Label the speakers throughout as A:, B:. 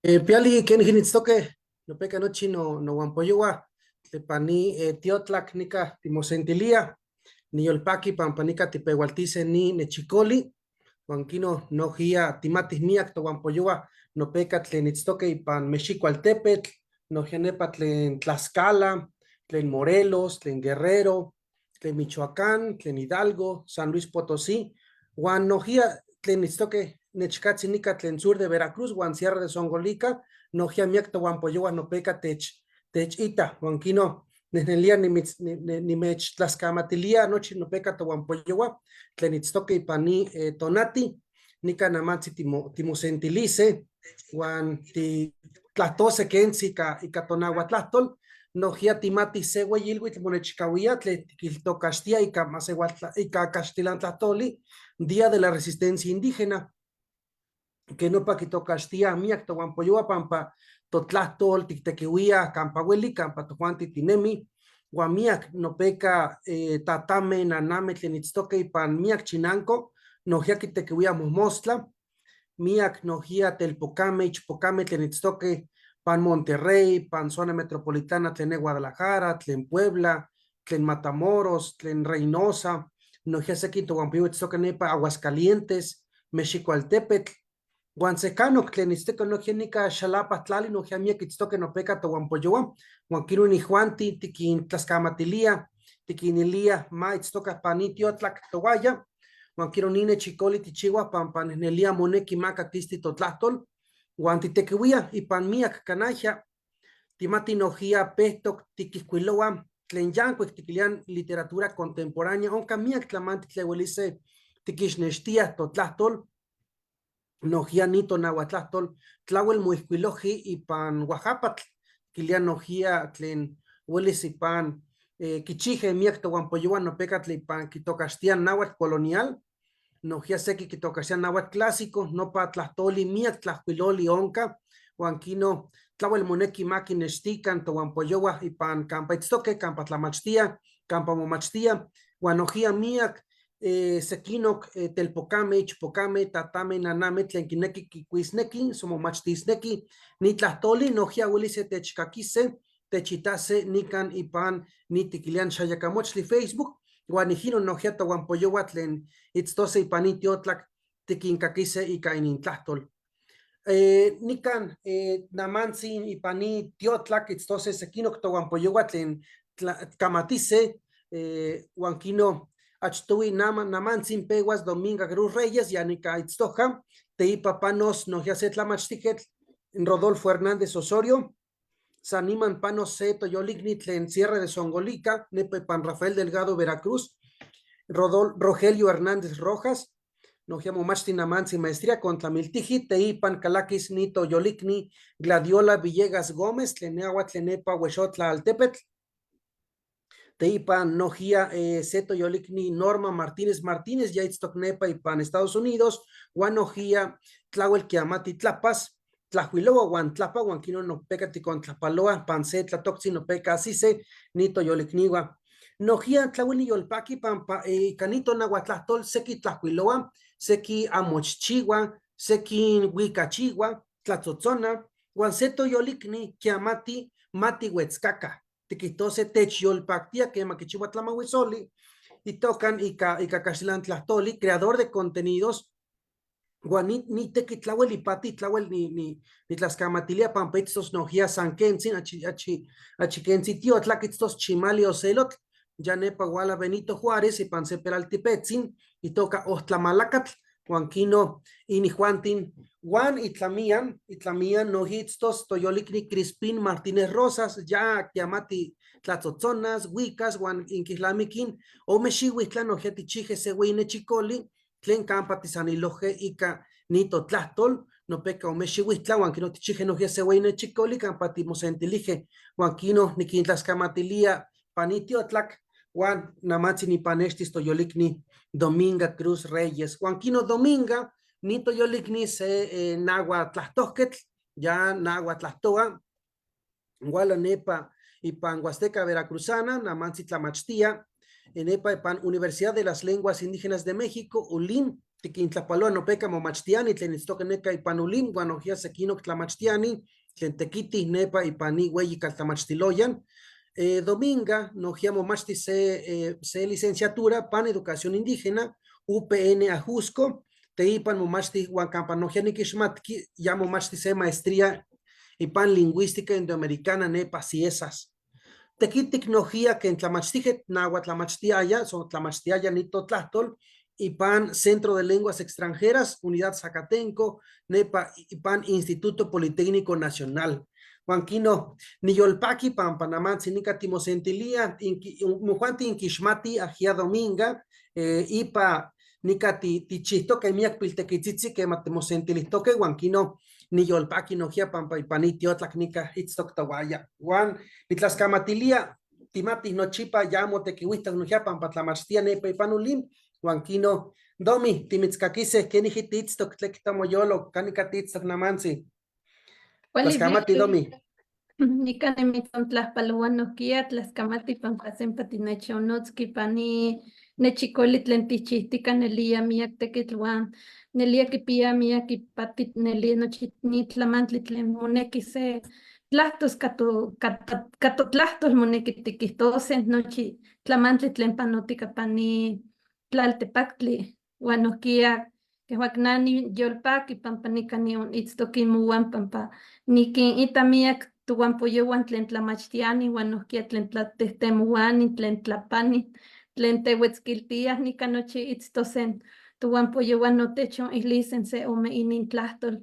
A: Piali kenijin itztoque, nopeca nochi no nohuampoyohua, tlepa ni tiotlac nica timosentilia, niyolpaqui pampa nica tipehualtise ni nechicoli, huan quino nojia timatij miyac tohuampoyohua nopeca tlen itztoque ipan Mexicoaltepetl, nojia nepa tlen Tlaxcala, tlen Morelos, tlen Guerrero, tlen Michoacán, tlen Hidalgo, San Luis Potosí, huan nojia tlen itztoque nechcatzi nica tlen sur de Veracruz huan Sierra de Zongolica, nojia miyac tohuampoyohua nopeca tech techita, huan quino nejnelia nimitz nimechtlascamatilia nochi nopeca tohuampoyohua tlen itztoque ipan ni tonati, nica namantzi timo timosentilise huan titlahtose quentzi ica ica tonahuatlahtol, nojia timatij se hueyi ilhuitl monechcahuia tlen tiquiltocaxtia ica masehualtla ica caxtilantlahtoli Día de la Resistencia Indígena, que nopa quitocaxtia miyac tohuampoyohua pampa totlahtol tictequihuia campa hueli campa tojuanti tinemi, huan miyac nopeca tatame, naname tlen itztoque ipan miyac chinanco, nojia quitequihuia mojmostla, miyac nojia telpocame, ichpocame tlen itztoque pan Monterrey, pan zona metropolitana tlen ne Guadalajara, tlen Puebla, tlen Matamoros, tlen Reynosa, nojia sequin tohuampoyohua itztoque nepa Aguascalientes, Mexicoaltepetl, huan secanoc tlen itztoque nojia nica Xalapa tlali nojia miyac itztoque nopeca tohuampoyohua, huan quino inijuanti tiquintlascamatilia, tiquinilia ma itztoca pan ni tiotlac tohuaya, huan quino ni nechicoli tichihua pampa nejnelia monequi ma caquisti totlahtol, huan titequihuia ipan miyac canajia, timati nojia pehtoc tiquijcuiloa tlen yancuic tiquilian literatura contemporánea, onca miyac tlamanti tlen huelise tiquixnextia totlahtol, nojia ni tonahuatlahtol tlahuel moijcuiloji ipan Oaxapatl, quilia nojia tlen huelis ipan quichije miyac tohuampoyohua nopeca tlen ipan quitocaxtia nahuatl colonial, nojia sequi quitocaxtia nahuatl clásico, nopa tlahtoli miyac tlajcuiloli onca, huan quino tlahuel monequi ma quinextican tohuampoyohua ipan campa itztoque, campa tlamachtia, campa momachtia, huan nojia miyac sequinoc telpocame, ichpocame, tatame, naname tlen quinequi quicuisnequi, somomachtisnequi, ni tlahtoli nojia huelise techcaquise, techitase nican ipan ni tiquilian Xayacamochtli Facebook, huan ijino nojia tohuampoyohua tlen itztose ipan ni tiotlac tiquincaquise ica inintlahtol. Nican namantzin ipan ni tiotlac itztose sequinoc tohuampoyohua tlen camatise, huan quino achtohui nama namantzin pehuas Dominga Cruz Reyes ya nica itztoja, teipa panos nojia se tlamachtijquetl Rodolfo Hernández Osorio, san niman panos se toyolicni tlen Sierra de Zongolica, nepa ipan Rafael Delgado Veracruz, Rodol Rogelio Hernández Rojas, nojia momachti namantzi maestría kontlamiltiji, teipan calaquis ni toyolicni Gladiola Villegas Gómez, tlen neahua tlen nepa Huexotla Altepetl, teipan nojia se toyolicni Norma Martínez Martínez, ya itztoc nepa ipan Estados Unidos, huan nojia tlahuel quiamati tlapas, tlajuiloa huan tlapa, huan quino nopeca ticontlapaloa, pan se tlatoctzi nopeca asise, ni toyolicniua. Nojia tlahuel niyolpaqui pampa ica ni tonahuatlahtol sequi tlajuiloa, sequi amochchihua, sequi huicachihua, tlatzotzona, huan se toyolicni quiamati mati huetzcaca, tiquihtose techyolpactia quema quichihua tlamahuisoli, itocan ica ica caxtilan tlahtoli, creador de contenidos, huan ni ni tequitl tlahuel ipati tlahuel ni ni nitlascamatilia pampa itztos nojia san quentzin achi achi achi quentzi tiotlac itztos chimali ocelotl, ya nepa huala Benito Juárez ipan se peraltipetzin itoca Ohtlamalacatl, huan quino inijuantin huan itlamian, itlamian noji itztos toyolicni Crispín Martínez Rosas, ya quiamati tlatzotzonas, huicas, huan inquilamiquin ome xihuitla nojia tichije se hueyi nechicoli tlen campa tisaniloje ica ni totlahtol, nopeca ome xihuitla huan quino tichije nojia se hueyi nechicoli campa timosentilije, huan quino niquintlascamatilia pan ni tiotlac, huan namantzi nipanextis toyolicni Dominga Cruz Reyes, huan quino Dominga ni toyolicni se nahuatlahtohquetl, ya nahuatlahtoa, huala nepa ipan Huasteca Veracruzana, namantzi tlamachtia, Nepa ipan Universidad de las Lenguas Indígenas de México, ULIM, tiquintlapaloa nopeca momachtiani tlen itztoque neca ipan ULIM, huan nojquiya sequinoc tlamachtiani tlen tequitij nepa ipan ni hueyi caltlamachtiloyan. Dominga nojquiya momachti se licenciatura pan Educación Indígena, UPN Ajusco, teipan momachti huan campa nojquiya niquixmatqui ya momachti se maestría ipan Lingüística Indoamericana nepa CIESAS. Tequitic nojquiya quen tlamachtijquetl nahuatlamachtiaya, so tlamachtiaya ni totlahtol, ipan Centro de Lenguas Extranjeras, Unidad Zacatenco, nepa ipan Instituto Politécnico Nacional. Huan quino, niyolpaqui pampa namantzi nica timosentilía, mojuanti inquixmati ajia Dominga, ipa nica tichihtoque miac piltequitzitzi quema timosentilijtoque, huan quino niyolpaqui nojquiya pampa ipan ni tiotlac nica itztoc tohuaya. Huan nitlascamatilia timati nochipa ya motequihuijtoc nojquiya pampa tlamachtia nepa ipan ULIM, huan quino Domi, timitzcaquise, queniji tiitztoc, tleca moyolo, canica tiitztoc namantzi. Tlascamati, Domi.
B: Nica nimitzontlajpaloa nojquiya tlascamati pampa sempa tinechonnotzqui pani nechicoli tlen tichihtica nelia miac tequitl huan nelia quipia miac ipati nelia nochi ni tlamantli tlen moneki se tlahtos ka totlahtol moneki tiquihtose nochi tlamantli tlen panotica pani tlaltepactli huan nojquiya quejuac na niyolpaqui pampa nica nionitztoc imohuan pampa niquinita miac tohuampoyohuan tlen tlamachtiani huan nojquiya tlen tlatejtemohuani, tlen tlapani, tlen tehuetzquiltiah nica nochi itztosen tohuampoyohuan notechonilisen se ome inintlahtol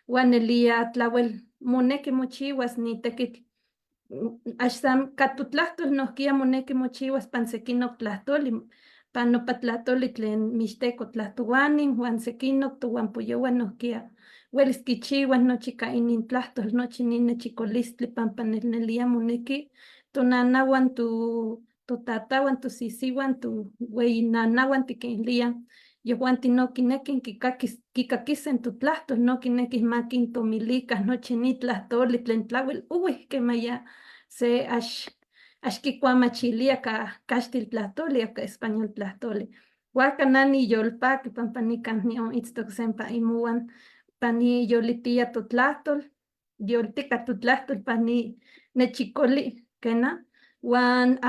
B: huan nelia tlauel moneki mochihuas ni tequitl axan ka totlahtol nojquiya moneki mochihuas pan sequinoc tlahtoli, pan nopa tlahtoli tlen mixteco tlahtohuani huan sequinoc tohuampoyohuan nojquiya huelis quichihuas nochi ka inintlahtol nochi nin nechicolistli pampa nelnelia moneki tonanahuan totatahuan tosisihuan tohueyinanahuan tiquiniliah yehuanti no quinequin quicaquisen totlahtol, no quinequij ma quintomilica nochi ni tlahtoli tlen tlauel ohui quema ya se ax quicuamachilia ka caxtil tlahtoli o ka español tlahtoli. Huajca na niyolpaqui pampa nican nionitztoc sempa imohuan pani yolitia totlahtol, yoltica totlahtol pani nechicoli, quena, huan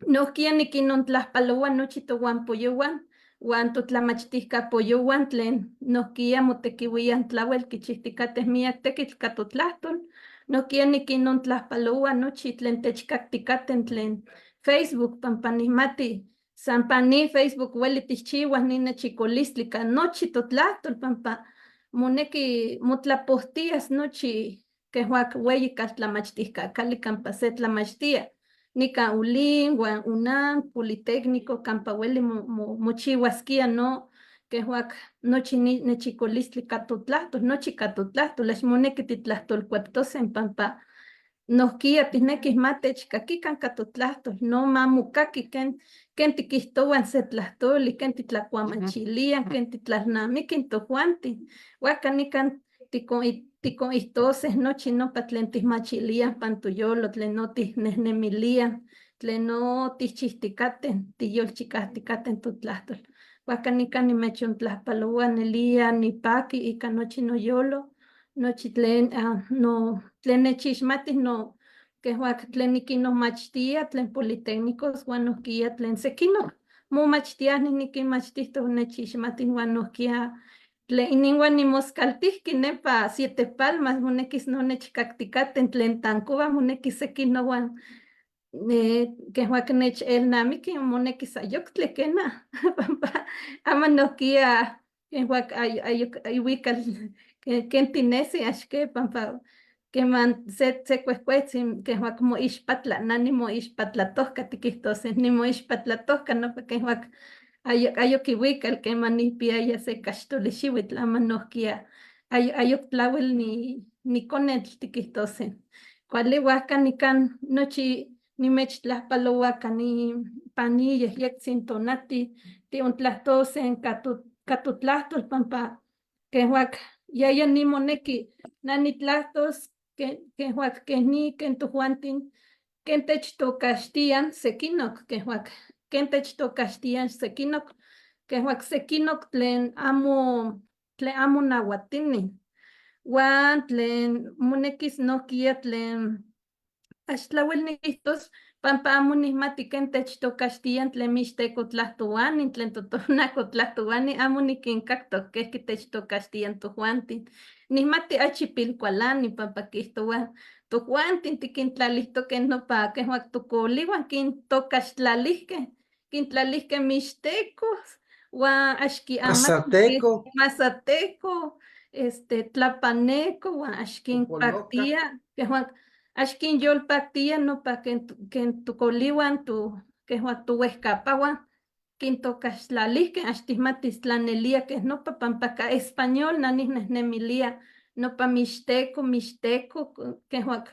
B: nojquiya niquinontlajpaloa nochi tohuampoyohuan huan totlamachticapoyohuan tlen nojquiya motequihuiyan tlauel quichihticateh miac tequitl ka totlahtol, nojquiya niquinontlajpaloa nochi tlen techcacticaten tlen Facebook pampa nihmati san pani Facebook ueli tichchihuah ni nechicolistli ka nochi totlahtol pampa moneki motlapohtias nochi quejuac hueyi caltlamachticacali campa se tlamachtia, nican ULIM huan UNAM, Politécnico campa ueli mochihuasquia no quejuac nochi ni nechicolistli ka totlahtol, nochi ka totlahtol, ax moneki titlahtolcueptosen pampa nojquiya tijnequij ma techcaquican ka totlahtol, no ma mocaqui ken tiquihtohuan se tlahtoli, ken titlacuamachilian, ken titlalnamiquin tojuantin, huajca nican ticonijtose nochi nopa tlen tijmachilian pan toyolo, tlen no tijnejnemilian, tlen no tichihticaten, tiyolchicajticaten totlahtol. Huajca nican nimechontlajpaloa nelia nipaqui ica nochi noyolo, nochi tlen no tlen nechixmatih no quejuac tlen niquinomachtia tlen politécnicos huan nojquiya tlen sequinoc momachtiani niquinmachtihtoc nechixmatih huan nojquiya tlen ininhuan nimoscaltihqui nepa Siete Palmas monequis no nechcacticaten tlen Tancoba monequis sequin nohuan quejuac nechelnamiqui monequis ayoctli quena pampa ama nojquiya quejuac ayoc ihuical ken tinesi ax que pampa queman se cuehcuetzin quejuac moixpatla, na nimoixpatlatohca tiquihtose, nimoixpatlatohca nopa quejuac ayoc ihuical queman nijpiaya se caxtoli xihuitl ama nojquiya ayoc tlauel niconetl tiquihtose. Cuali huajca nican nochi nimechtlajpaloa cani pani yejyectzin tonati tiontlahtose ka totlahtol pampa quejuac yaya nimoneki na nitlahtos quejuac ken ni ken tojuantin ken techtocaxtian sequinoc quejuac ken techtocaxtian sequinoc, quehua sequinoc tlen amo nahuatini, huan tlen monequis nohquiya tlen axtlawel niquihtos pampa amo nihmati ken techtocaxtian tlen mixteco tlahtohuani, tlen totonaco tlahtohuani, amo niquincactoc quejqui techtocaxtian tojuantin. Nihmati achi pilcualani pampa quihtohuaj tojuantin tiquintlalihtoque nopa quehua tocolihuan quintocaxtlalihque, quintlalihque mixtecos huan ax quiamati
A: Mazateco.
B: Mazateco, tlapaneco huan ax quinpactia, quehua ax quinyolpactia nopa quen tocolihuan tu quehua tohuejcapahuan quintocaxtlalihque, ax tihmatis tlanelia quej nopa pampa ca español na nijnejnemilia nopa mixteco, mixteco quehua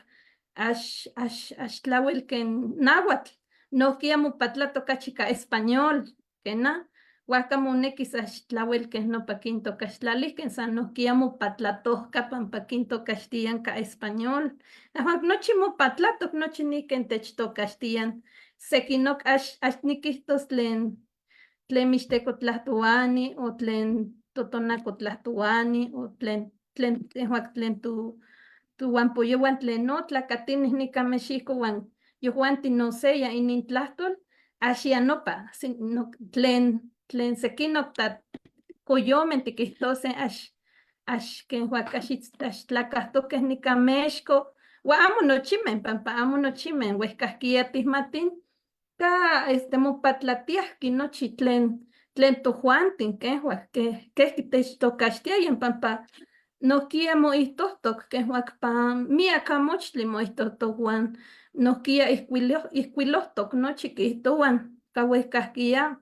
B: ax tlawel quen náhuatl, nohquiya mopatlatoc cachi ca español, quena, huajca monequis ax tlawel quej nopa quintocaxtlalihque, san nohquiya mopatlatojca pampa quintocaxtian ca español, nahuatl nochi mopatlatoc, nochi ni quen techtocaxtian, sequinoc ax niquihtos tlen mixteco tlahtohuani o tlen totonaco tlahtohuani o tlen tlen tohuampoyohuan tlen no tlacatinih nica Mexihco huan yojuantin no seya inintlahtol ax ya nopa, sino tlen sequinoc coyomen tiquihtose ax quehua ax tlacahtoqueh nica Mexco, huan amo nochimen pampa amo nochimen huejcajquia tihmatin ca mopatlatiahqui nochi tlen tojuantin quehua quejqui techtocaxtiayan pampa nohquiya moihtohtoc quehua pan miac amochtli moihtohtoc huan nohquiya ijcuilohtoc nochi quihtohuan ca huejcajquia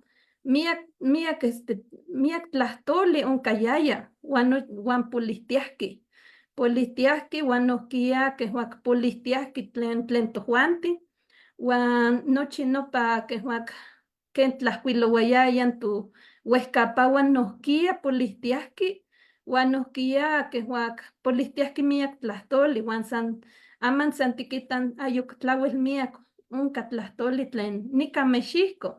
B: miac tlahtoli oncayaya huan polihtiahqui, polihtiahqui huan nohquiya quehua polihtiahqui tlen tojuantin huan nochi nopa quehua quen tlajcuilohuayayan tu huejcapahuan nohquiya polihtiahqui huan nohquiya quehua polihtiahqui miac tlahtoli huan san aman san tiquitan ayoc tlawel miac onca tlahtoli tlen nica Mexihco,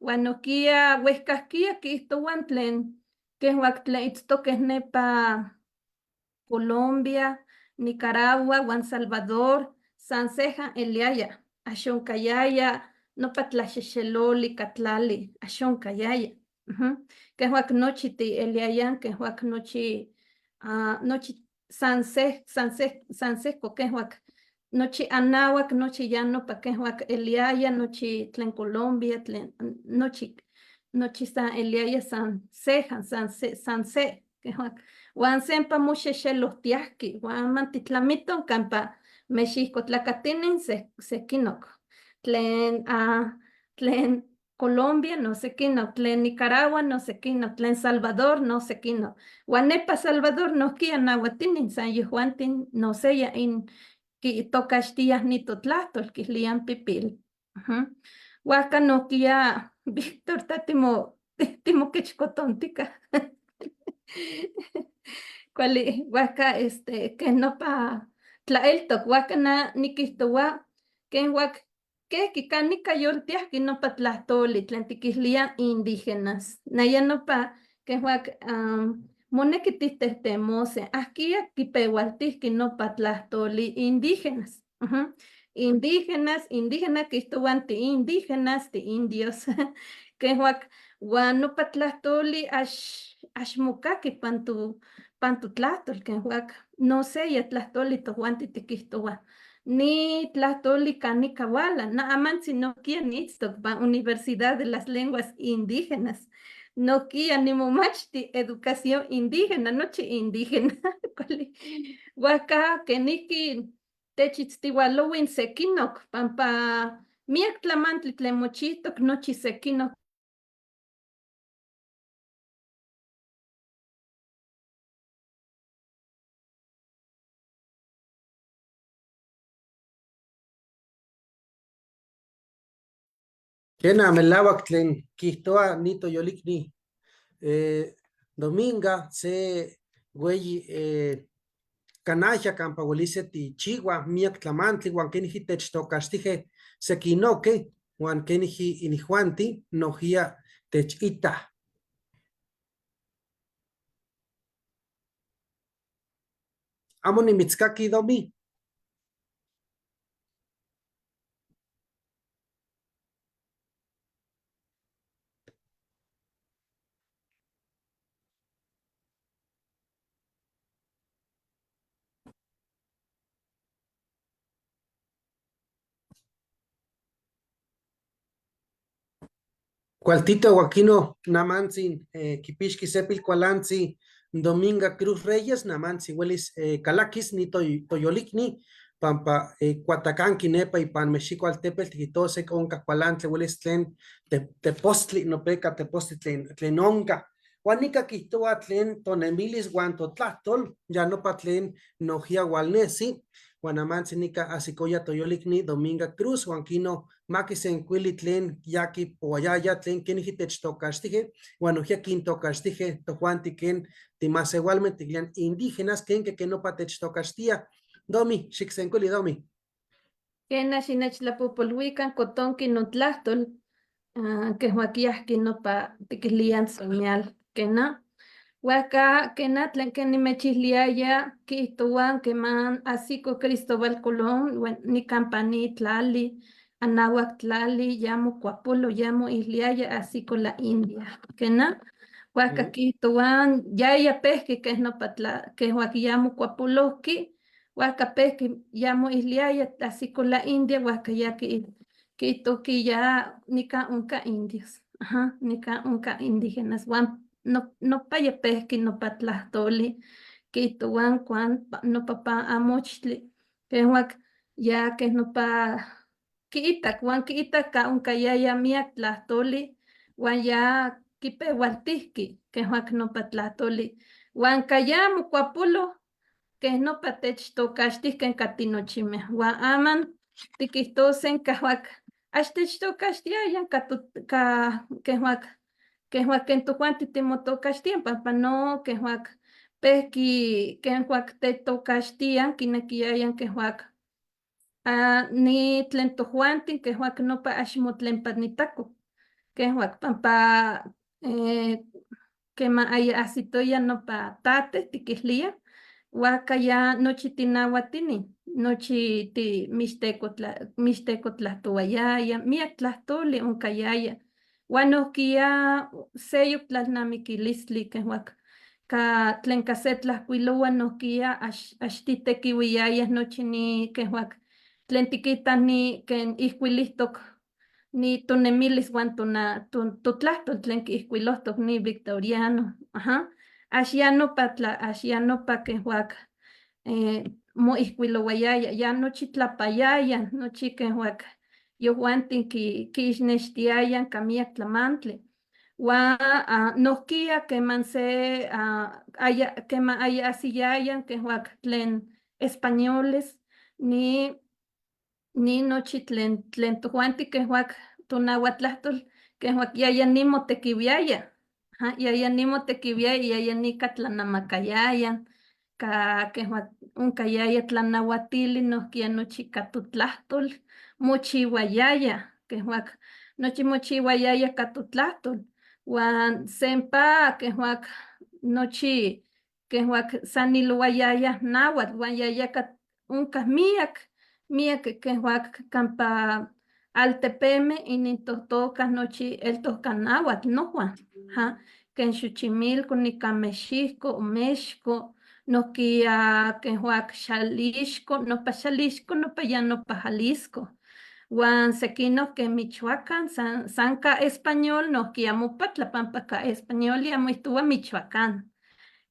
B: huan nohquiya huejcajquia quihtohuan tlen quehua tlen itztoqueh nepa Colombia, Nicaragua huan Salvador san sejan eliaya, ax oncayaya nopa tlaxexeloli ca tlali, ax oncayaya, quehua nochi tieliayan, quehua nochi san se, san se, san sejco quehua nochi anahuac, nochi ya nopa quehua eliaya, nochi tlen Colombia, tlen nochi san eliaya san sejan, san se, san se, quehua huan sempa moxexelohtiahqui, huan aman titlamiton campa Mexihco tlacatinin sequinoc, tlen Colombia no sequinoc, tlen Nicaragua no sequinoc, tlen Salvador no sequinoc, huan nepa Salvador nohquiya nahuatinin san yehuantin no seya in quitocaxtiah ni totlahtol quihlian pipil. Huajca nohquiya Víctor ta timoquechcotontica. Cuali huajca que nopa tlaeltoc, huajca na niquihtohua quen huac quejqui canica yoltiahqui nopa tlahtoli tlen tiquihlian indígenas. Naya nopa quen huac monequi tihtehtemose, ahquia quipehualtihqui nopa tlahtoli indígenas. Indígenas, indígena quihtohuan ti indígenas, ti indios. Quen huac huan nopa tlahtoli ax mocaqui pan tu tlahtol, quen huac no seya tlahtoli tojuanti tiquihtohua. Ni tlahtoli canica huala, na amantzi nohquiya niitztoc pan Universidad de las Lenguas Indígenas, nohquiya nimomachti educación indígena, nochi indígena, cuali. Huajca quenijqui techitztihualowin sequinoc, pampa miac tlamantli tlen mochihtoc nochi sequinoc.
A: Quena melawak tlen quihtoa ni toyolicni, Dominga se güeyi canalla campa huelise tichihua miac tlamantli huan quenijqui techtocaxtije sequinoque, Huan keniji inijuanti nojia techitaj. Amo nimitzkaki, Domi. Cualtito Joaquino Namantzin, Kipixqui Sepil Cualantzi, Dominga Cruz Reyes, Namantzi Welis Calakis, ni Toyolikni, Pampa Cuatacanqui nepa ipan Mexico altepetl tiquitose onca cualantli welis tlen tepostli nopeca tepostli tlen onca. Huan nica quihtohua tlen tonemilis huan totlahtol, ya nopa tlen nojia hualnesi, huan amantzi nica ajsicoya toyolikni Dominga Cruz, huan quino maquisencuili tlen ya quipohuayaya tlen queniji techtocaxtije, huan nojia quintocaxtije tojuanti quen timasehualme tiquilian indígenas quenque que nopa techtocaxtia. Domi, xicsencuili Domi.
B: Quena xinechtlapojpolhuican cotonqui notlahtol, quehuaquiahqui nopa tiquilían soñal, quena. Huajca quena tlen que nimechiliaya quiihtohuan queman ajsico Cristóbal Colón nican pani tlali, anahuac tlali, ya mocuapolo, ya moiliaya ajsico la India, quena. Huajca quiihtohuan yaya pejqui quej nopa tla quehuac ya mocuapolohqui, huajca pejqui ya moiliaya ajsico la India, huajca ya quiihtohqui ya nican onca indios, aja, nican onca indígenas, huan nopa ya pejqui nopa tlahtoli quiihtohuan cuan nopa pan amochtli, quehuac ya quej nopa quiitac, huan quiitac ca oncayaya miyac tlahtoli, huan ya quipehualtijqui quehuac nopa tlahtoli, huan ca ya mocuapolo quej nopa techtocaxtijque ca tinochimej, huan aman tiquijtosen cahuac ax techtocaxtiaya ca ca quehuac quehuac quen tojuanti timotocaxtian pampa no quehuac pejqui quehuac tetocaxtian quinequiyayan quehuac ni tlen tojuanti quehuac nopa ax motlenpanitaco quehuac pampa quema aya ajsitoya nopa tate tiquilía huajca ya nochi tinahuatini, nochi ti mixteco mixteco tlahtohuayaya, miyac tlahtoli oncayaya, huan nojquiya seyoc tlalnamiquilistli quehuac ca tlen ca se tlajcuilohua nojquiya ax titequihuiyaya nochi ni quehuac tlen tiquita ni quen ijcuilijtoc ni tonemilis huan tona totlahtol tlen quiijcuilohtoc ni Victoriano, aja, ax ya nopa tla ax ya nopa quehuac moijcuilohuayaya, ya nochi tlapayaya, nochi quehuac yojuanti quiixnextiaya ca miyac tlamantli, huan nojquiya queman se aya queman aya ajsiyaya quehuac tlen españoles ni ni nochi tlen tlen tojuanti quehuac tonahuatlahtol quehuac yaya ni motequihuiaya, yaya ni motequihuiaya, yaya nica tlanamacayaya, ca quehuac oncayaya tlanahuatili nojquiya nochi ca totlahtol mochihuayaya, quehuac nochi mochihuayaya ca totlahtol, huan sempa quehuac nochi quehuac sanilohuayaya nahuatl huan yaya onca miyac miyac quehuac campa altepeme inintohtoca nochi eltoca nahuatl nohua, ja, quen Xochimilco, nican Mexihco, Mexco, nojquiya quehuac Xalixco, nopa Xalixco nopa ya nopa Jalisco, huan sequinoc quen Michoacán, san ca español nojquiya mopatla pampa ca español ya moijtohua Michoacán.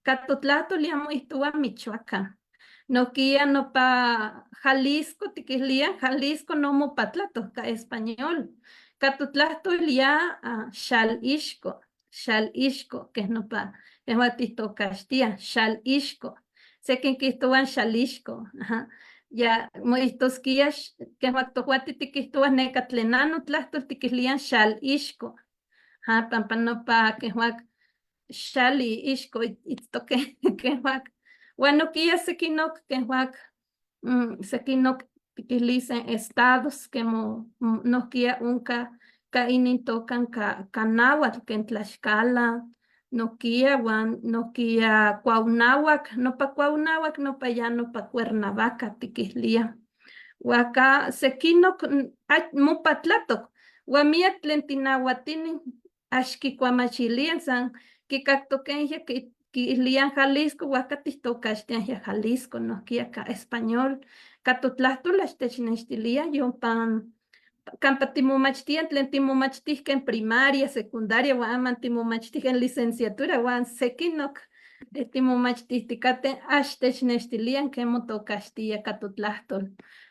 B: Ca totlahtol ya moijtohua Michoacán. Nojquiya nopa Jalisco tiquilía, Jalisco no mopatlatoc ca español. Ca totlahtol ya Xalixco, Xalixco, quej nopa yehua tijtocaxtia, Xalixco. Sequin quiihtohuan Xalixco, aja. Ya moijtosquia quej tojuanti tiquihtohuaj neca tlen notlahtol tiquilían Xalixco. Ja, pampa nopa quehuac xali ixco itztoque quehuac. Huan nohquiya sequinoc quehuac sequinoc Tiquilise estados que nohkia onka ka inintokan ka náhuatl ken Tlaxcala, nohkia wan nohkia Cuauhnáhuac, nopa Cuauhnáhuac nopa ya nopa Cuernavaca tiquilía. Huan ka sequinoc mopatlatoc huan miac tlen tinahuatini ax kikuamachilian san kikaktoque kiilian Jalisco huajca tijtocaxtian Jalisco nohkia ka español ka totlahtol ax technextilia yompa kampa timomachtian tlen timomachtijque en primaria, secundaria huan aman timomachtijque en licenciatura huan sequinoc timomachtijticateh ax technextilian ken motocaxtia ka totlahtol.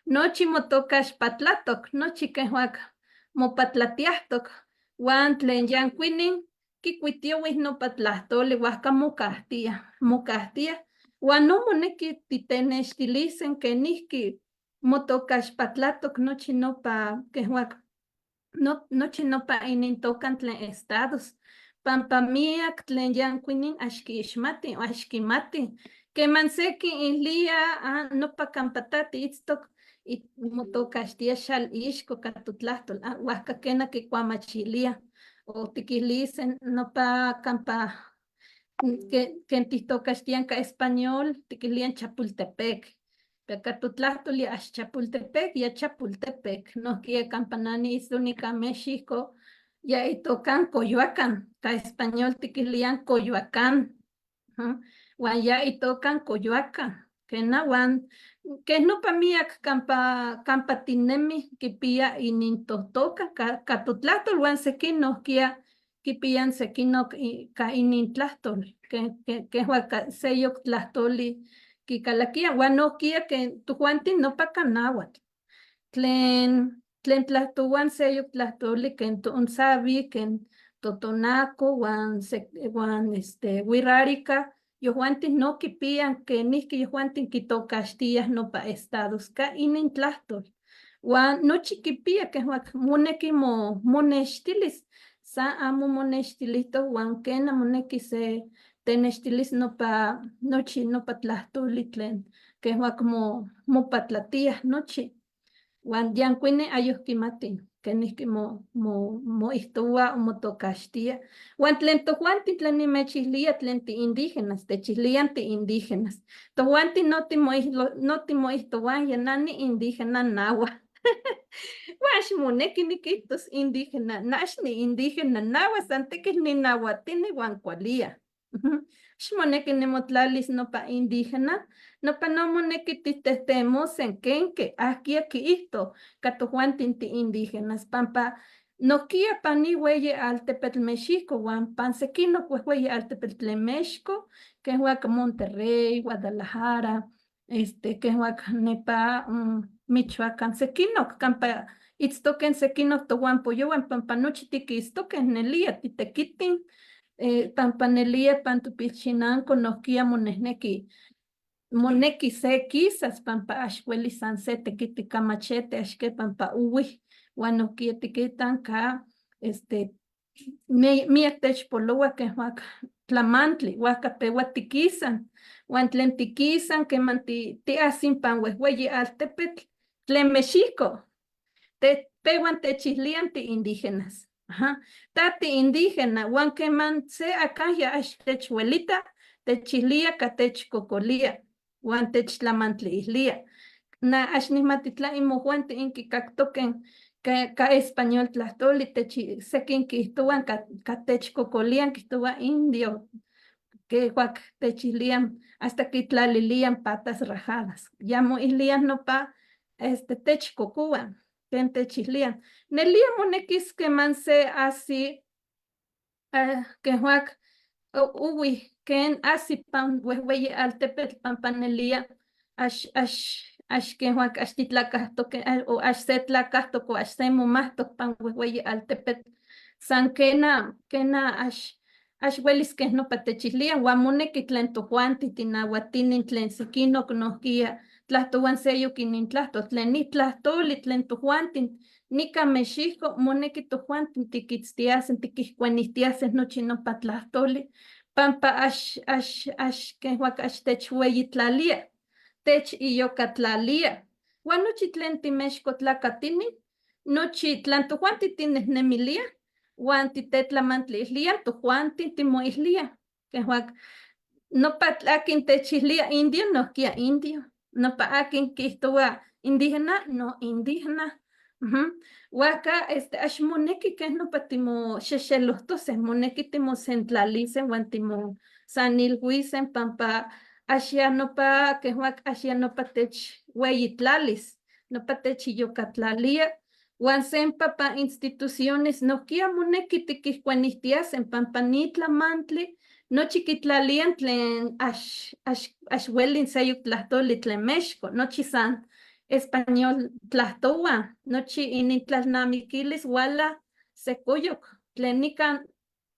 B: Nochi motocax patlatoc, nochi quejuac mopatlatiahtoc huan tlen yancuinin kikuitiowih nopa tlahtoli huajca mocahtia, mocahtia huan no moneki titenextilisen kenijki motocaxpatlatoc nochi nopa quejuac nochi nopa inintocan tlen estados pampa miac tlen yancuinin ax quiixmati o ax quimati queman se quiilia nopa campa ta tiitztoc motocaxtia xalixco ka totlahtol huajca quena kikuamachilia o tiquilisen nopa campa ken tijtocaxtian ka español tiquilian Chapultepec, pero ka totlahtol ya ax Chapultepec, ya Chapultepec, nohkia campa na niitzto nica México ya itocan Coyoacán, ka español tiquilian Coyoacán, huan ya itocan Coyoacán, quena huan keh nopa miac campa tinemi kipia inintohtoca ka totlahtol huan sequin nohkia kipian sequinoc ka inintlahtol kehua seyoc tlahtoli kikalakia huan nohkia ken tojuanti nopa ka náhuatl tlen tlahtohuan seyoc tlahtoli ken toonsawi ken totonaco huan wixárika yojuanti no kipian kenijki yojuanti kitocaxtiah nopa estados ka inintlahtol huan nochi kipia quejuac moneki monextilis san amo monextilihtoc huan quena moneki se tenextilis nopa nochi nopa tlahtoli tlen quejuac mopatlatiah nochi huan yancuini ayoc kimati kenijki moihtoua o motocaxtia huan tlen tojuanti tlen nimechilía tlen tiindígenas techilian tiindígenas tojuanti no timoihtohuan ya na niindígena nahua huan ax moneki niquihtos indígena na ax niindígena nahua san tequitl ninahuatini huan cualia. Ax moneki nimotlalis nopa indígena, nopa no moneki tijtehtemose kenque ahquia quiihto ka tojuanti tiindígenas pampa nohkia pan ni hueyi altepetl Mexico huan pan sequinoc huejueyi altepetl tlen México quejuac Monterrey, Guadalajara, quejuac nepa Michoacán, sequinoc campa itztoque sequinoc tohuampoyohuan pampa nochi tiquistoque nelia titequitin pampa nelia pan topilxinanco nohkia moneki se quisas pampa ax uelis san se tequiti ka machete ax que pampa ohui huan nohkia tiquitan ka miac techpoloua quejuac tlamantli huajca peua tiquisan huan tlen tiquisan queman tiahsin pan huejueyi altepetl tlen Mexico pehuan techilian tiindígenas. Ajá. Ta tiindígena huan queman se acahya ax techuelita techilia ka techcocolia huan techtlamantliilia. Na ax nihmati tla imojuanti inkikaktoque ka español tlahtoli sequin quiihtohuan ka techcocolian quiihtohua indio quejuac techilian hasta quitlalilian patas rajadas ya moilian nopa techcocohuan ken techilian. Nelia monekis queman se asi quejuac ohui ken asi pan huejueyi altepetl pampa nelia ax quejuac ax titlacahtoque o ax se tlacahtoc o ax se momahtoc pan huejueyi altepetl san quena ax uelis quej nopa techilian huan moneki tlen tojuanti tinahuatini tlen sequinoc nohkia tlahtohuan seyoc inintlahtol tlen ni tlahtoli tlen tojuanti nica Mexico moneki tojuanti tiquitztiasen tiquihcuenijtiasen nochi nopa tlahtoli pampa ax quejuac ax techueyitlalia techiyocatlalia. Huan nochi tlen timexcotlacatini, nochi tlan tojuanti tinejnemilía, huan titetlamantliilía, tojuanti timoilía. Quejuac nopa akin techilía indio, nohkia indio. Nopa akin quiihtohua indígena, no indígena. Huajca ax moneki keh nopa timoxexelohtose, moneki timosentlalise huan timosanilhuise pampa ax ya nopa quejuac ax ya nopa techhueyitlalis, nopa techiyocatlalia. Huan sempa pa instituciones nohkia moneki tiquijcuenijtiasen pampa ni tlamantli nochi kitlalian tlen ax hueli seyok tlahtoli tlen mexco, nochi san español tlahtohua, nochi inintlalnamiquilis huala secoyoc, tlen nican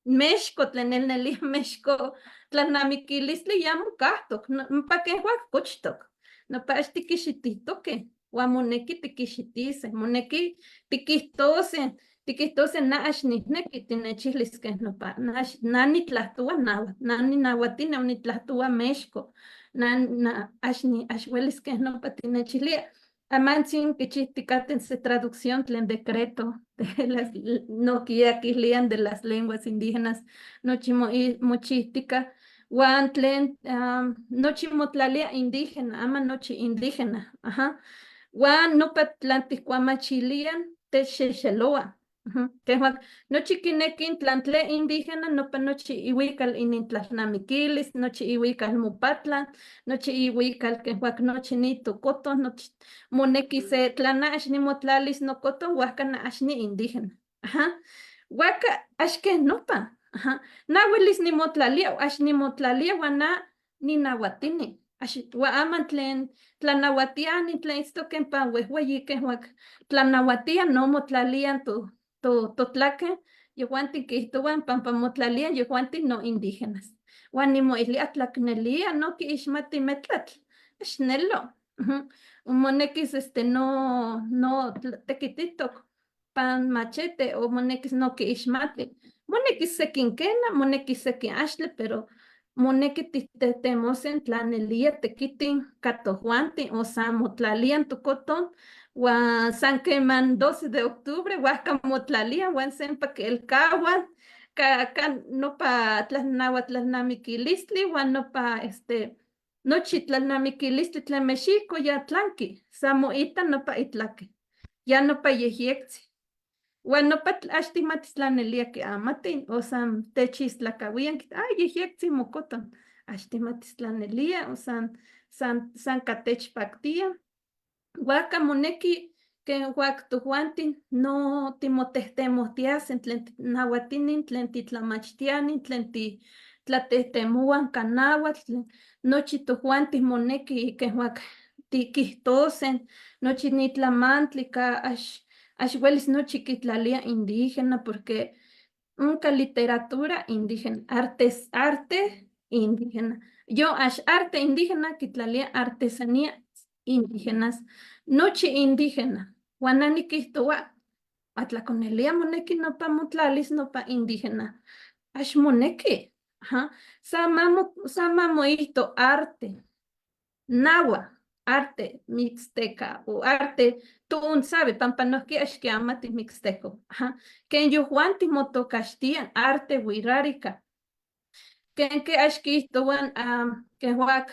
B: mexco, tlen nelnelia mexco tlalnamiquilistli ya mocahtoc, nopa quejuac cochtoc, nopa ax tiquixitihtoque, huan moneki tiquixitise, moneki tiquihtose, tiquihtose na ax nijneki tinechillis keh nopa, na nitlahtohua nahuatl, na ninahuatini o nitlahtohua mexco, na ax huelis keh nopa tinechillia. Amantzin kichihticaten se traducción tlen decreto de las, nohkia quilian de las lenguas indígenas, nochi mochihtica, huan tlen nochi motlalia indígena, ama nochi indígena, aha. Huan nopa tlan tijcuamachilian techxexeloa. Quejuac nochi kinekin tlan tlen indígena, nopa nochi ihuical inintlalnamiquilis, nochi ihuical mopatlan, nochi ihuical quejuac nochi ni tocoton, nochi moneki se tlan ax nimotlalis nocoton, huajca na ax ni indígena. Aha. Huajca ax keh nopa. Aha. Na huelis nimotlalia o ax nimotlalia huan na ninahuatini. Ax, huan aman tlen tlanahuatiani tlen itztoque pan huehueyi quejuac tlanahuatia no motlalian totlaque, yehuantin quiihtohuan pampa motlalian yehuantin no indígenas. Huan nimoilía tlacnelia no quiixmati metlatl, ax nelo. Monekis no tequititoc pan machete o monekis no quiixmati. Monekis sekin kena, monekis sekin axtle, pero moneki tihtehtemosen tlanelia tequitin katojuantin o san motlalian tocoton, huan san queman 12 de octubre huajca motlalian huan sempa quelcahuan ka nopa tlalnahuatlalnamiquilistli huan nopa nochi tlalnamiquilistli tlen mexico ya tlanqui, san moita nopa itlaque, ya nopa yejyectzi. Huan nopa ax tijmatis tlanelia kiamatin o san techistlakahuian, ay yejyectzi mocoton, ax tijmatis tlanelia o san katechpaktia. Huajca moneki kehuac tojuantin no timotehtemojtiasen tlen nahuatinin, tlen titlamachtiani, tlen tlatehtemouan ka nahuatl, tlen nochi tojuantin moneki kehuac tiquihtosen, nochi ni tlamantli ka ax huelis nochi kitlalia indígena porque onka literatura indígena, arte indígena. Yo ax arte indígena kitlalia artesanía indígenas, nochi indígena. Huan na niquihtohua, atlaconelia moneki nopa motlalis nopa indígena. Ax moneki. Ajá. San mamoihto arte, nahua, arte mixteca o arte tuun sabe, pampa nohki ax kiamati mixteco. Ajá. Ken yojuanti motocaxtian arte wixárika. Ken ke ax kiihtowan kehuac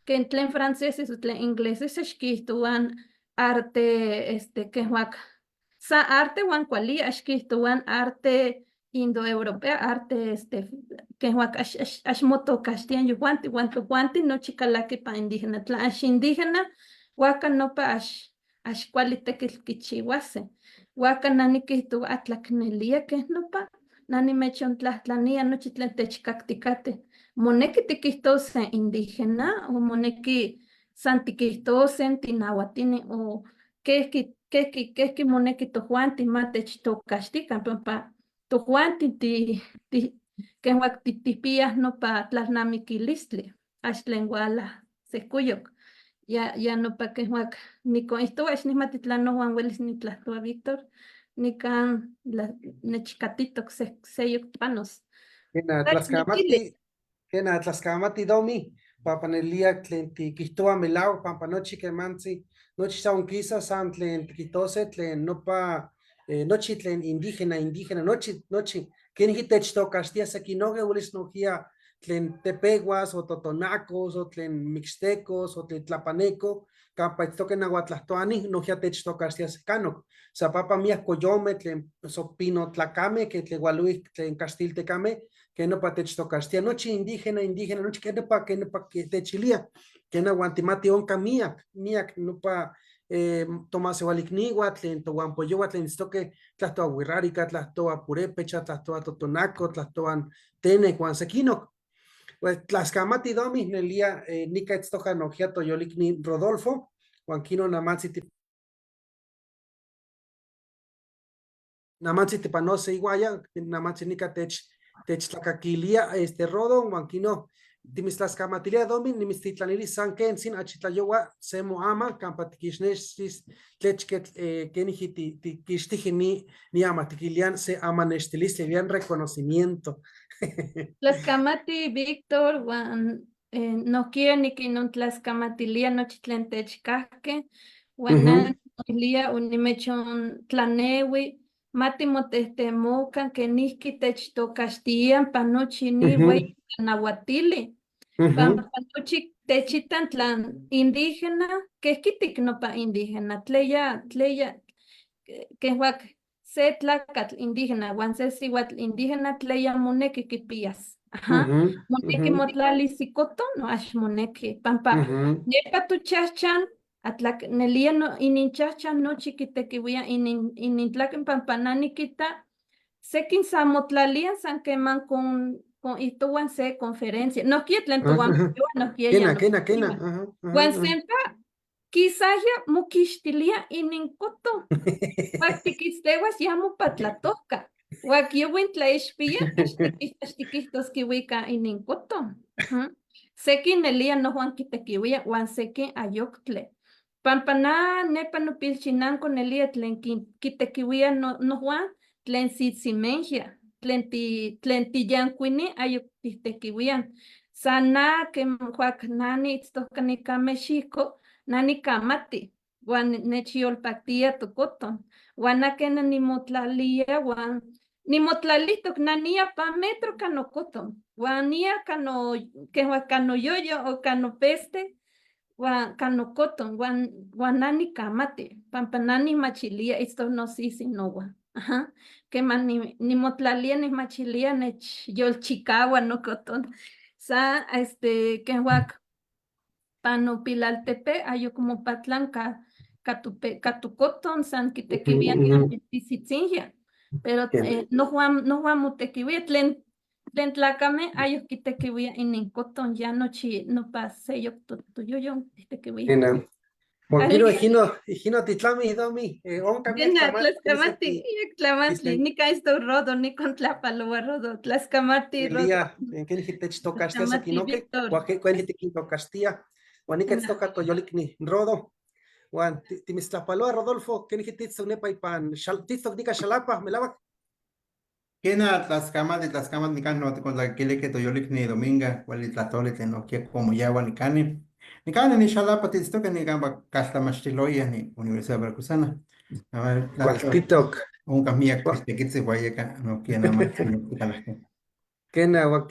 B: ken tlen franceses o tlen ingleses ax kiihtowan arte kehuac sa arte huan kualia ax kiihtowan arte indoeuropea, arte kehuac ax motocaxtian yojuanti, huan tojuanti nochi kalaki pan indígena, tla ax indígena huajca nopa ax kuali tekitl kichihuase. Huajca na niquihtowa atlacnelia keh nopa, na nimechontlahtlania nochi tlen techkaktikateh, moneki tiquihtose indígena o moneki san tiquihtose tinahuatini o kehki moneki tojuanti ma techtocaxtikan pampa tojuanti kehuac tijpiah nopa tlalnamiquilistli, ax tlen huala sehcoyoc. Ya nopa kehuac nicoihtowa, ax nihmati tlan nohuan huelis nitlahtowa Víctor, nican nechcatitoc seyoc panos.
A: Kena tlaxcamati, kena tlaxcamati Domi, Pampa nelía tlen tiquihtohua melahuac, pampa nochi quemantzi, nochi sa onkisa san tlen tiquitose tlen nopa nochi tlen indígena, indígena, nochi, nochi, kenijqui techtocaxtia sequinoque huelis nojquiya tlen tepehuas o totonacos o tlen mixtecos o tlen tlapaneco, campa itztoque nahuatlahtoani, nojquiya techtocaxtia canoc. Sa pampa miyac coyome tlen sopinotlacame que tlen hualuij tlen caxtiltecame, que nopa techtocaxtia, nochi indígena, indígena, nochi que nopa que techilia, quena huan timati onca miyac, miyac nopa tomasehualicnihua tlen tohuampoyohua tlen itztoque tlahtoa wixárika, tlahtoa purépecha, tlahtoa totonaco, tlahtoa tenec huan sequinoc. Pues tlascamati, Domi, nelia nica itztoja nojquiya toyolicni Rodolfo, huan quino namantzi tipanose iguaya, namantzi nica techtlacaquilia este Rodo, huan quino timitztlascamatilia, Domi, nimitztitlanilis san quentzin achi tlayohua se moama campa tiquixnextis tlechquetl kenijqui tiquixtiji ni ama, tiquilian se amanextilistli, lian reconocimiento.
B: Tlascamati, Víctor, huan nohquiya niquinontlascamatilia nochi tlen techcajque, huan na niquilia onimechon tlanehui ma timotejtemocan quenijqui techtocaxtian pa nochi ni hueyi tlanahuatili. Pampa nochi techitan tlan indígena, quejquitic nopa indígena, tleya, tleya, quehuac se tlacatl indígena huan se sihuatl indígena tleya monequi quipiyas. Ajá. Monequi motlalis icoton, no ax monequi. Pampa nepa tochahchan, atlac nelia no, ininchahchan nochi quitequihuia inintlaquen pampa na niquita sequin san motlalian san queman con ihtohuan se conferencia. Nohquiya tlen tohuampoyohua, nohquiya ya
A: Quena, quena, quena.
B: nochiwa. Huan sempa quisahya moquixtilia inincoton. Huan tiquistehuas ya mopatlatoca. Huan yohuin tlaixpia, axtiquihtos quihuica inincoton. Sequin nelia nohuan quitequihuia huan sequin ayoctle. Pampa na nepa nopilchinanco nelia tlen quitequihuia nohuan tlen tzitzimenjia, tlen tiyancuini ayoc tijtequihuian. San na quejuac na niitztoca nica Mexico, na nicamati, huan nechyolpactia tocoton. Huan na quena nimotlalia huan nimotlalihtoc na nia pan metro canocoton. Huan nia cano, quejuac canoyoyo o canopeste, huan canocoton, huan na nicamati, pampa na nihmachilia itztoc nosisi nohuan. Ajá. Queman nimotlalia nihmachilia nechyolchicahua nocoton. Sa este quejuac panopilaltepe ayoc mopatlan ka tocoton san quitequihuia tizitzinjia. Pero nohuan motequihuia tlen tlacame ayoc quitequihuia inincoton ya nochi nopa seyoc toyoyon quitequihuia.
A: Quena. Huan quino ijino titlami, Domi, onca miac
B: Quena,
A: tlamantli,
B: tlascamati, miac tlamantli, nica isto Rodo, nicontlapaloa Rodo, tlascamati, Rodo.
A: Elia, en kenijqui techtocaxtia
B: Tlascamati,
A: sequinoque,
B: Víctor.
A: huan kenijqui tiquintocaxtia, huan nica
B: Quena.
A: itztoca toyolicni Rodo. Huan timitztlapaloa, Rodolfo, kenijqui titztoc nepa ipan titztoc nica Xalapa, melahuac.
C: Quena, tlascamati, tlascamati, nican no ticontlaquili que toyolicni Dominga, cuali tlahtoli tlen nohkia como yahua nicani. Nicani ni Xalapa titztoque nican caltlamachtiloya ni Universidad Veracruzana. A ver,
A: Cualtitoc.
C: Onca miac tiquitzi huayeca nohkia nada más ticalahque.
A: Quena, huan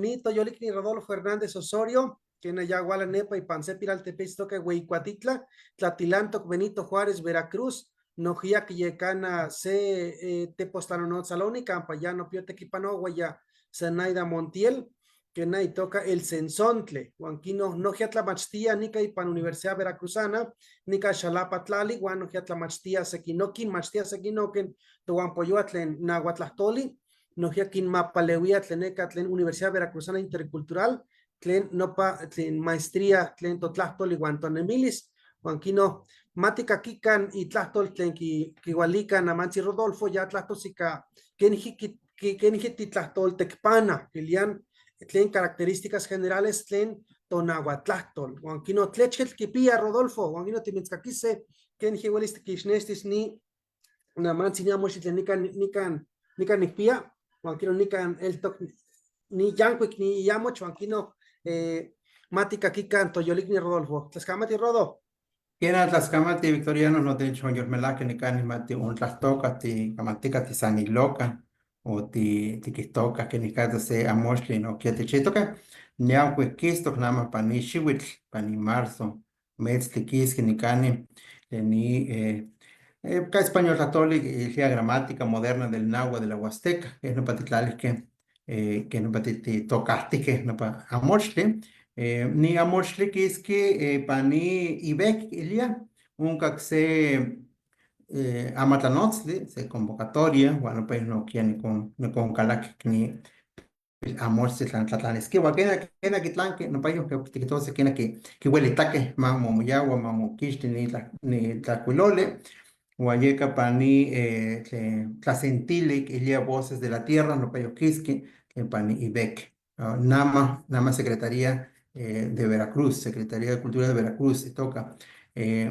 A: ni toyolicni Rodolfo Hernández Osorio, quena ya huala nepa ipan se pilaltepe itztoque Hueycuatitla, Tlatilantoc Benito Juárez, Veracruz, nohkia quiyecana se tepostanonotzaloni, campa ya no pio tequipanohua ya Zenaida Montiel, quena itoca el Cenzontle, huan quino nohkia tlamachtia nica ipan Universidad Veracruzana, nica Xalapa tlali, huan nohkia tlamachtia sequinoquin, machtia sequinoquin, tohuampoyoa tlen nahuatlahtoli, nohkia quinmapaleuia tlen neka tlen Universidad Veracruzana Intercultural, tlen nopa tlen maestría tlen totlahtol huan tonemilis, huan quino maticaquican itlahtol tlen kihualica namantzi Rodolfo, ya tlahtosika kenijqui titlahtoltecpana, kilian tlen características generales tlen tonahuatlahtol, huan quino tlechquetl quipia Rodolfo, huan quino timitzcaquise kenijqui huelis tiquixnextis ni namantzi ni amo tlen nican nicpia, huan quino nican eltoc ni yancuic ni yamoch, huan quino Ma tijcaquica toyolicni Rodolfo. Tlascamati, Rodo.
C: Quena tlascamati Victoriano notechonyolmelahque nican nihmati ontlahtoca ticamatica tisaniloca o tiquihtoca quenicatza se amoxtli nohkia tichihtoque. Niancuic quistoc nama pani xihuitl, pani marzo, metztli quisqui nicani tlen ni ca español tlahtoli ilhia Gramática Moderna del Náhuatl de la Huasteca, queh nopa titlalihque, queh nopa titocahtique nopa amoxtli. Ni amoxtli quisqui pani IBEC ilia, oncac se amatlanotzli, se convocatoria, huan nopa nohkia niconcalaqui ni amoxtli tlan tlatlanisquia, huan quena quitlanqui nopa tiquitose quena quihuelitaque ma momoyahua, ma moquixti ni tlajcuiloli, huan yeca pani tlen tlasentili quilia Voces de la Tierra, nopa quisqui tlen pani IBEC. Nama Secretaría de Veracruz, Secretaría de Cultura de Veracruz, itoca,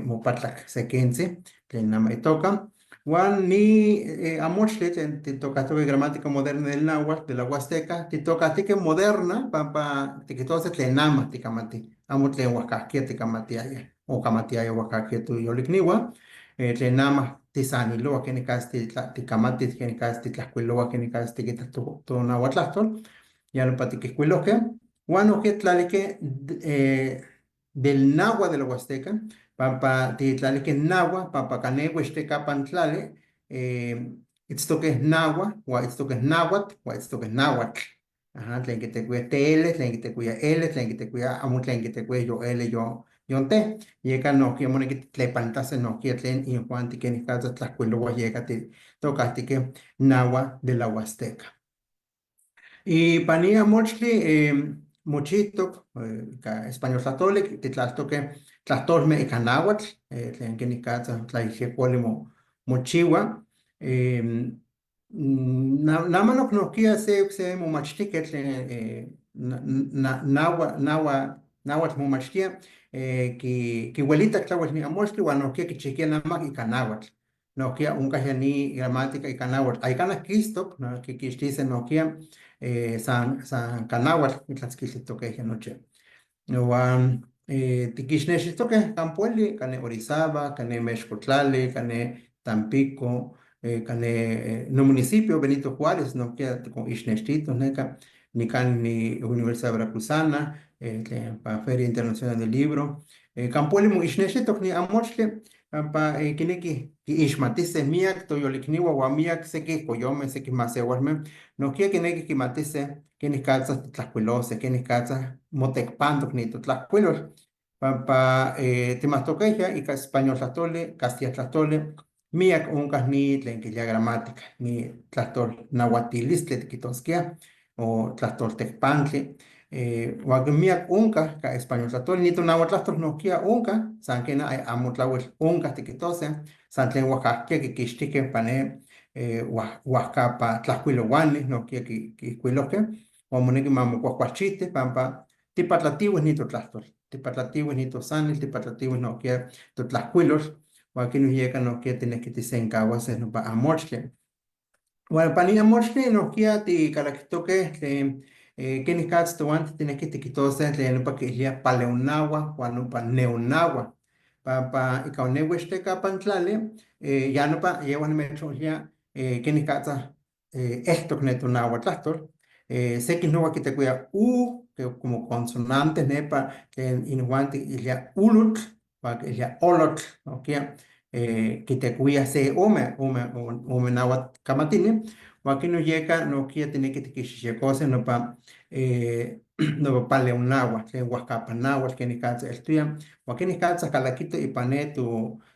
C: mopatlac se quentzi, tlen nama itoca. Huan ni amoxtli tlen titocahtoque Gramática Moderna del Náhuatl de la Huasteca, titocahtique moderna, pampa tiquitose tlen nama ticamati, amo tlen huajcahquia ticamatiaya, o camatiaya huajcahquia toyolicnihua, tlen nama tisaniloa, quenicas ticamati, quenicas titlajcuiloa, quenicas tiquita tonahuatlahtol, ya nopa tiquijcuilohque. Huan nohkia tlalihque del náhuatl de la Huasteca, pampa titlalihque náhuatl, pampa cane huixtecapan tlali, itztoque náhuatl, huan itztoque náhuatl, huan itztoque náhuatl. Ajá, tlen quitecuia TL, tlen quitecuia L, tlen quitecuia, amo tlen quitecuia yo L, yo, yon T. Yeka nohkia moneki titlepantase nohkia tlen injuanti quenicatza tlajcuiloa yeka titocahtique náhuatl de la Huasteca. Y pani amoxtli mochihtoc ica español tlahtoli, titlaltoque tlahtolme ica náhuatl, tlen quenicatza tlailhia cuali mochiua. Nama nohkia se momachtiquetl tlen náhuatl momachtia, kihuelita tlauel ni amoxtli huan nohkia quichihquia nama ica náhuatl. Nohkia oncah ni gramática ica náhuatl. Aycana quistoc, no, quiquixtise nohkia san ca náhuatl quitlatzquiltihtoque nochi. Huan tiquixnextihtoque campueli, cane Orizaba, cane Mexcotlali, cane Tampico, cane no municipio Benito Juárez, nohkia ticonixnextito neca, nican ni Universidad Veracruzana, tlen pa Feria Internacional del Libro. Campueli moixnextihtoc ni amoxtli, pampa quinequi quiixmatise miac toyolicniua huan miac sequi coyome, sequi masewalme, nohkia quinequi quimatise quenicatza titlajcuilose, quenicatza motecpantoc ni totlajcuilol, pampa timahtoqueya ica español tlahtoli, castilla tlahtoli, miac oncah ni tlen quilia gramática, ni tlahtol nahuatilistli tiquitosquia, o tlahtol tecpantli, huan miac oncah ca español tlahtoli, ni tonahuatlahtol nohkia oncah, san quena amo tlauel oncah tiquitose, san tlen huajcahquia quiquixtihque pane huajcapa tlajcuilouani nohkia quiijcuilohque, huan moneki ma mocuajcualchihte pampa tipatlatiueh ni totlahtol, tipatlatiueh ni tosanil, tipatlatiueh nohkia totlajcuilol, huan quinoh yeca nohkia tinehqui tisencauase nopa amoxtli. Huan pani amoxtli nohkia ticalaquitoque tlen quenicatz tohuan tinehqui tiquitose tlen nopa quilia paleonahua huan nopa neonahua, pampa ica one huixtecapan tlali, ya nopa yehuan nimechonlia quenicatza ehtoc ne tonahuatlahtol, sequin nohua quitecuia u, que como consonante nepa tlen injuanti ilia ulutl, huan quilia olotl, nohkia quitecuia se ome náhuatl camatini, huan quino yeca nohkia tinequi tiquixixecose nopa paleonahua, tlen huajcapa náhuatl quenicatza eltoya, huan quenicatza calaquito ipan ne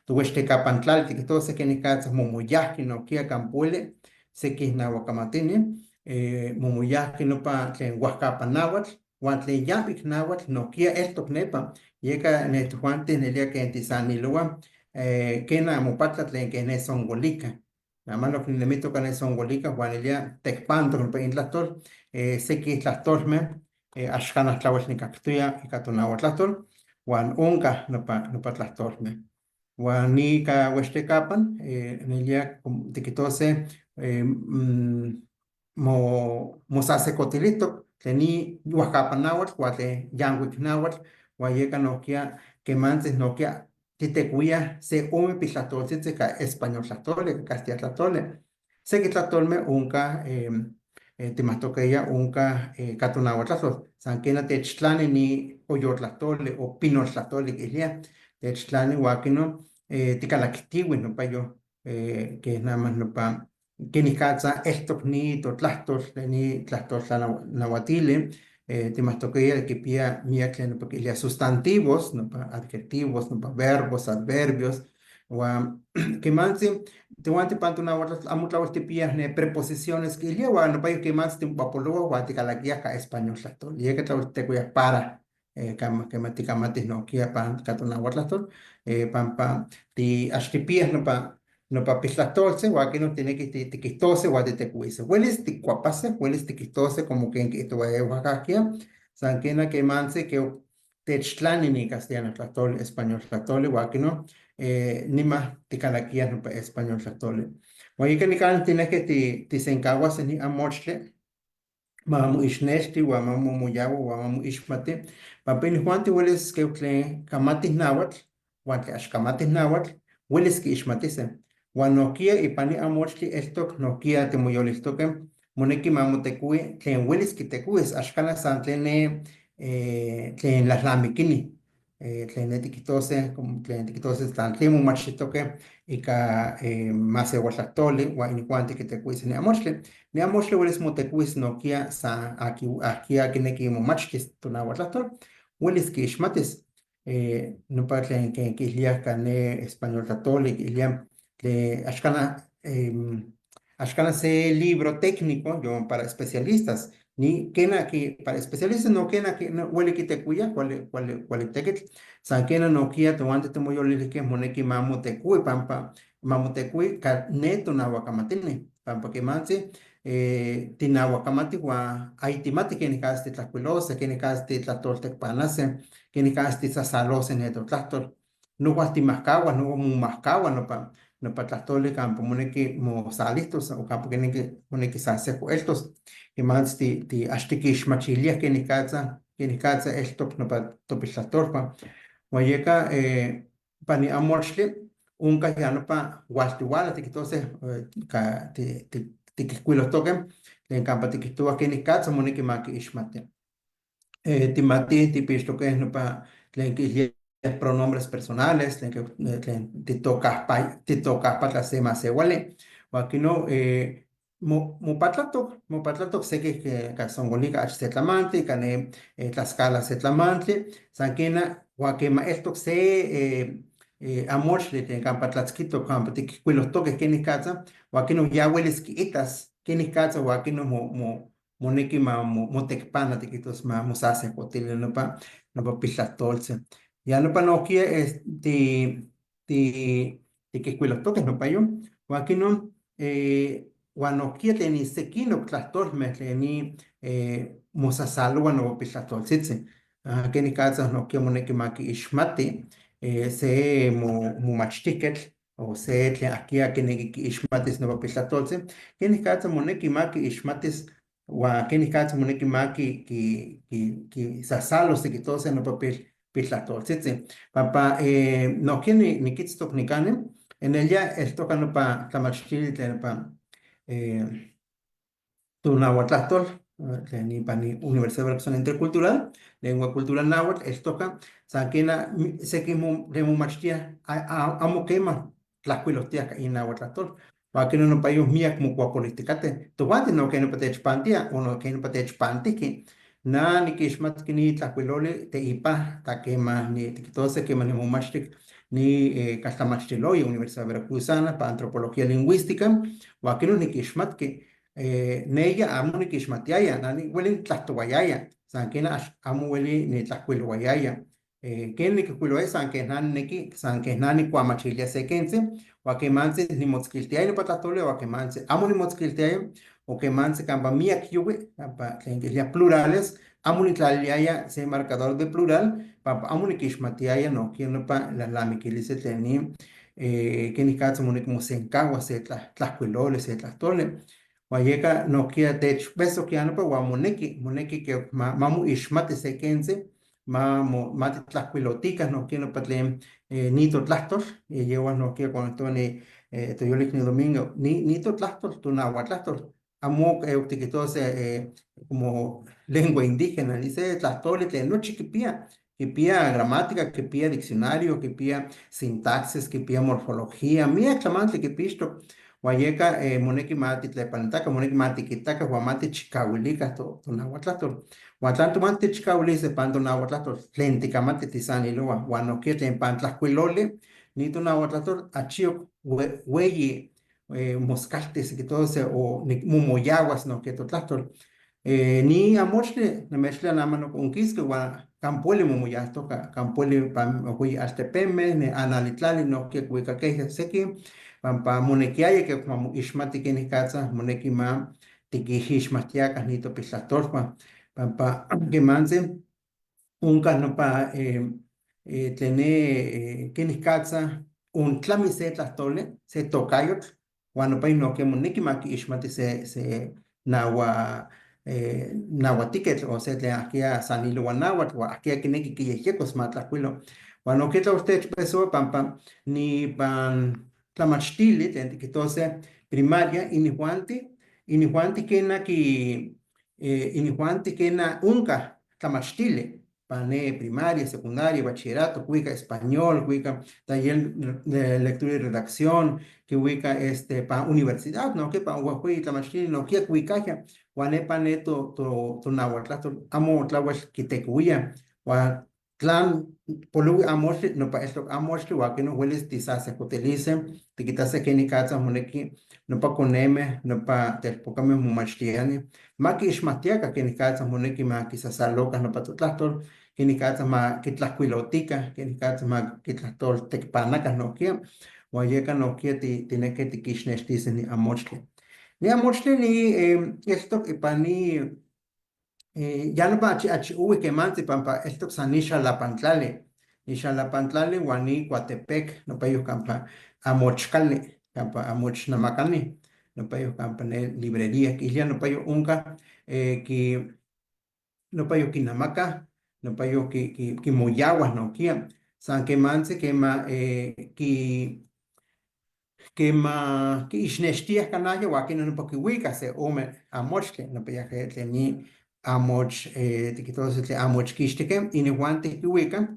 C: tohuixtecapan tlali tiquitose quenicatza momoyahqui nohkia campueli, sequin nahuacamatini, momoyahqui nopa tlen huajcapa náhuatl, huan tlen yahvic náhuatl nohkia eltoc nepa, yeca netojuanti nelia quen tisaniloa, quena mopatla tlen quen ne songolica. Nada lo que nemito can songolica, huan nelia tecpantoc nopa intlahtol, sequi tlahtolme, axcanah tlauel nicactoya ica tonahuatlahtol, huan oncah nopa tlahtolme. Huan nica huixtecapan, nelia tiquitose, mosasecotilitok Tlen ni huajcapa náhuatl huan tlen yancuic náhuatl huan yeca nojquiya quemantzi nojquiya titecuiya se ome piltlajtoltzitzi ica español tlajtoli, ica castilla tlajtoli. Sequi tlajtolme onca timajtoqueya onca ica tonahuatl san quena techtlani ni oyotlajtoli o pinoltlajtoli quiilhuía, techtlani huan quino ticalactihui nopa yo que nama nopa quenicatza eltoc ni totlajtol, ni tlajtol tlanahuatili, timajtoqueya quipiya miyac tlen nopa quiilhuía sustantivos, nopa adjetivos, nopa verbos, adverbios, huan quemantzi tehuanti ipan tonahuatl amo tlahuel tipiyaj ne preposiciones quiilhuía huan nopa quemantzi timocuapolohua huan ticalaquiyaj ica español tlajtoli, yeca tlahuel titecuiyaj para quema ticamatij nojquiya ica tonahuatl pampa ax tipiyaj nopa piltlahtoltzi huan quino tinequi tiquijtose huan titecuise. Huelis ticuapase, huelis tiquijtose como quen quiijtohua huajcajquia, san quena quemantzi que techtlani ni castellano tlajtoli, español tlajtoli, huan quino nima ticalaquiyaj nopa español tlajtoli. Huan ica nican tinequi tisencahuase ni amochtli ma moixnexti huan ma momoyahua huan ma moixmati, pampa inijuanti huelis que tlen camatij náhuatl huan tlen ax camatij náhuatl huelis quiixmatise. Huan nojquiya ipan ni amochtli eltoc nojquiya timoyoliltoque monequi ma motecui tlen huelis quitecuis, ax cana san tlen ne tlen lalnamiquini, tlen ne tiquijtose, como tlen tiquijtose san tlen momachtijtoque ica masehualtlajtoli huan inijuanti quitecuise ni amochtli. Ni amochtli huelis motecuis nojquiya san ajquiya quinequi momachtis tonahuatl huelis quiixmatis. Nopa tlen quiilhuía ica ne español tlajtoli, quiilhuía tlen axcana se libro técnico yon para especialistas, ni quena que para especialistas no quena que no hueli quitecuia cuali cuali cuali tequitl, san quena nojquiya tohuanti timoyolilihque monequi ma motecui pampa ma motecui ca ne tonahuacamatini, pampa quemantzi tinahuacamati huan ay timati quenicatza titlajcuilose, quenicatza titlahtoltecpanase, quenicatza titzasalose ne totlajtol. Nohual timajcahua, no momajcahua nopa tlajtoli campa monequi mosalijtos o campa monequi sa sejco eltos. Quemantzi ti ax tiquixmachiliaj quenicatza eltoc nopa topiltlajtolhua. Huan yeca pani amochtli onca ya nopa hualtihuala tiquijtose ca tiquijcuilojtoque tlen campa tiquijtohua quenicatza monequi ma quiixmati. Timati tipixtoque nopa tlen quiilhuía pronombres personales, tlen titocajpatla se masehuali. Huan quino mopatlatoc sequi ica Zongolica ax se tlamantli, ica ne Tlaxcala se tlamantli, san quena huan quema eltoc se amochtli tlen campa tlatzquitoc, campa tiquijcuilojtoque quenicatza, huan quino ya huelis quiitas quenicatza huan quino monequi ma motecpana tiquijtos ma mosasejcotili nopa piltlahtoltzi. Ya nopa nojquiya es tiquijcuilojtoque nopa yo, huan quino huan nojquiya tlen ni sequinoc tlajtolmeh tlen ni mosasalohua nopa piltlahtoltzitzi. Quenicatza nojquiya monequi ma quiixmati se momachtijquetl o se tlen ajquiya quinequi quiixmatis nopa piltlahtoltzi, quenicatza monequi ma quiixmatis huan quenicatza monequi ma quisasalos tiquijtose nopa piltlahtoltzitzi. Pampa nojquiya niquitztoc nicani, en ella eltoca nopa tlamachtili tlen nopa tonahuatlahtol tlen ipan Universidad Veracruzana Intercultural, Lengua Cultura Náhuatl, eltoca san quena sequi tlen momachtia amo quema tlajcuilojtiaj ica inahuatlahtol, huan quino nopa iyon miyac mocuapolijticate. Tojuanti no que nopa techpantia o no que nopa techpantijqui. Na niquixmatqui ni tlajcuiloli teipa ta quema ni tiquijtose quema nimomachtic ni caltlamachtiloya Universidad Veracruzana pa Antropología Lingüística, huan quino niquixmatqui neya amo niquixmatiaya, na hueli nitlajtohuayaya, san quena amo hueli nitlajcuilohuayaya. Quen niquijcuilohuaya san que na ninequi, san que na nicuamachilia se quentzi, huan quemantzi nimotzquiltiaya nopa tlajtoli, huan quemantzi amo nimotzquiltiaya, o quemantzi campa miyac yohui, campa tlen quiilhuía plurales, amo nitlaliliaya se marcador de plural, pampa amo niquixmatiaya nojquiya nopa lalnamiquilistli tlen ni quenicatza monequi mosencahua se tlajcuiloli, se tlajtoli. Huan yeca nohquiya techbesohquia nopa huan moneki, moneki que ma moixmati se quentzi, ma titlajcuilotica nohquiya nopa tlen ni totlahtol, yehuan nohquiya cuando quiijtohua ni toyolicni Domingo, ni totlahtol, tonahuatlahtol, amo tiquijtose como lengua indígena, ni se tlahtoli tlen nochi quipia, quipia gramática, quipia diccionario, quipia sintaxis, quipia morfología, miyac tlamantli quipixtoc. Huan yeca moneki ma titlepanitaca, moneki ma tiquitaca huan ma tichcahuilica tonahuatlahtol. Huan tla tojuanti tichcahuilise pan tonahuatlahtol tlen ticamati tisanilohua huan nohquiya tlen pan tlajcuiloli, ni tonahuatlahtol achiyoc hueyi moscaltis quihtose o momoyahuas nohquiya totlahtol. Ni amochtli nimechilhuía nama onquisqui huan campoeli momoyahtoca, campoeli pan hueyi altepeme, ne analitlali nohquiya cuicaqueya sequi, pampa monequiaya que ma moixmati quenicatza moneki ma tiquixixmatiaca ni topiltlahtolhua, pampa quemantzi onca nopa tlen ne quenicatza ontlami se tlahtoli, se tocayotl, huan nopa nohquiya moneki ma quiixmati se nahua nahuatiquetl o se tlen ahquia sanilohua nahuatl huan ahquia quineki quiyejyecos ma tlajcuilo. Huan nohquiya tlauel techpesohua pampa nipan tlamachtili tlen tiquihtose primaria inijuanti quena qui inijuanti quena onca tlamachtili pan ne primaria, secundaria, bachillerato, cuica español, cuica taller de lectura y redacción, cuica pan universidad, no que pan huehueyi tlamachtili nohquiya cuicahya, huan nepa ne tonahuatlahtol amo tlauel quitecohuia, huan tlan polihui amochtli, nopa eltoc amochtli, huan quino huelis tisasejcotilise, tiquitase quenicatza moneki nopa coneme, nopa telpocame momachtiani, ma quiixmatiaca quenicatza moneki ma quisasaloca nopa totlahtol, quenicatza ma quitlajcuilotica, quenicatza ma quitlahtoltecpanaca nohquiya, huan yeca nohquiya tineque tiquixnextise ni amochtli. Ni amochtli ni eltoc ipan ni ya nopa achi ohui quemantzi pampa eltoc san ni xalapantlali, ni xalapantlali huan ni Coatepec, nopa iyoc campa amochcali, campa amochnamacani, nopa iyoc campa ne librería quilia, nopa iyoc onca qui nopa iyoc quinamaca, nopa iyoc quimoyahua nohquiya, san quemantzi quema qui quema quiixnextiah canahya huan quino nopa quihuica se ome amochtli, nopa yaje tlen ni amoch tiquijtose tlen amochquixtique, inijuanti quihuica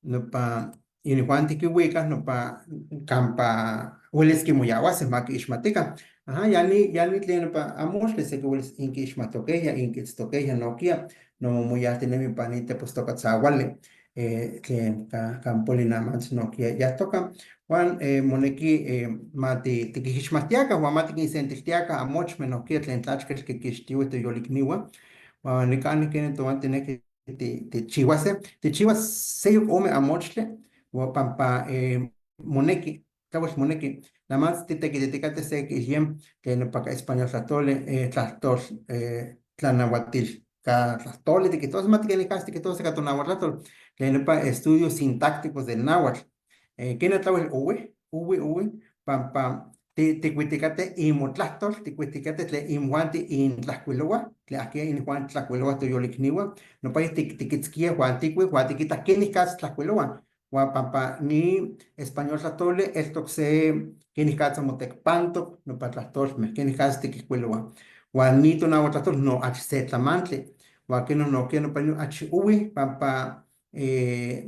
C: nopa inijuanti quihuica nopa campa huelis quimoyahuase ma quiixmatica. Ajá, ya ni tlen nopa amochtli se que huelis inquiixmatoqueya, inquitztoqueya nohquiya, nomomoyahtinemi pan ni tepostocatzahuali, tlen campoeli namantzi nohquiya yahtoca, huan moneki ma tiquixixmatiaca huan ma tiquinsentiltiaca amochme nohquiya tlen tlachquetl quiquixtihui toyolicnihua, huan nican queni tohuan tinequi tichihuase, tichihuas seyoc ome amochtli, huan pampa moneki, tlauel moneki, namantzi titequititicate se quiilhia tlen nopa ca español tlahtoli tlahtol tlanahuatil ca tlahtoli tiquijtose, ma tiquenicatza tiquijtose ca tonahuatlahtol, tlen nopa estudios sintácticos del náhuatl. Quena tlauel ohui, ohui, ohui, pampa ticuiticate imotlahtol, ticuiticate tlen imojuanti intlajcuilohua, tlen ahquia inijuanti tlajcuilohua toyolicnihua, nopa tiquitzquia huan ticui, huan tiquita quenicatza tlajcuilohua, huan pampa ni español tlahtoli eltoc se quenicatza motecpantoc nopa tlahtolmeh, quenicatza tiquijcuilohua, huan ni tonahuatlahtol no achi se tlamantli, huan queno nohquiya nopa achi ohui pampa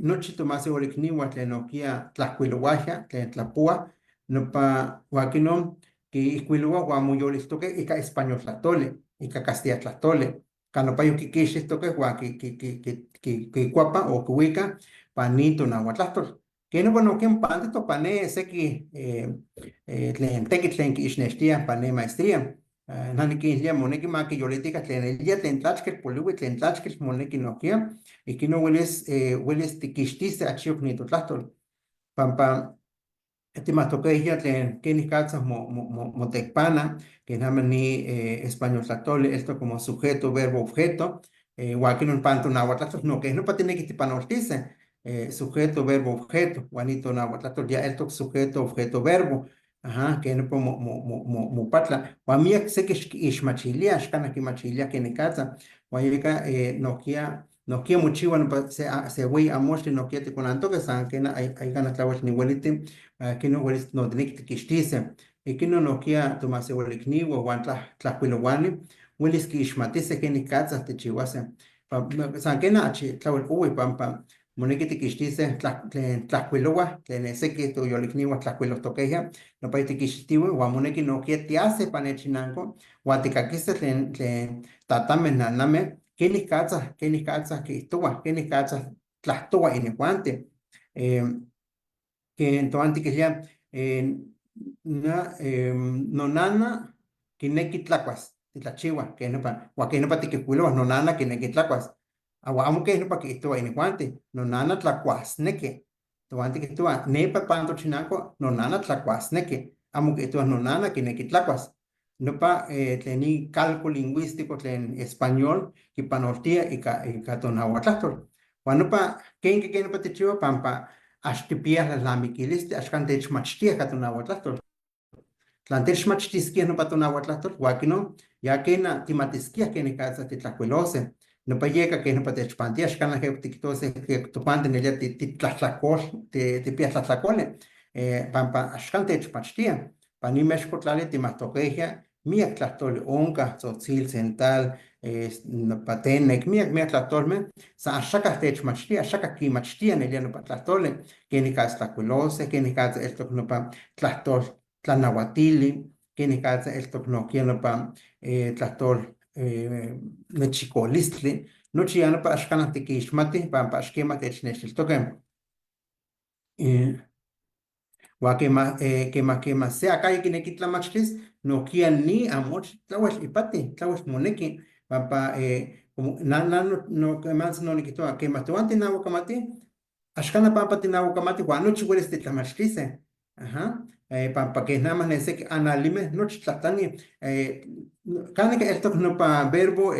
C: nochi tomasehualicnihua tlen nohquiya tlajcuilohuahya, tlen tlapohua, nopa huan quinon quiijcuilohua huan moyoliltoque ica español tlahtoli, ica castilla tlahtoli, ca nopa quiquixtihtoque huan quicuapa o quihuica pan ni tonahuatlahtol. Que nopa nohquiya mopantitoc pan ne sequi tlen tequitl tlen quiixnextia pan ne maestría. Nah niquilhia moneki ma quiyolitica tlen nelia tlen tlachquetl polihui, tlen tlachquetl moneki nohquiya, ihquino huelis tiquixtise achiyoc ni totlahtol, pampa timahtoqueya tlen quenicatza motecpana, que nama ni español tlahtoli eltoc como sujeto, verbo, objeto, huan quinon pan tonahuatlahtol no quej nopa tinequi tipanoltise, sujeto, verbo, objeto, huan ni tonahuatlahtol ya eltoc sujeto, objeto, verbo. Ajá, que nopa mopatla. Huan miyac seki ixmachilía, axcana quimachilía quenicatza. Huan yeka nohkia mochiwa nopa se hueyi amoxtli nohkia ticonantoque san quena aycana tlawel nihueliti, kino huelis notiniqui tiquixtise. Ikino nohkia tomasehualicnihua huan tlajcuilohuani huelis quiixmatise quenicatza tichihuase. San quena achi tlawel ohui pampa moneki tiquixtise tlen tlajcuilohua, tlen seki toyolicnihua tlajcuilohtoquejya, nopa tiquixtihue huan moneki nohkia tiase pan nechinanco huan ticaquise tlen tatameh, nanameh, quenicatza quiihtohuaj, quenicatza tlahtohua inijuanti. Ken toan tiquilhia, na, nonana quineki tlacuas, titlachiua, que nopa, huan que nopa tiquijcuilohua, nonana quineki tlacuas. Huan amo que nopa quiihtohua inijuanti, nonana tlacuasneki. Toan tiquihtohua, nepa pan tochinanco, nonana tlacuasneki. Amo quiihtohua nonana quineki tlacuas. Nopa tlen ni calco lingüístico tlen español quipanoltia ika tonahuatlahtol. Huan nopa kenque que nopa tichiua pampa ax tipia tlalnamiquilistli, axkan techmachtia ika tonahuatlahtol. Tlan techmachtisquia nopa tonahuatlahtol, huan kino, ya kena timatisquia kenicatza titlajcuilose. Nopa yeka que nopa techpantia, axkan que tiquitose que tojuanti nelia titlajtlacol, tipia tlajtlacole, pampa axkan techmachtia. Pani Mexco tlali timahtoquejya, miak tlahtoli onka, tzotzil, tzental, nopa tenec, miak tlahtolmeh, san axakah techmachtia, axakah quimachtia nelia nopa tlahtoli, kenicatza tlajcuilose, kenicatza eltoc nopa tlahtol tlanahuatili, kenicatza eltoc nohkia nopa tlahtol nechicolistli, nochi ya nopa axkanah tiquixmatih pampa axquema technextiltoque. Huan quema se acaya quineki tlamachtis, nohkia ni amochtli tlawel ipati, tlawel moneki, pampa como na no, no, quemantzi no niquihtowa, quema tohuan tinahuacamati, axcana pampa tinahuacamati, huan nochi huelis titlamachtlise. Ajá. Pampa que nada más ne seki analime nochi tlahtlani, kanika eltoc nopa verbo,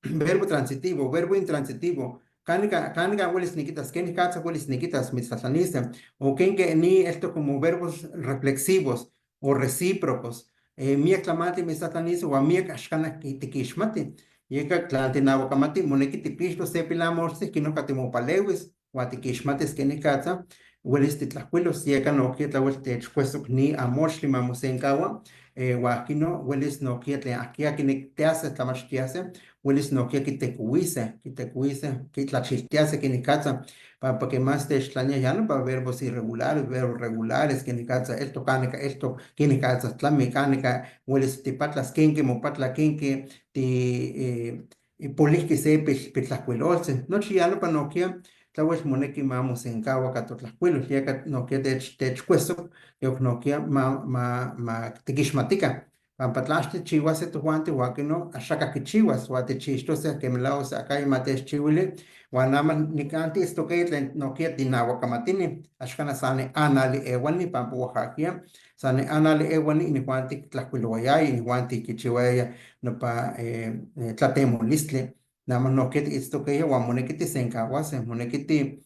C: verbo transitivo, verbo intransitivo, kanika huelis niquitas, kenicatza huelis niquitas mitztlatlanise, o kenke ni eltoc como verbos reflexivos o recíprocos, miak tlamantli mitztlatlanise huan miak axcana tiquixmati, yeka tlan tinahuacamati moneki tipixtos se pilamortzi kino katimopalewis, huan tiquixmatis kenicatza huelis titlajcuilos, yeka nohkia tlawel techcuesok ni amoxtli mamosenkaua, huan kino huelis nohkia tlen ahkia kinektiase tlamachtiase, huelis nohkia kitecuise, kitlachiltiase kenicatza, pampa que más techtlania ya nopa verbos irregulares, verbos regulares, kenicatza eltoc, kanika eltoc, kenicatza tlami, kanika huelis tipatlas, kenke mopatla, kenke ti polihki se piltlajcuiloltzi, nochi ya nopa nohkia tlawel moneki mamosenkaua ka totlajcuilol, yeka nohkia techcuesok, yok nohkia ma tiquixmatica, pampa tla axtichihuase tojuanti, huan kino axakah kichihuas, huan tichixtose que melahua se acaya ma techchihuili, huan ama nikan tiitztoque tlen nohkia tinahuacamatini, axkana san anali ewani, pampa oaxaquia, san anali ewani inijuanti tlajcuilohuayaya, inijuanti kichihuayaya nopa tlatemolistli, nada más nohkia tiitztoque huan moneki tisenkauase, moneki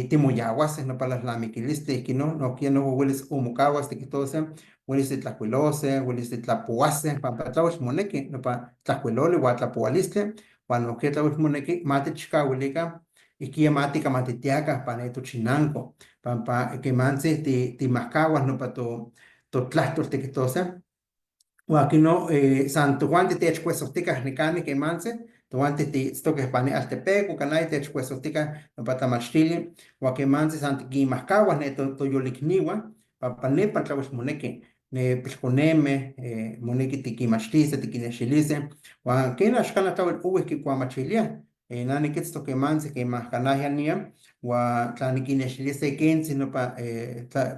C: timoyahuase nopa tlalnamiquilistli, kino nohkia noho huelis omokahuas tiquihtose, huelis titlajcuilose, huelis titlapohuase, pampa tlawel moneki nopa tlajcuiloli huan tlapohualistli, huan nohkia tlawel moneki ma tichcahuilica, ihkia ma ticamatitiaca pan tochinanco, pampa quemantzi timahcahuas nopa totlahtol tiquihtose, huan kino san tojuanti techcuesohticah nicani quemantzi, tojuanti tiitztoque pan altepeco, canay techcuesohticah nopa tlamachtili, huan quemantzi san tiquimahcahuas ne toyolicniua, pampa nepa tlawel moneki, ne pilconeme, moneki tiquimachtise, tiquinexilise, huan quena axcana tlawel ohui quicuamachilia, na niquitztoc quemantzi quemahcanahya nia, huan tla niquinexilise quentzi nopa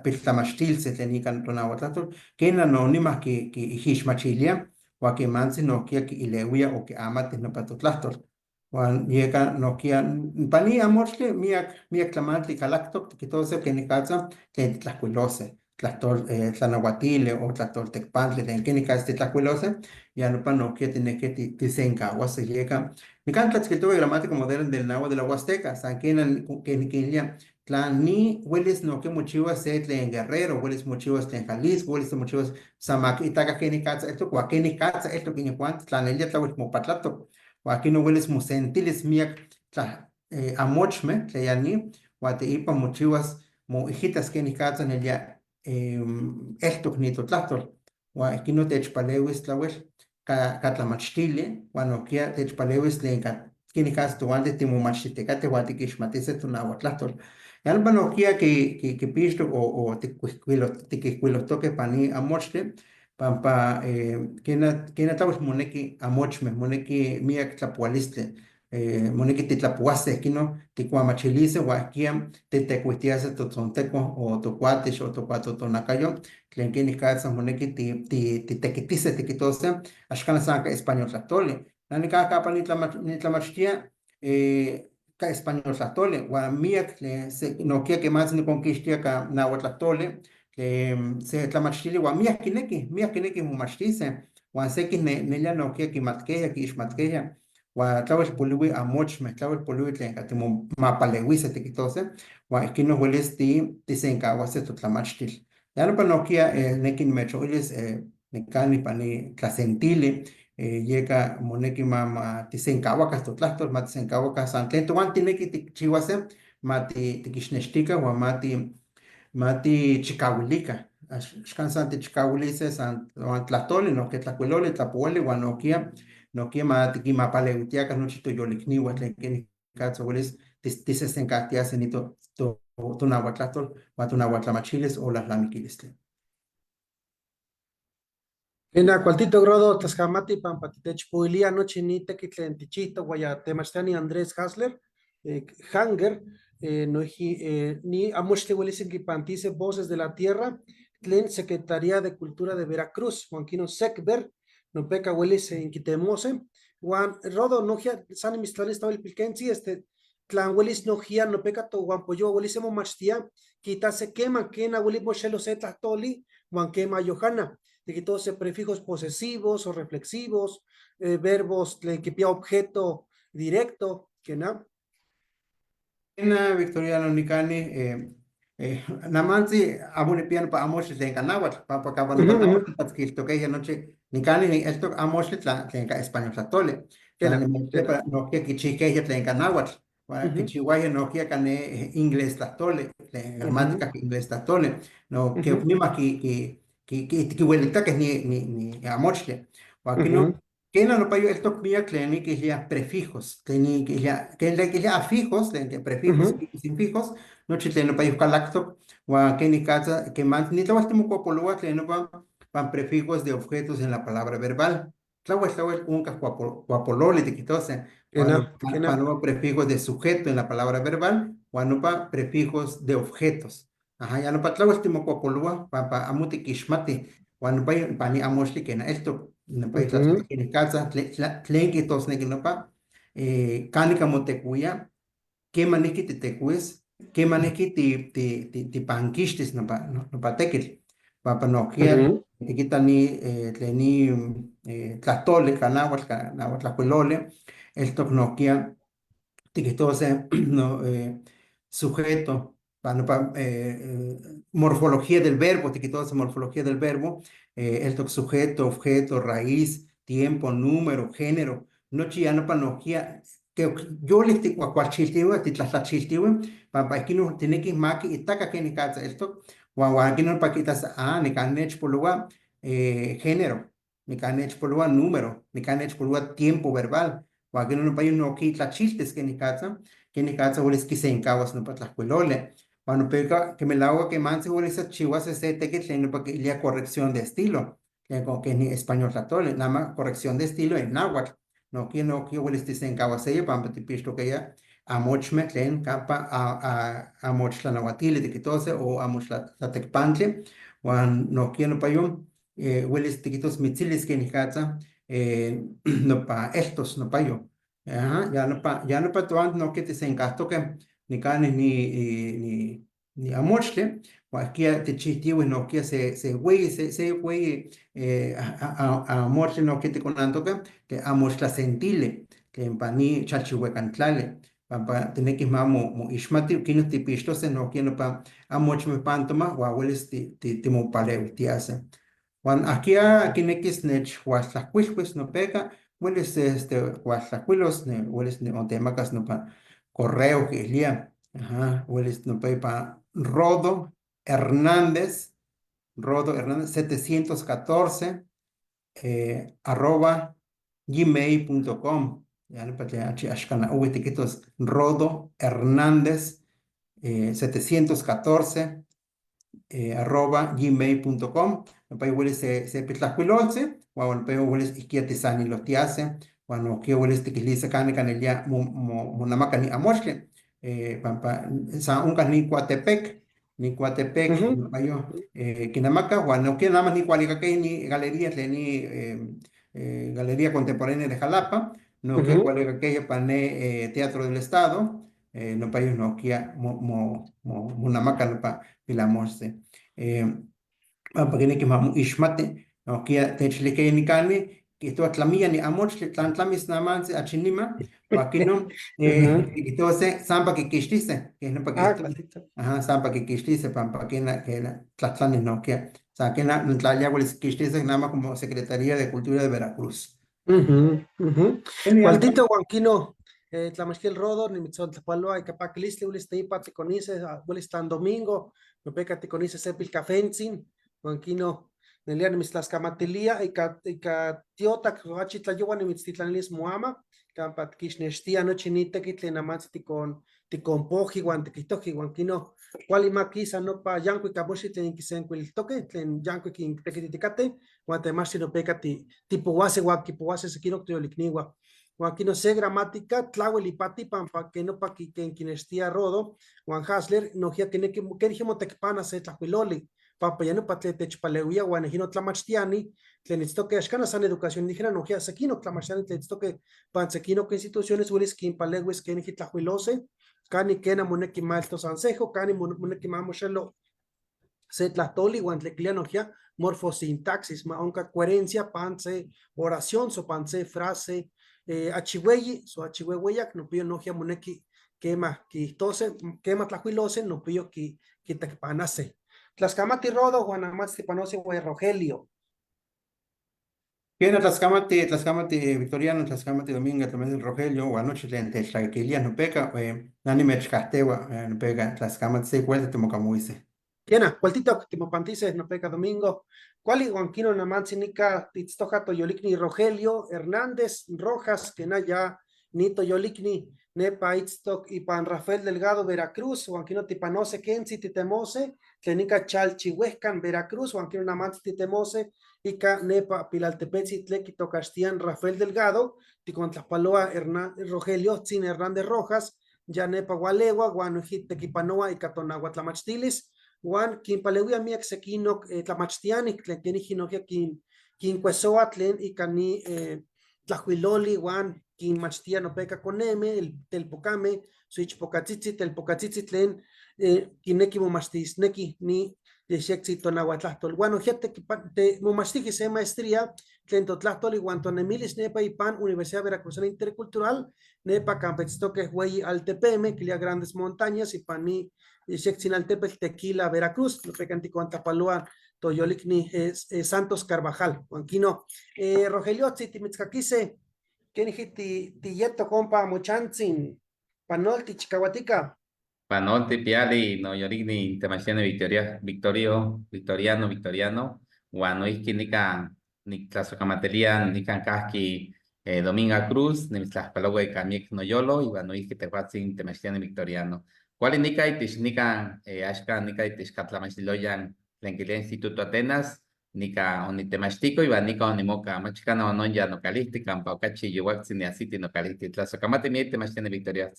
C: piltlamachtiltzi tlen ika tonahuatlahtol, quena no nimah quiixmachilia, huan quemantzi nohkia quiileuia o quiamati nopa totlahtol. Huan yeka nohkia pani amochtli miak tlamantli calactoc tiquitose kenicatza tlen titlajcuilose, tlahtol tlanahuatili o tlahtol tecpantli tlen kenicatza titlajcuilose, ya nopa nohkia tinehque tisenkauase, yeka nikan tlatzquiltoque gramática moderna del náhuatl de la Huasteca, san quena keniquilia Tla ni huelis nohkia mochihuas se tlen Guerrero, huelis mochihuas tlen Jalisco, huelis mochihuas san ma quiitaca quenicatza eltoc huan quenicatza eltoc inijuanti, tla nelía tlahuel mopatlatoc, huan quino huelis mosentilis miyac tla amochme tlen ya ni, huan teipa mochihuas moijitas quenicatza nelía eltoc ni totlahtol, huan ijquino techpalewis tlahuel ka tlamachtili, huan nohkia techpalewis tlen ka quenicatza tojuanti timomachtijticateh huan tiquixmatise tonahuatlahtol. Ya nopa nohkia quipixtoc o tiquijcuilojtoque pan ni amochtli, pampa quena tlahuel moneki amochme, moneki miyac tlapoalistli, moneki titlapoase ijquino ticuamachilise huan ijquia titecuihtiase totzonteco o tocuatix o tocuatotonacayo tlen quenicatza moneki titequitise tiquitose axcana san ka español tlahtoli. Na nica campa nitlamachtia ka español tlahtoli huan miyac tlen nohkia quemantzi niconquixtia ka nahuatlahtoli tlen se tlamachtili huan miyac quinequij momachtise huan sequij nelia nohkia quimatqueya, quiixmatqueya, huan tlahuel polihui amochme, tlahuel polihui tlen ka timomapalewise tiquitose huan ijquino huelis tisencahuase totlamachtil. Ya nopa nohkia nequi nimechoilis nicani pan ni tlasentili, yeka moneki ma tisencahuaca totlahtol, ma tisencahuaca san tlen tojuan tinequi tikchihuase, ma tiquixnextica huan ma tichicauilica. Axcan san tichicauilise san huan tlahtoli, nohkia tlajcuiloli, tlapohuali, huan nohkia ma tiquimapalewitiaca nochi toyolicnihuan tlen quenicatza huelis tisesencahtiase ni tonahuatlahtol huan tonahuatlamachilis o tlalnamiquilistli.
A: Ena cualtito Rodo tlascamati pampa titechpoilia nochi ni tequitl tlen tichihto guaya temachtiani Andrés Hasler, Hanger, noiji ni amochtli huelis inquipantise Voces de la Tierra, tlen Secretaría de Cultura de Veracruz, huan quino Secver, nopeca huelis inquitemose, huan Rodo nohia san imitztlanis tawel pilquentzi, tlan huelis nohia nopeca to huan poyohua huelis momachtia, quitase quema quena huelis moxelo se tlahtoli, huan quema Johanna, tiquitose prefijos posesivos o reflexivos, verbos tlen quipia objeto directo, quena.
C: Ena Victoriano nicani, namantzi amo nipia nopa amochtli tlen ka nahuatl, pampa campa nopa nahuatl patzquiltoqueya nochi, nicani ni eltoc amochtli tlen ka español tlahtoli.
A: Quena,
C: Tla nimechilpia
A: quena.
C: Nohkia quichijqueya tlen ka nahuatl, huan quichihuaya nohkia ka ne inglés tlahtoli, tlen gramática inglés tlahtoli, no que nima quihuelitaqueh ni amochtli. Huan quino, quena nopa yo eltoc miyac tlen niquilhia prefijos, tlen niquilhia, tlen niquilhia afijos, tlen que prefijos y sin fijos, nochi tlen nopa yocalactoc, huan quenicatza, queman ni tlauel timocuapoloa tlen nopa van prefijos de objetos en la palabra verbal. Tlauel, tlauel, unca cuapololi tiquitose,
A: Quena,
C: huan
A: quena.
C: nopa prefijos de sujeto en la palabra verbal, huan nopa prefijos de objetos. Ajá, ya nopa tlauel timocuapoloa, pampa amo tiquixmati, huan nopa pani amochtli quena eltoc, nopa quenicatza, tlen quihtosnequi nopa, canica motecuia, quema nijqui titecuis, quema nijqui tipanquixtis nopa tequitl, pampa nohkia tiquita ni tlen ni tlahtoli ka nahuatl, ka nahuatl tlajcuiloli, eltoc nohkia tiquihtose no, sujeto, pa nopa morfología del verbo, tiquitose morfología del verbo, eltoc sujeto, objeto, raíz, tiempo, número, género, nochi ya nopa nohkia que yolik ticuacualchiltihue, titlatlachiltihue, pampa ijquino tinequij ma quiitaca quenicatza eltoc, huan huan aquino nopa quitas, ah, nican nechpoloa género, nican nechpoloa número, nican nechpoloa tiempo verbal, huan aquino nopa no quitlachiltis quenicatza, quenicatza huelis quisencahuas nopa tlajcuiloli. Huan nopeca que melahua quemantzi huelis chihuase se tequitl tlen nopa quilia corrección de estilo, tlen con que ni español tlahtoli, nada más corrección de estilo en náhuatl. Nohkia huelis tisencahuaseya pampa tipixtoqueya amochme tlen campa amochtlanahuatili tiquitose o amochtlatecpantli, huan nohkia nopa yon huelis tiquitos mitzilis quenicatza nopa eltos nopa yon. Ajá, ya nopa toan nohkia tisencahtoque nicani ni amochtli, huan ihkia tichihtiueh nohkia se hueyi amochtli nohkia ticonantoque, que amochtlasentili, tlen pani chalchihuecantlali, Pampa tinekih ma moixmati kino tipixtose nohkia nopa amo achimeh pantoma huan welis timopalewitiase. Huan ajquia kinekis nechhualtlajcuilhuis nopeka, welis hualtlajcuilos, welis ontemakas nopa correo quilia, ajá, welis nopa ipa Rodo Hernández, Rodo Hernández 714 @gmail.com. Ya nopa tlen achi axkan ohui tiquihtos Rodo Hernández 714 @gmail.com. Nopa welis se piltlajcuiloltzi, huan nopa welis ihkia tisanilohtiase, huan nohkia welis tiquilise cani canelia monamaka ni amoxtli, pampa san oncan ni Coatepec, ni Coatepec, nopa yo kinamaka, huan nohkia nada más ni cualicaque ni galería tlen ni Galería Contemporánea de Jalapa, nohkia cualicaque pane Teatro del Estado, nopa yo nohkia monamaka nopa pilamoxtli. Pampa kineki ma moixmati, nohkia techilihque nicani, quihtowa tlamia ni amoxtli, tlan tlamis namantzi achi nima, huan quinon quihtowa se sampa quiquixtise, que nopa quihtowa, ajá, sampa quiquixtise, pampa quena, quena tlahtlani nohkia, san quena ntlalia welis quixtise nada más como Secretaría de Cultura de Veracruz.
A: Cualtito huan quino, tlamachtil Rodo, nimitzontlapaloa ika pakilistli, welis teipa tikonise, welis tlan domingo, nopeka tikonise se pilcafentzin, huan quino, nelia nimitztlaskamatilia ika tiotak, achi tlayoua nimitztitlanilis moama, kampa tikixnextia nochi ni tekitl tlen amantzi tikonpoji huan tiquihtoji, huan quino, kuali ma kisa nopa yankuik amoxtli tlen kisenkuiltoque, tlen yankuik kintequititicate, huan temachtli nopeka tipouase huan kipouase sequinoc toyolikniua. Huan quino se gramática tlauel ipati pampa que nopa ken kinextia Rodo huan Hasler nohkia kineki kenijki motekipana se tlajkuiloli, pampa ya nopa tlen techpaleuia huan nejino tlamachtiani tlen itztoque axcana san educación indígena nohkia sequinoc tlamachtiani tlen itztoque pan sequinoc instituciones welis kinpalewis kenijki tlajkuilose, kani kena moneki ma elto sansejo, kani moneki ma moxelo se tlahtoli huan tlen quilia nohkia morfosintaxis, ma onka coherencia pan se oración so pan se frase achi hueyi so achi huehueyac nopio nohkia moneki kema quihtose, kema tlajkuilose nopio kitekpanase. Tlaskamati Rodo huan amantzi tipanose huan Rogelio.
C: Kena tlaskamati, tlaskamati Victoriano, tlaskamati Dominga, tlaskamati Rogelio, huan nochi tlen techtlaquilia nopeka, nani mechcahteua, nopeka, tlaskamati se vuelta timocamuise.
A: Kena, cualtitoc timopantise nopeka Domingo. Kuali huan quino namantzi nika titztoja toyolikni Rogelio Hernández Rojas, kena ya ni toyolikni nepa itztoc ipan Rafael Delgado Veracruz, huan quino tipanose kentzi titemose, tlen ika Chalchihuehcan Veracruz, huan quino namantzi titemose, ika nepa Pilaltepetzi tlen kitocaxtian Rafael Delgado, tikontlajpaloa Rogelio Tzin Hernández Rojas, ya nepa Gualewa, huan noijki tekipanoa ika tonahuatlamachtilis, huan kinpaleuia miak sequinoc tlamachtiani, tlen kenijki nohkia kinkuesoa tlen ika ni tlajkuiloli, huan kinmachtia nopeka koneme, el telpokame, so ichpokatzitzi, telpokatzitzi tlen kineki momachtisneki ni yexyektzi tonahuatlahtol. Huan nohkia te momachtijki se maestría tlen totlahtol iwan tonemilis nepa ipan Universidad Veracruzana Intercultural, nepa kampa itztoque hueyi altepeme, quilia grandes montañas, ipan ni yexyektzi altepetl Tequila, Veracruz, nopeka tikontlapaloa toyolikni Santos Carvajal. Huan quino, Rogelio, timitzkakise, kenijki tiyeto compa mochantzin, panolti chikahuatica.
D: Panolti piali noyolikni temachtini Victoria, Victorio, Victoriano, Victoriano, huan noijki nikan niktlasocamatelia nikan kahki Dominga Cruz, nimitztlajpaloua ika miek noyolo, iwan noijki tejuatzin temachtiani Victoriano. Kuali nika itich nikan axkan nika itich katlamachtiloyan tlen kilia Instituto Atenas, nika onitemachtiko iwan nika onimoka, mach kana ononya nokalihtik kampa okachi yowaktzin niajsiti nokalihtik. Tlasokamati miek temachtiani Victoria.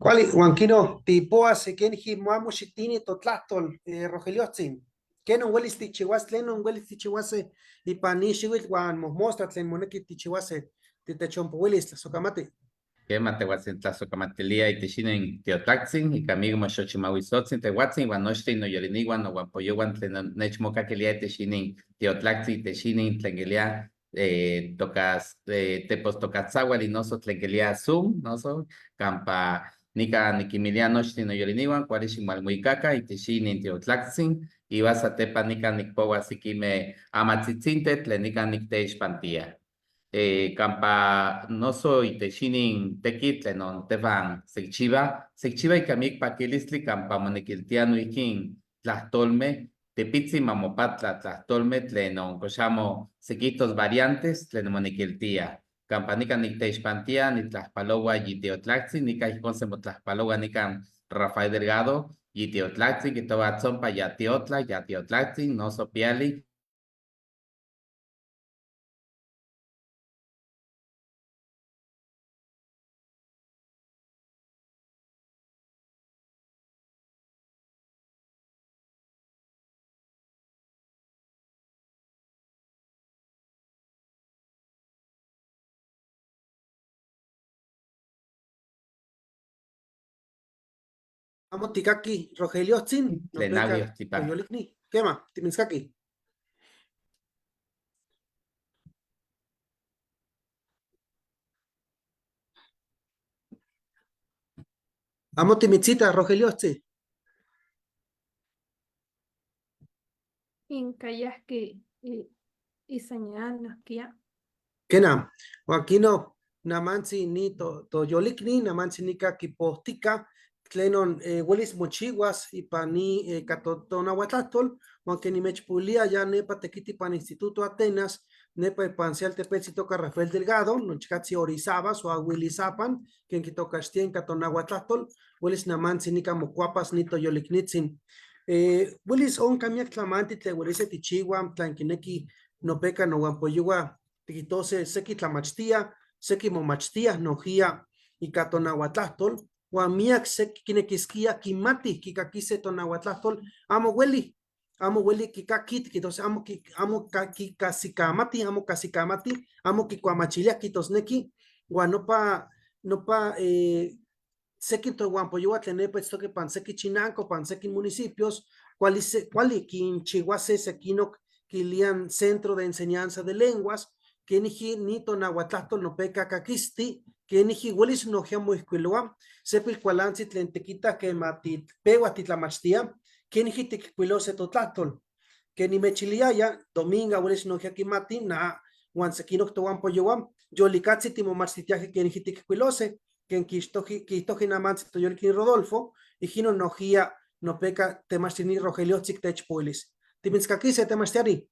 A: Kuali, huan quino tipoas kenijki moamoxitini totlahtol, Rogeliotzin. Kenon welis tichihuas, tlenon welis tichihuase ipan ni xiuitl huan mojmostla tlen moneki tichihuase titechonpowilis tlasokamati.
D: Kema tehuatzin tlasokamatilia itich inin tiotlaktzin, ika miek moxochimauisotzin tehuatzin iwan nochtin noyoliniuan nohuampoyowan tlen nechmokakilia itich inin tiotlaktzin itich inin tlen kilia Tocas tepostocatzahual y noso tlen quilia Zoom, noso campa nika niquimilia nochtin noyolinihuan cuali ximoalmuicaca itech teotlaczin iwan satepa nikan nikpoua sekimej amatzitzintej tlen nikan nikteixpantia. Kampa noso itech inin tekitl tlenon tehwan sekichiwa, sekichiwa ika miek pakilistli kampa monekiltia noijkin tlahtolmeh tepitzin ma mopatla tlahtolmeh tlenon kox amo sekihtos variantes tlen monekiltia. Kampa nikan nikteixpantia nitlajpaloua yiteotlaktzin, nika ijkon semotlajpaloua nikan Rafael Delgado yiteotlaktzin, kihtowa tzompa ya teotlak, ya teotlaktzin, noso piali.
A: Amo tikaki Rogeliotzin,
D: Tlen
A: nopeka
D: naui ojtlipa.
A: toyolikni. Kema, timitzkaki. Amo timitzita, Rogeliotzin.
B: Inkayahki isañal nohkia.
A: Kena, Joaquino, namantzi ni toyolikni, namantzi nika kipohtika, tlenon welis mochiwas ipan ni katotonahuatlahtol, huan que nimechpulia ya nepa tekiti pan Instituto Atenas, nepa ipan se altepetl itoka Rafael Delgado, nochkatzi Orizaba o Ahuilizapan, ken kitokaxtia in katonahuatlahtol, welis namantzi nika mokuapas ni toyoliknitzin. Welis onka miak tlamanti tlen welise tichiwa, tlen kineki nopeka nohuampoyowa tikitose seki tlamachtia, seki momachtia nohia ika tonahuatlahtol, huan miak seki kinekiskia kimati kikakise tonahuatlahtol, amo weli, amo weli kikaki, tikitose amo ki, amo kikasikamati, amo kasikamati, amo kikuamachilia kitosneki, huan nopa, nopa seki tohuampoyowa tlen nepa itztoke pan seki chinanco, pan seki municipios, kuali se, kuali kinchiwase sekinok kilian Centro de Enseñanza de Lenguas, keniji ni tonahuatlahtol nopeka kakisti, keniji welis nohia moijkuiloa, sepil kualantzi tlen tikita kema peua titlamachtia, keniji tikkuilose totlahtol. Kenimechiliaya, Dominga welis nohia kimati, na huan sekinok tohuampoyowa, yolikatzi timomachtitiaje keniji tikkuilose, ken kihtoji namantzi toyolikin Rodolfo, ijino nohia nopeka temachtini Rogeliotzin techpoilis. Timitzkakise temachtiani.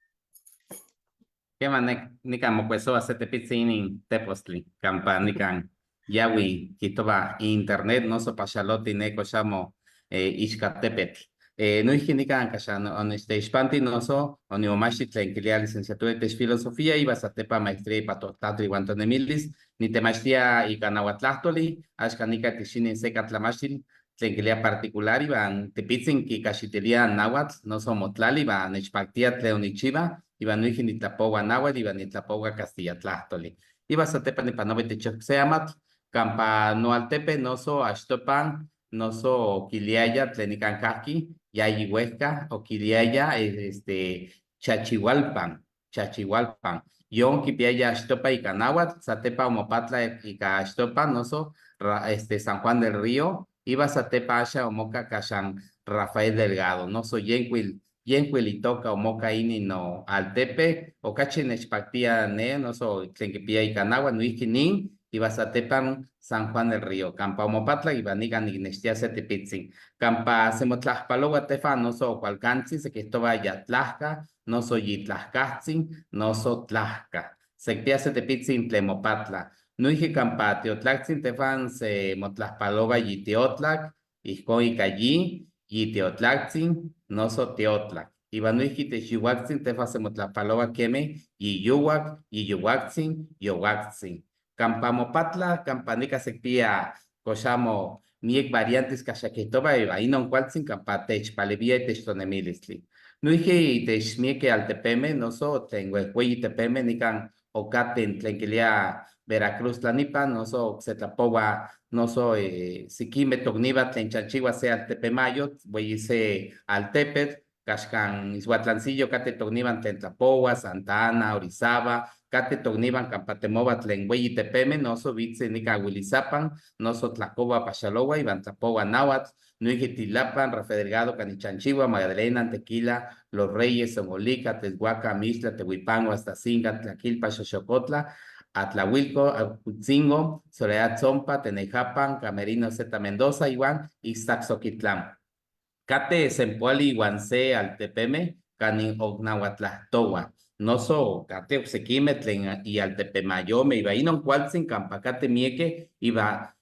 D: Kema nikan mokuesoa se tepitzin inin tepostli, kampa nikan yawi kihtowa internet noso paxaloti ne kox amo Ixcatepetl. Noijki nikan kaxan onechteixpanti noso onimomachti tlen kilia licenciatura itech filosofía iwan satepa maestría ipan totlahtol iwan tonemilis, nitemachtia ika nahuatlahtoli, axkan nika itech inin seka tlamachtil tlen kilia particular iwan tepitzin kikaxitilia nahuatl noso motlali iwan nechpaktia tlen onikchiwa iwan noijki nitlapoua nahuatl iwan nitlapoua castilla tlahtoli. Iwan satepa nipanowa itech okse amatl kampa noaltepe noso achtopan noso okiliaya tlen nikan kahki yayi wehka okiliaya Chachihualpan, Chachihualpan. Yon kipiaya achtopa ika nahuatl, satepa omopatla ika achtopa noso San Juan del Río, iwan satepa axa omoka kaxan Rafael Delgado, noso yenkuil, yenkuil itoka omoka inin no altepe, okachi nechpaktia ne noso tlen kipia ika nahuatl, noijki nin, iwan satepan San Juan del Río, kampa omopatla iwan nikan niknextia se tepitzin. Kampa semotlajpaloua tehwan noso kualkantzin, sekihtowa ya tlahka, noso yitlahkahtzin, noso tlahka. Sekpia se tepitzin tlen mopatla. Noijki kampa teotlaktzin tehwan semotlajpaloua yiteotlak, ijkon ika yi, yiteotlaktzin, noso teotlak. Iwan noijki itech yuaktzin tehwan semotlajpaloua kemeh yiyouak, yiyouaktzin, youaktzin. Kampa mopatla, kampa nika sekpia kox amo miek variantes kaxa kihtowa iwan inon kualtzin kampa techpalewia itech tonemilistli. Noijki itech miekej altepemeh noso tlen wehweyi tepemeh nikan okateh tlen kilia Veracruz tlanipa noso oksetlapoua noso sekimeh tokniwan tlen chanchiwa se altepemayo weyi se altepetl Caxcan Ixhuatlancillo kate tokniwan tlen tlapowa, Santa Ana, Orizaba, kate tokniwan kampa temowa tlen weyi tepeme, noso witze nika Huilizapan, noso Tlacowa Paxalowa iwan tlapowa náhuatl, noijki Tilapan, Rafael Delgado, Canichanchiwa, Magdalena, Tequila, Los Reyes, Zongolica, Texhuaca, Mixtla, Tehuipango, Astacinga, Tlaquilpa, Xoxocotla, Atlahuilco, Acultzingo, Soledad Tzompa, Tenejapan, Camerino Z. Mendoza, iwan Ixtaczoquitlán. Kate sempoali iwan se altepeme kanin ocnahuatlahtowa. Noso kate oksekime tlen ialtepemayome iwa inon kualtzin kampa kate mieke iwa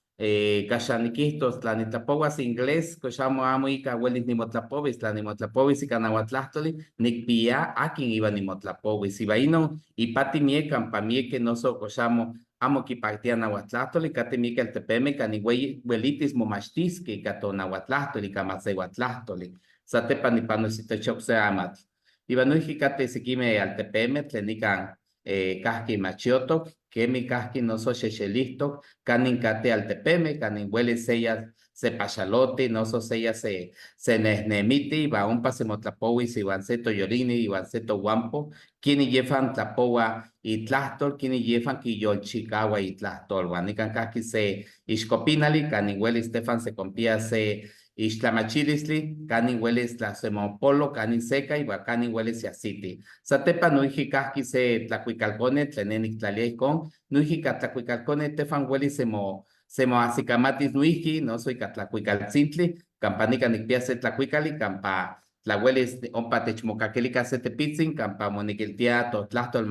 D: kaxa nikihtos tla nitlapowas inglés kox amo amo ika welis nimotlapowis, tla nimotlapowis ika nahuatlahtoli nikpia akin iwa nimotlapowis iwa inon ipati miek kampa mieke noso kox amo amo kipaktia nahuatlahtoli kate mieke altepeme kanin welitis momachtiskeh ika tonahuatlahtol ika masewatlahtoli. Satepan nipanos itech okse amatl. Iwan noijki kateh sekimeh altepemeh tlen nikan kahki machiotok, kemi kahki noso xexelihtok, kanin kateh altepemeh, kanin welis seya sepaxaloti, noso seya se senehnemiti, iwan ompa semotlapowis iwan se toyolikni, iwan se tohuampo, kinin yehwan tlapowa itlahtol, kinin yehwan kiyolchikawa itlahtolwan. Nikan kahki se ixkopinali kanin welis tehwan sekonpia se ixtlamachilistli, kanin welis tlasemopolo, kanin seka iwan kanin welis yasiti. Satepan noijki kahki se tlakuikalkone tlen ne niktlalia ijkon, noijki ika tlakuikalkone tehwan welis semoahsikamatis noijki, noso ika tlakuikaltzintli, kampa nikan nikpia se tlakuikali, kampa tlauelis ompa techmokakilikan se tepitzin, kampa monekiltia totlahtol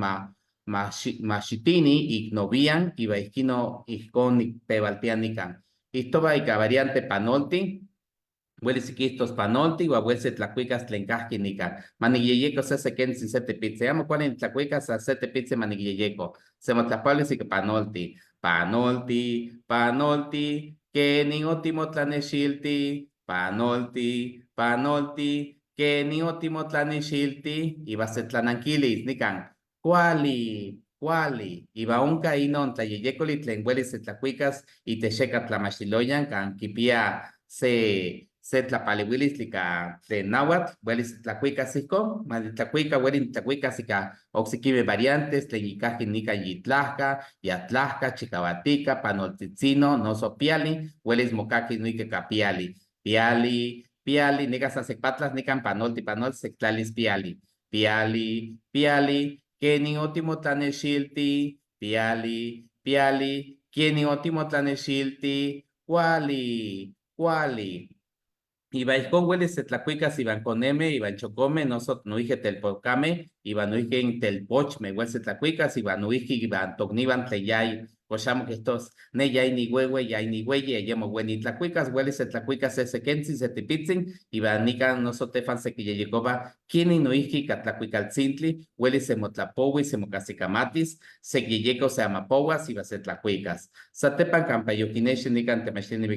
D: maxitini ik novian, iwa ihkino ijkon nikpevaltia nikan. Ihtowa ika variante panolti, welis ikihtos panolti iwan wel se tlakuikas tlen kahki nikan. Manikyeyeko se sekentzi se tepitzi, amo kuali nitlakuikas san se tepitzi manikyeyeko. Semotlajpalis ika panolti. Panolti, panolti, kenin otimotlanexilti, panolti, panolti, kenin otimotlanexilti, iwan se tlanankilis nikan, kuali, kuali, iwan onka inon tlayeyekoli tlen welis se tlakuikas itech eka tlamachtiloyan kan kipia se tlapalewilistli ika tlen náhuatl, welis tlakuikas ijkon, manitlakuika, weli nitlakuikas ika oksekimeh variantes tlen yikahki nikan yitlahka, yatlahka, chikawatika, panoltzitzino, noso piali, welis mokakis noijki ika piali. Piali, piali, nikan san sekpatlas, nikan panolti, panolti, sektlalis piali. Piali, piali, kenin otimotlanexilti, piali, piali, kenin otimotlanexilti, kuali, kuali. Iwan ijkon welis se tlakuikas iwan koneme, iwan chokome, noso noijki telpokame, iwan noijki telpochmeh, wel se tlakuikas iwan noijki iwan tokniwan tlen yay kox amo kihtos ne yay niwewe, yay niweyi, ayemo wen nitlakuikas, welis se tlakuikas se sekentzi, se tepitzin, iwan nikan noso tehwan sekiyeyekowa kenin noijki ika tlakuikaltzintli welis semotlapowis, semokahsikamatis, sekiyeyeko se amapowas iwan se tlakuikas. Satepan kampa yokinexti nikan temachtini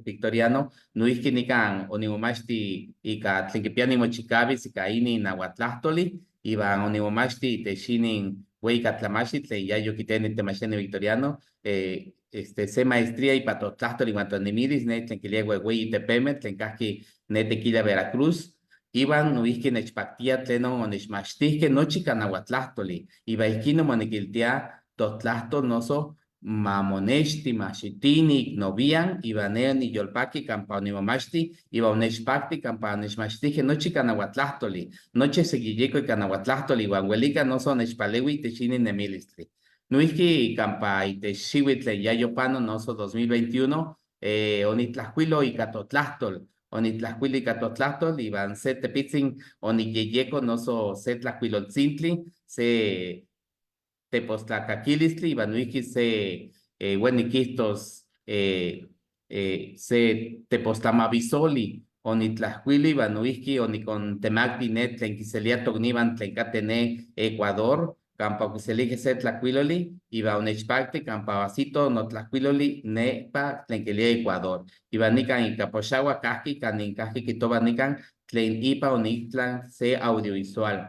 D: Victoriano, noijki nikan onimomachti ika tlen kipia nimochikawis ika inin nahuatlahtoli, iwan onimomachti itech inin weikatlamachti tlen ya yokiteni temachtini Victoriano, se maestría ipan totlahtol iwan tonemilis, ne tlen kilia weweyi tepemeh tlen kahki ne Tequila Veracruz, iwan noijki nechpaktia tlenon onechmachtihkeh nochi ika nahuatlahtoli, iwan ihkinon monekiltia totlahtol noso mamonexti, maxitini ik novian, iwan ne niyolpaki kampa onimomachti, iwan onechpakti kampa onechmachtihkeh nochi ika nahuatlahtoli, nochi sekiyeyeko ika nahuatlahtoli, iwan welika noso onechpalewi itech inin nemilistli. Noijki kampa itech xiwitl tlen ya yopano noso 2021, onitlajkuilo ika totlahtol, onitlajkuilo ika totlahtol iwan se tepitzin onikyeyeko noso se tlajkuiloltzintli, se tepostlakakilistli iwan noijki se wen nikihtos se tepostlamavisoli onitlajkuilo iwan noijki onikontemakti ne tlen kiselia tokniwan tlen kateh ne Ecuador, kampa okiselijkeh se tlakuiloli iwan onechpakti kampa oahsito notlajkuiloli nepa tlen kilia Ecuador. Iwan nikan ika Poxawa kahki kanin kahki kihtowa nikan tlen ipa oniktlan se audiovisual.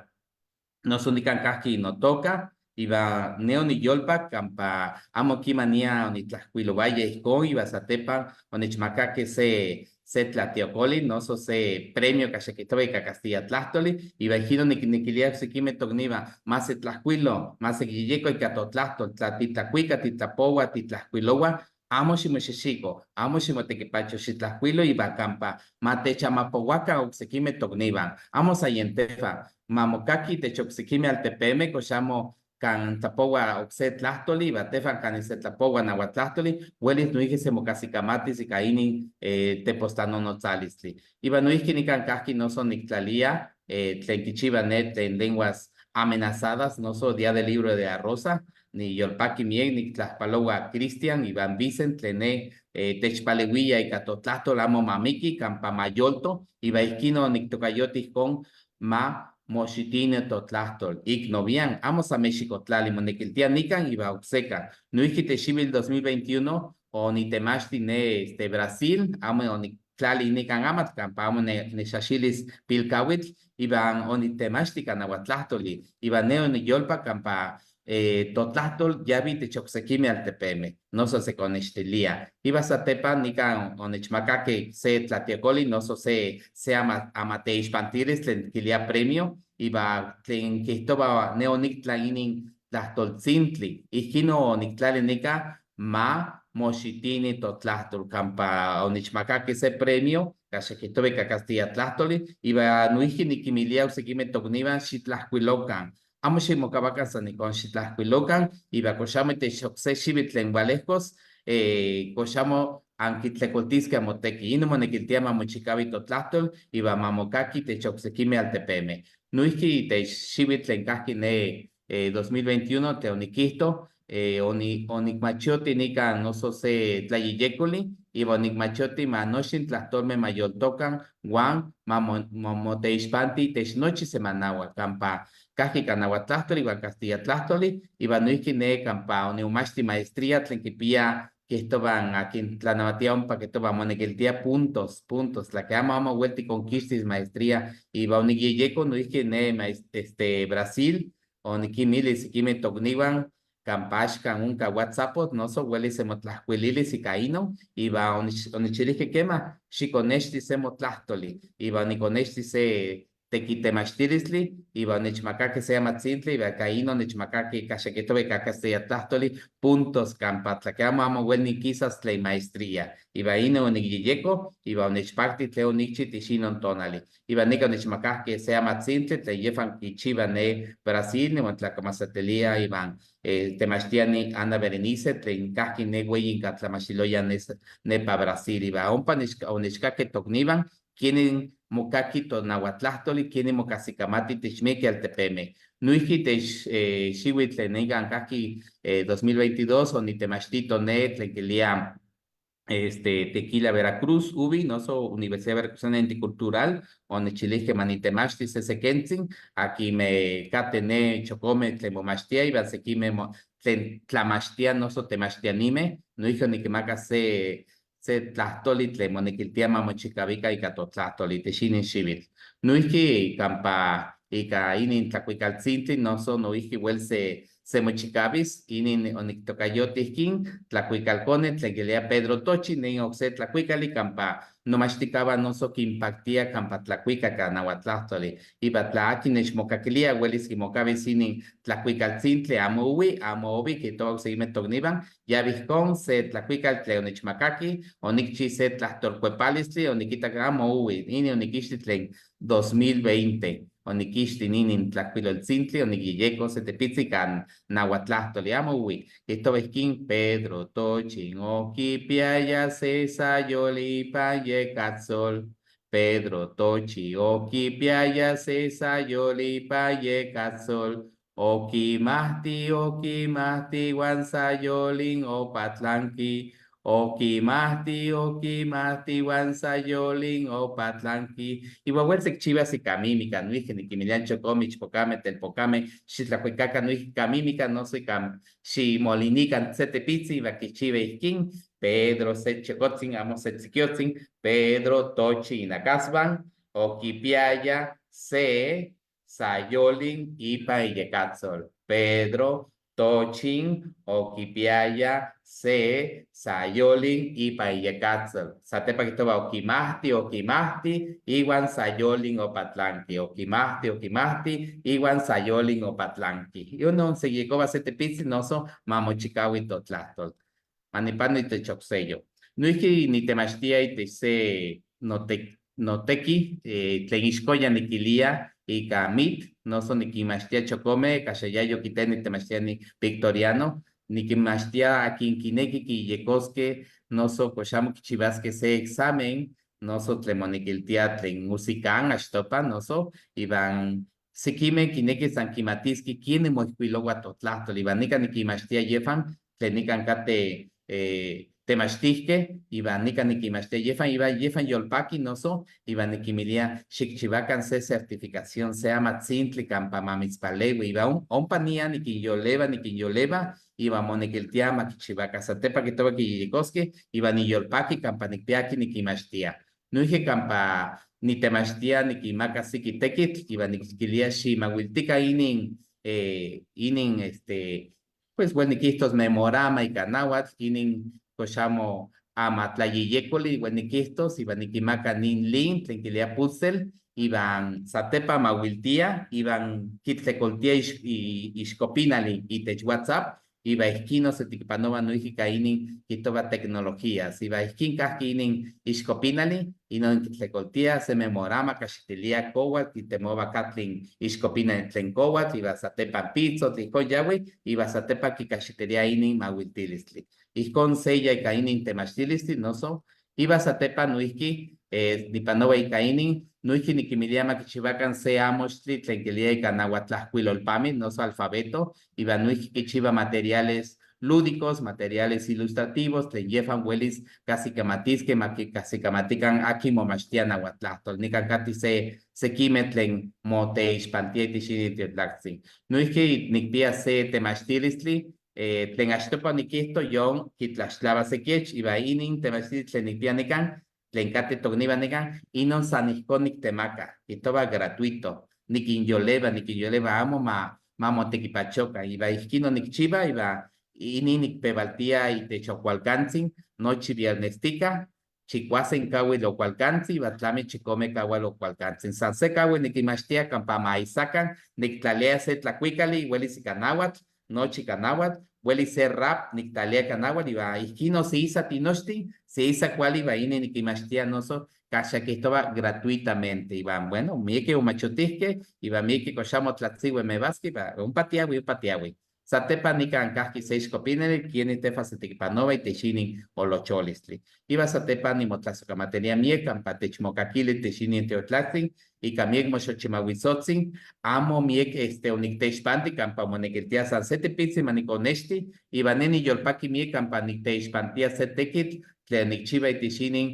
D: Noso nikan kahki notoka, iwan ne oniyolpak kampa amo kimania onitlajkuilowaya ijkon iwan satepan onechmakakeh se Se tlatiocoli, noso se premio caxequitoba ica Castilla tlahtoli, iba ijkino niquiniquilia oksekimeh tokniwan ma setlajkuilo, ma sekyeyeko ika totlahtol, tla titlakuika, titlapowa, titlajkuilowa, amo ximoxixiko, amo ximotekipacho, xitlajkuilo iba kampa ma techamapowaka oksekimeh tokniwan, amo san yen tehwan, ma mokaki itech oksekimeh altepemeh kox amo kan tlapowa okse tlahtoli iwan tehwan kanin se tlapowa nahuatlahtoli welis noihki semokajsikamatis ika inin tepostlanonotzalis. Iwan noihki nikan kahki noso niktlalia tlen kichiwa ne tlen lenguas amenazadas noso Día del Libro de la Rosa, niyolpaki miek niktlajpalowa Cristian iwan Vicent tlen ne techpalewia ika totlahtol amo ma miki kampa mayolto iwan ijkino niktokayoti ijkon ma moxitini totlahtol ik novian amo san Mexicotlali monekiltia nikan iwan oksekan. Noihki texiwil 2021 onitemaxti ne este Brasil, amo oniktlali nikan amatl kampa amo nexaxilis pilkawitl iwan onitemaxti ika nahuatlahtoli iwan ne oniyolpak kampa totlahtol yawi itech oksekimeh altepemeh, noso sekonextilia. Iwan satepan nikan onechmakakeh se tlatiokoli noso se amateixpantilis tlen kilia premio iwan tlen kihtowa ne oniktlan inin tlahtoltzintli, ijkino oniktlali nika ma moxitini totlahtol kampa onechmakakeh se premio kaxekihtowa ika Castilla tlahtoli iwan noihki nikinmilia oksekimeh tokniwan xitlajkuilokan, amo ximokawakan san nikon xitlajkuilokan iwan kox amo itech okse xiwitl tlen walehkos kox amo ankitlekoltiskeh amoteki, inon monekiltia ma mochikawi totlahtol iwan ma mokaki itech oksekimeh altepemeh. Noihki itech xiwitl tlen kahki ne 2021 tlen onikihto onikmachioti nikan noso se tlayeyekoli iwan onikmachioti ma nochi tlahtolmeh ma yoltokan wan ma moteixpanti itech nochi semanauatl kampa kahki ika nahuatlahtoli iwan Castilla tlahtoli iwan noihki ne kampa onimomaxti maestría tlen kipia kihtowan akin tlanawatia ompa kihtowa monekiltia puntos, puntos, tla ke amo amo wel tikonkixtis maestría iwan onikyeyeko noihki ne este Brasil onikinmili sekimeh tokniwan kampa axkan onka WhatsApp noso welis semotlajkuililis ika inon iwan onechilihkeh kemah xikonexti se motlahtoli iwan onikonexti se tekitemachtilistli iwan onechmakakeh se amatzintli iwan ika inon onechmakakeh kaxekihtowa ika Castilla tlahtoli puntos kampa tla ke amo amo wel nikisas tlen maestría iwan inon onikyeyeko iwan onechpakti tlen onikchi itech inon tonali iwan nikan onechmakakeh se amatzintli tlen yehwan kichiwa ne Brasil niman tlakamasatelia iwan temachtiani Ana Berenice tlen kahki ne weyi inka tlamachtiloya nepa Brasil iwan ompa onechkakeh tokniwan kenin mokaki tonahuatlahtoli, kenin mokajsikamati itech miekeh altepemeh. Noihki itech xiwitl tlen nikan kahki 2022 onitemachtito ne tlen kilia este Tequila Veracruz UVI, noso Universidad Veracruzana Intercultural, onechilihkeh manitemachti sesekentzin akinmeh kateh ne chokomeh tlen momachtiah iwan sekimeh tlen tlamachtiah noso temachtianimeh, noihki onikinmakak se tlahtoli tlen monekiltia ma mochikawika ika totlahtol itech inin xiwitl. Noihki kampa ika inin tlakuikaltzintli noso noihki wel semochikawis inin oniktokayoti ijkin tlakuikalkone tlen kilia Pedro Tochi nin okse tlakuikali kampa nomachtikawan noso kinpaktia kampa tlakuika ika nahuatlahtoli iwan tla akin nechmokakilia welis kimokawis inin tlakuikaltzintli amo owi amo owi kihtowa oksekimeh tokniwan yawi ijkon se tlakuikal tlen onechmakaki onikchi se tlahtolkuepalistli onikitak amo owi inin onikixti tlen 2020 onikixti ninin tlajkuiloltzintli onikyeyeko se tepitzi ika nahuatlahtoli amo owi kihtowa ijkin Pedro Tochin okipiaya se sayoli ipan yekatzol Pedro Tochi okipiaya se sayoli ipan yekatzol okimahti okimahti wan sayolin opatlanki okimahti okimahti wan sayolin opatlanki iwan wel sekchiwas ika mímica noihki nikinmilia chokomeh, ichpokameh, telpokameh xitlakuikakan noihki ika mímica noso ika ximolinikan se tepitzi iwan kichiwa ijkin Pedro se chokotzin amo se tzikiotzin Pedro Tochi inakaswan okipiaya se sayolin ipan iyekatzol Pedro Tochin oquipiaya se sayolin ipan iyecatzol. Satepa quihtowa oquimahti, oquimahti, iwan sayolin opatlanqui. Oquimahti, oquimahti, iwan sayolin opatlanqui. Inon sequiyecova se tepitzin noso mamochikahui totlahtol. Manipano itech okseyo. Noijki nitemachtia itech se noteki tlen ixkoyan nikilia ika mit, noso nikinmachtia chocome, kaxayayo kite nitemachtiani Victoriano, nikinmachtia akin kineki kiyekoskeh, noso kox amo kichiwaskeh se examen, noso tlen monekiltia tlen musican achtopa noso, iwan sekimeh kinekih san kimatiskeh kenin moijkuilowa totlahtol, iwan nikan nikinmachtia yehwan tlen nikan kateh temachtihkeh, iwan nikan nikinmachtia yehwan, iwan yehwan yolpakih noso, iwan nikinmilia xikchiwakan se certificación, se amatzintli kampa ma mitzpalewi, iwan ompa nian nikinyolewa, nikinyolewa, iwan monekiltia ma kichiwakan, satepa kihtowa kiyeyekoskeh, iwan niyolpaki kampa nikpiaki nikinmachtia. Noijki kampa nitemachtia nikinmaka siki tekitl, iwan nikilia ximawiltika inin este, pues wel nikihtos memorama ika nahuatl, inin kox amo amatlayeyekoli wel nikihtos, iwan nikinmaka nin link tlen kilia puzzle, iwan satepa mawiltia, iwan kitlekoltia ixkopinali itech WhatsApp, iwan ihkin osetikipanowa noijki ika inin kihtowa tecnologías, iwan ihkin kahki inin ixkopinali, inon kitlekoltia se memorama kaxitilia kowatl, kitemowa katlin ixkopinali tlen kowatl, iwan satepan pitzotl, ihkon yawi, iwan satepan kikaxitilia inin mawiltilistli. Ihkon seya ika inin temachtilistli noso, iwan satepan noijki nipanowa ika inin, noijki nikinmilia ma kichiwakan se amoxtli tlen kilia ika nahuatlajkuilolpamitl noso alfabeto, iwan noijki kichiwa materiales lúdicos, materiales ilustrativos, tlen yehwan welis kahsikamatiskeh, ma kikahsikamatikan akin momachtia nahuatlahtol. Nikan kateh se sekimeh tlen moteixpantia itech inin teotlaktzin. Noijki nikpia se temachtilistli tlen achtopa onikihto yon kitlaxtlava se kiech, iwan inin temachtilistli tlen nikpia nikan, tlen kateh tokniwan nikan, inon san ihkon niktemaka, kihtowa gratuito, nikinyolewa, nikinyolewa amo ma motekipachokan, iwan ihkin onikchiwa, iwan inin nikpewaltia itech okualkantzin, nochi viernestika, chikuasen kawil okualkantzin, iwan tlami chikome kawal okualkantzin. San se kawil nikinmachtia kampa ma isakan, niktlalia se tlakuikali, welis ika nahuatl, nochi ika nahuatl, welis se rap niktlalia ika nahuatl, iwan ihkin oseisa tinochtin, seisa kuali, iwan inin nikinmachtia noso kaxa kihtowa gratuitamente, iwan bueno, miekeh omachotihkeh, iwan miekeh kox amo tlatziue mewaskeh, iwan ompa tiawi, ompa tiawi. Satepan nikan kahki se ixkopinali, kenin tehwan setikipanowa itech inin olocholistli. Iwan satepan nimotlasokamatelia miek kampa techmokakili itech inin teotlaktzin, ika miek moxochimauisotzin, amo miek este onikteixpanti kampa monekiltia san se tepitzin ma nikonexti, iwan ne niyolpaki miek kampa nikteixpantia se tekitl tlen nikchiwa itech inin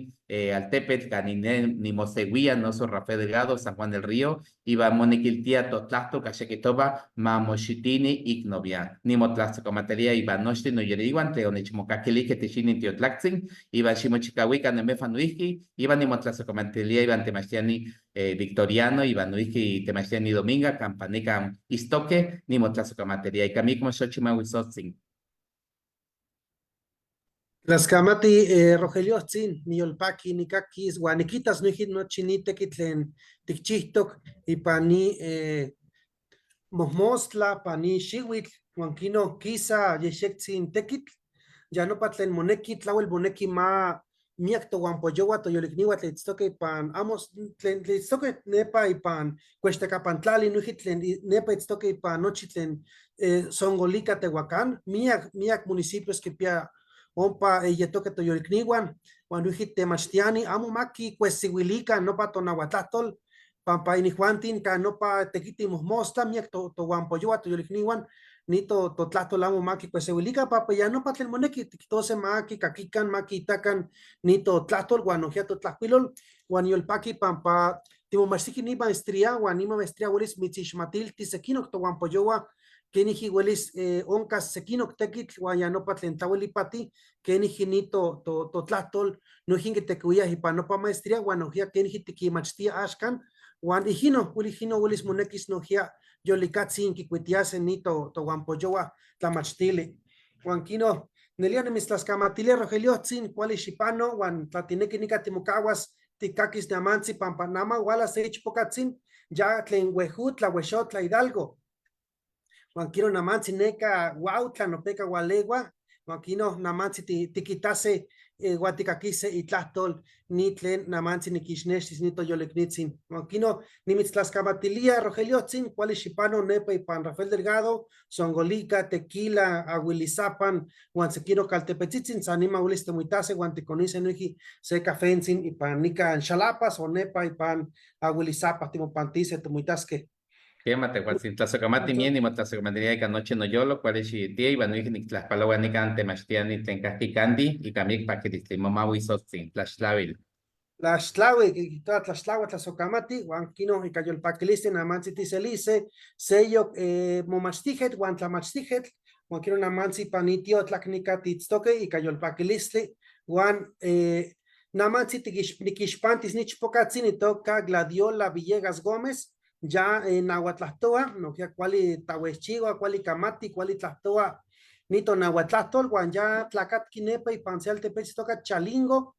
D: altepetl kanin ne nimosewia noso Rafael Delgado, San Juan del Río, iwan monekiltia totlahtol kaxa kihtowa ma moxitini ik novian. Nimotlasokamatelia iwan nochtin noyoliwan tlen onechmokakilijkeh itech inin teotlaktzin, iwan ximochikawikan nemehwan noijki, iwan nimotlasokamatelia iwan temachtiani Victoriano, iwan noijki temachtiani Dominga, kampa nikan istokeh, nimotlasokamatelia ika miek moxochimauisotzin.
A: Tlaskamati Rogeliotzin, niyolpaki, nikakis, uan nikitas noijki nochi ni tekitl tlen tikchihtok ipan ni mojmostla, pan ni xiwitl, uan kino kisa yexektzin tekitl, ya nopa tlen moneki, tlawel moneki ma miak tohuampoyowa, toyolikniwa tlen itztoke ipan amo tlen itztoke nepa ipan Cuextecapantlali, noijki tlen nepa itztoke ipan nochi tlen Zongolica, Tehuacán, miak, miak municipios kipia ompa yetoke toyolikniwan, uan noijki temachtiani, amo maki kuesiwilikan nopa tonahuatlahtol, pampa inijuantin kan nopa tekiti mojmostla, miak tohuampoyowa, toyolikniwan, ni totlahtol amo maki kuesiwilikan, pampa ya nopa tlen moneki, tiktose maki kakikan, maki itakan ni totlahtol, uan nojia totlajkuilol, uan yolpaki pampa timomachtijki ni maestría, uan ni maestría welis mitzixmatiltis sekinok tohuampoyowa, kenijki welis onkas sekinok tekitl, uan ya nopa tlen tlawel ipati, kenijki ni totlahtol, noijki kitekiwiaj ipan nopa maestría, uan nojia kenijki tikimachtia axkan, uan ijino, ijino welis monekis nojia yolicatzin kikuitiase ni tohuampoyohua tlamachtili. Huan kino, nelia nimitztlaskamatilia Rogeliotzin, kuali xipano, huan tlatineki nika timokahuas tikakis namantzi pampa nama wala se ichpocatzin, ya tlen Huejutla, Huexotla, Hidalgo. Huan kino namantzi neka Huautla, nopeka Hualegua, huan kino namantzi tikitase huan tikakise itlahtol ni tlen namantzi nikixnextis ni toyoliknitzin. Huan kino nimitztlaskamatilia Rogeliotzin, kuali xipano nepa ipan Rafael Delgado, Zongolica, Tequila, Ahuilizapan, huan sekino kaltepetzitzin, san nima uelis timoitase huan tikonise noijki se cafentzin ipan nikan Xalapas o nepa ipan Ahuilizapa timopantise timoitaske.
D: Quema tehuatzin, tlazokamati mien nimotlazokamatilia ika nochi noyolo, kuali xiitia iwan noijki niktlajpaloua nikan temachtiani tlen kahki Candy ika miek pakilistli. Momaui sotzin, tlaxtlawil.
A: Tlaxtlawi, kijtowa tlaxtlawa tlazokamati, huan kino ika yolpakilistli namantzi tiselise, seyok momachtijketl huan tlamachtijketl, huan kino namantzi ipan itiotlak nika tiitztoque ika yolpakilistli, huan namantzi nikixpantis nichpocatzin itoka Gladiola Villegas Gómez, ya nahuatlahtoa, nohkia kuali tawehchiua, kuali kamati, kuali tlahtoa nito nahuatlahtol, huan ya tlacatqui nepa ipan se altepetl itoka Chalingo,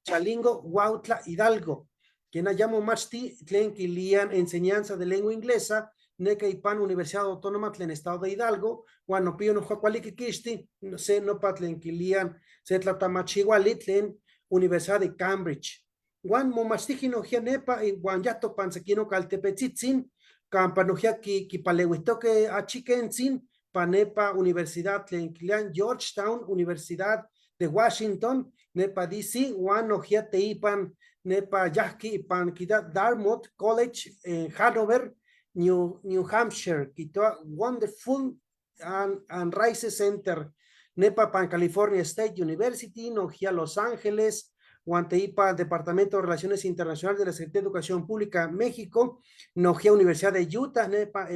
A: Chalingo, Huautla, Hidalgo. Quien haya machti tlen kilian enseñanza de lengua inglesa, neka ipan Universidad Autónoma tlen Estado de Hidalgo, huan nopio nohua kuali kikixti, no sé, nopa tlen kilian se tlatamachihuali tlen Universidad de Cambridge. Huan momachtiji nohkia nepa, huan ya topan sekino kaltepetzitzin, kampa nohkia kipaleuihtoke achikentzin, pa nepa Universidad tlen kilian Georgetown, Universidad de Washington, nepa DC, huan nohkia teipan nepa yahki ipan kita Dartmouth College en Hanover, New Hampshire, kitoa Wonderful and Rice Center, nepa pan California State University, nohkia Los Ángeles, huan teipa Departamento de Relaciones Internacionales de la Secretaría de Educación Pública México, nohkia Universidad de Utah, nepa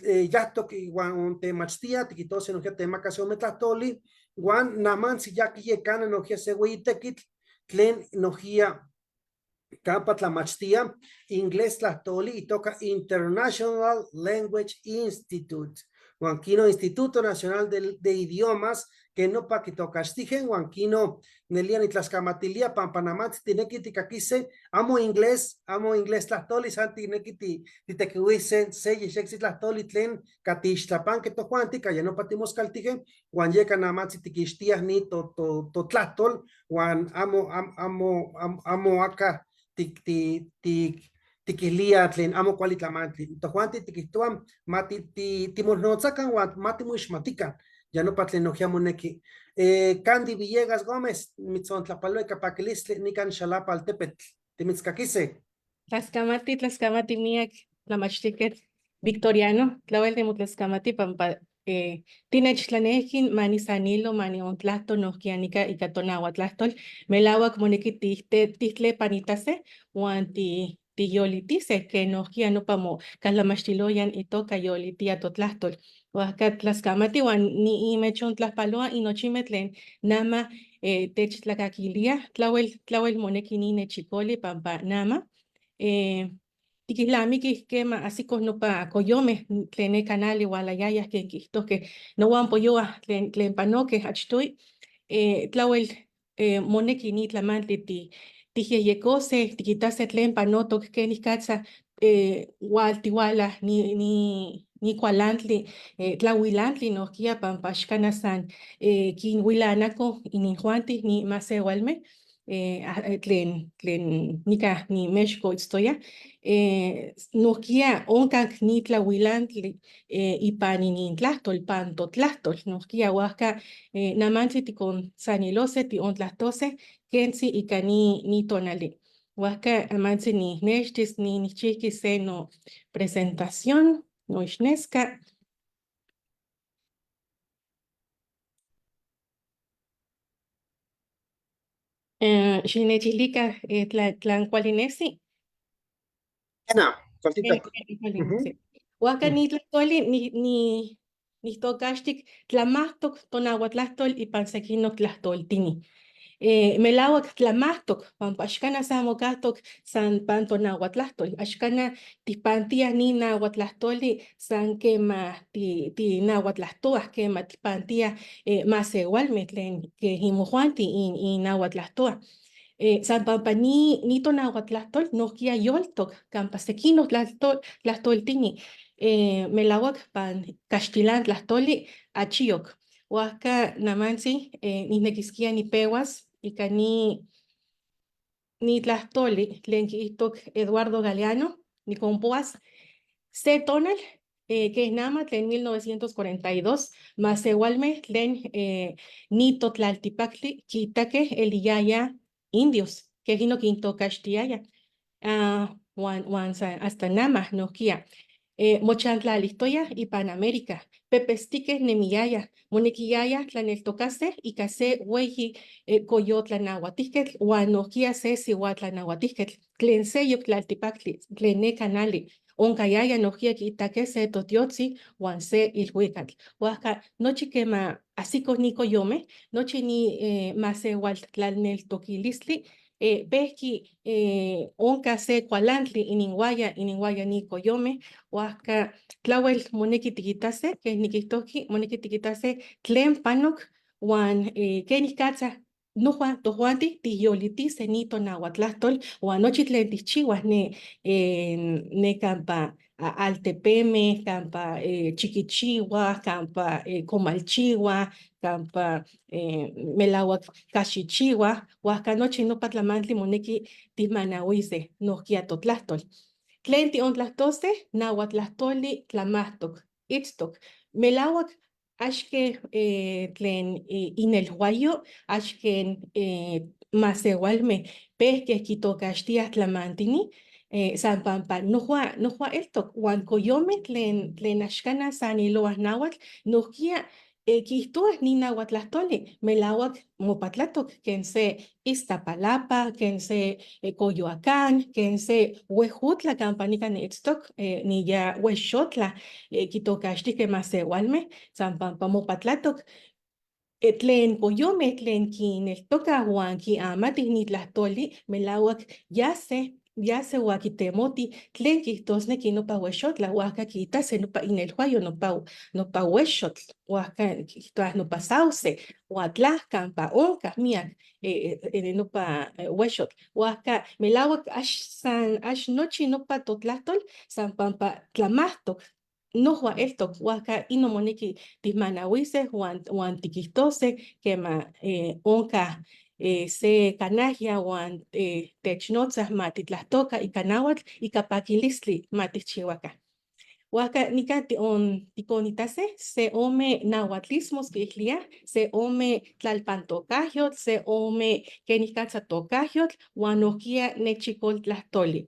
A: yahtok huan temachtia, tikitose nohkia temaka se ome tlahtoli, huan namantzi ya kiyekana nohkia se hueyi tekitl, tlen nohkia kampa tlamachtia, inglés tlahtoli itoka International Language Institute, huan kino Instituto Nacional de Idiomas, que no pa kitokaxtijen, huan kino nelia nitlaskamatilia pampa namantzi tineki tikakise, amo inglés tlahtoli, san tineki titekiuise se yexektzi tlahtoli tlen katixtlapanke tojuanti, ka ya nopa timoskaltijen, huan yeka namantzi tikixtiaj ni totlahtol, huan amo aka tikilia tlen amo kuali tlamantli. Tojuanti tikihtoa ma timolnotzakan huan ma timoixmatikan, ya nopa tlen nohkia moneki. Candy Villegas Gómez, mitzontlapaloa ika pakilistli nikan Xalapa altepetl. Timitzkakise.
E: Tlaskamati, tlaskamati miak tlamachtiketl Victoriano, tlawel timotlaskamati pampa tinechtlanejkin manisanilo maniontlahto nohkia nika ika tonahuatlahtol, melawak moneki tihtlepanitase huan tiyolitise ke nohkia nopa mokatlamachtiloyan itoka yolitia totlahtol. Huajka tlaskamati huan niimechontlajpaloa inochimej tlen nama techtlakakilia, tlawel moneki ninechikoli pampa nama. Tikilnamikij kema asikoh nopa koyomej tlen ne canali walayayaj ken kijtojkej nohuampoyoaj tlen panokej achtui, tlawel moneki ni tlamantli tijyejyekose, tikitase tlen panotok kenikatza waltiwala ni kualantli, tlahuilantli nohkia pampa axkana san kinhuilanako ininjuanti ni masewalmej, tlen nika nimexko itztoya, nohkia onkak ni tlahuilantli ipan inintlahtol, pan totlahtol, nohkia huajka namantzi tikonsanilose, tiontlahtose, kentzi ika ni tonali. Huajka amantzi ninextis, nichihki se no presentación, noixneska. Xinechilika tlan kualinesi.
A: Ena, cortito.
E: Huajka ni tlahtoli nihtokaxtik tlamahtok tonahuatlahtol ipan sekinok tlahtoltini. Melawak tlamahtok pampa axkana san mokahtok san pan tonahuatlahtol, axkana tijpantiaj ni nahuatlahtoli san kema tinahuatlahtoaj, kema tijpantiaj masewalmeh tlen kej imojuanti innahuatlahtoaj. San pampa ni tonahuatlahtol nohkia yoltok kampa sekinoh tlahtoltini, melawak pan kaxtilan tlahtoli achiyok. Huajca namantzi nijnekiskia nipewas ika ni tlahtoli tlen kiihtok Eduardo Galeano, nikonpoas se tonal kej nama tlen 1942 masewalmeh tlen nitotlaltipaktli kiitakeh eliyaya indios, kej ino kintokaxtiaya, huan hasta nama nohkia. Mochantlalihtoyaj ipan América, pepestikeh nemiyayaj, monekiyayaj tlaneltokaseh ika se weyi koyotlanauatijketl huan nohkia se siuatlanauatijketl tlen seyok tlaltipaktli tlen ne kanali onkayaya nohkia kiitakeh se totiotzi huan se ilhuicatl. Huajca nochi kema ajsikoh ni koyomeh, nochi ni masewaltlalneltokilistli pejki onka se kualantli ininhuaya ni koyomeh, huajca tlawel moneki tikitase, kej nikijtohki, moneki tikitase tlen panok huan kenikatza nojuan tojuanti tijyolitise ni tonahuatlahtol huan nochi tlen tijchiuaj ne kampa altepemeh, kampa chikichiuaj, kampa comalchiuaj, kampa melawak kaxichiuaj, huajca nochi nopa tlamantli moneki tijmanauise nohkia totlahtol. Tlen tiontlahtose, nahuatlahtoli tlamahtok, itztok, melawak axke tlen inelhuayo, axke masewalmeh pehkeh kitokaxtiaj tlamantini, san pampa nohua eltok, huan koyomeh tlen axkana saniloaj nahuatl, nohkia kihtowah ni nahuatlahtoli, melawak mopatlatok ken se Iztapalapa, ken se Coyoacán, ken se Huejutla kampa nikan niitztok, niya Huexotla, kitokaxtihkeh masewalmeh, san pampa mopatlatok. Tlen koyomeh tlen kineltokah huan kiamatih ni tlahtoli, melawak yase huan kitemotih tlen kihtosneki nopa Huexotla, huajca kiitase nopa inelhuayo nopa huexotl, huajca kijtowa nopa sauce, huan tlahkampa onkah miak nopa huexotl, huajca melawak ax nochi nopa totlahtol san pampa tlamahtok, nohua eltok, huajca inon moneki tijmanauise huan tikihtose kema onkah se kanahya huan technotzah ma titlahtoka ika nahuatl, ika pakilistli ma tijchiuaka. Huajca nikan tikonitase se ome nahuatlismos kiihlia, se ome tlalpantokahyotl, se ome kenikatza tokahyotl, huan nohkia nechikoltlahtoli.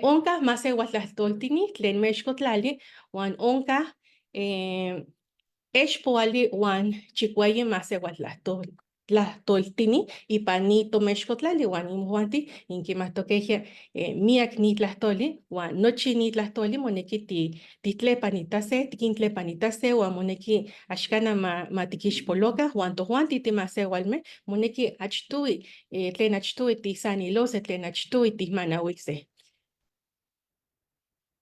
E: Onkah masewaltlahtoltini tlen mexkotlali, huan onkah expoali huan chikueyi masewaltlahtoltini ipan ni tomexkotlali, huan imojuanti inkimahtokejya miak ni tlahtoli, huan nochi ni tlahtoli moneki tijtlepanitase, tikintlepanitase, huan moneki axkana ma tikixpoloka, huan tojuanti timasewalmeh moneki achtui, tlen achtui tijsanilose, tlen achtui tijmanauise.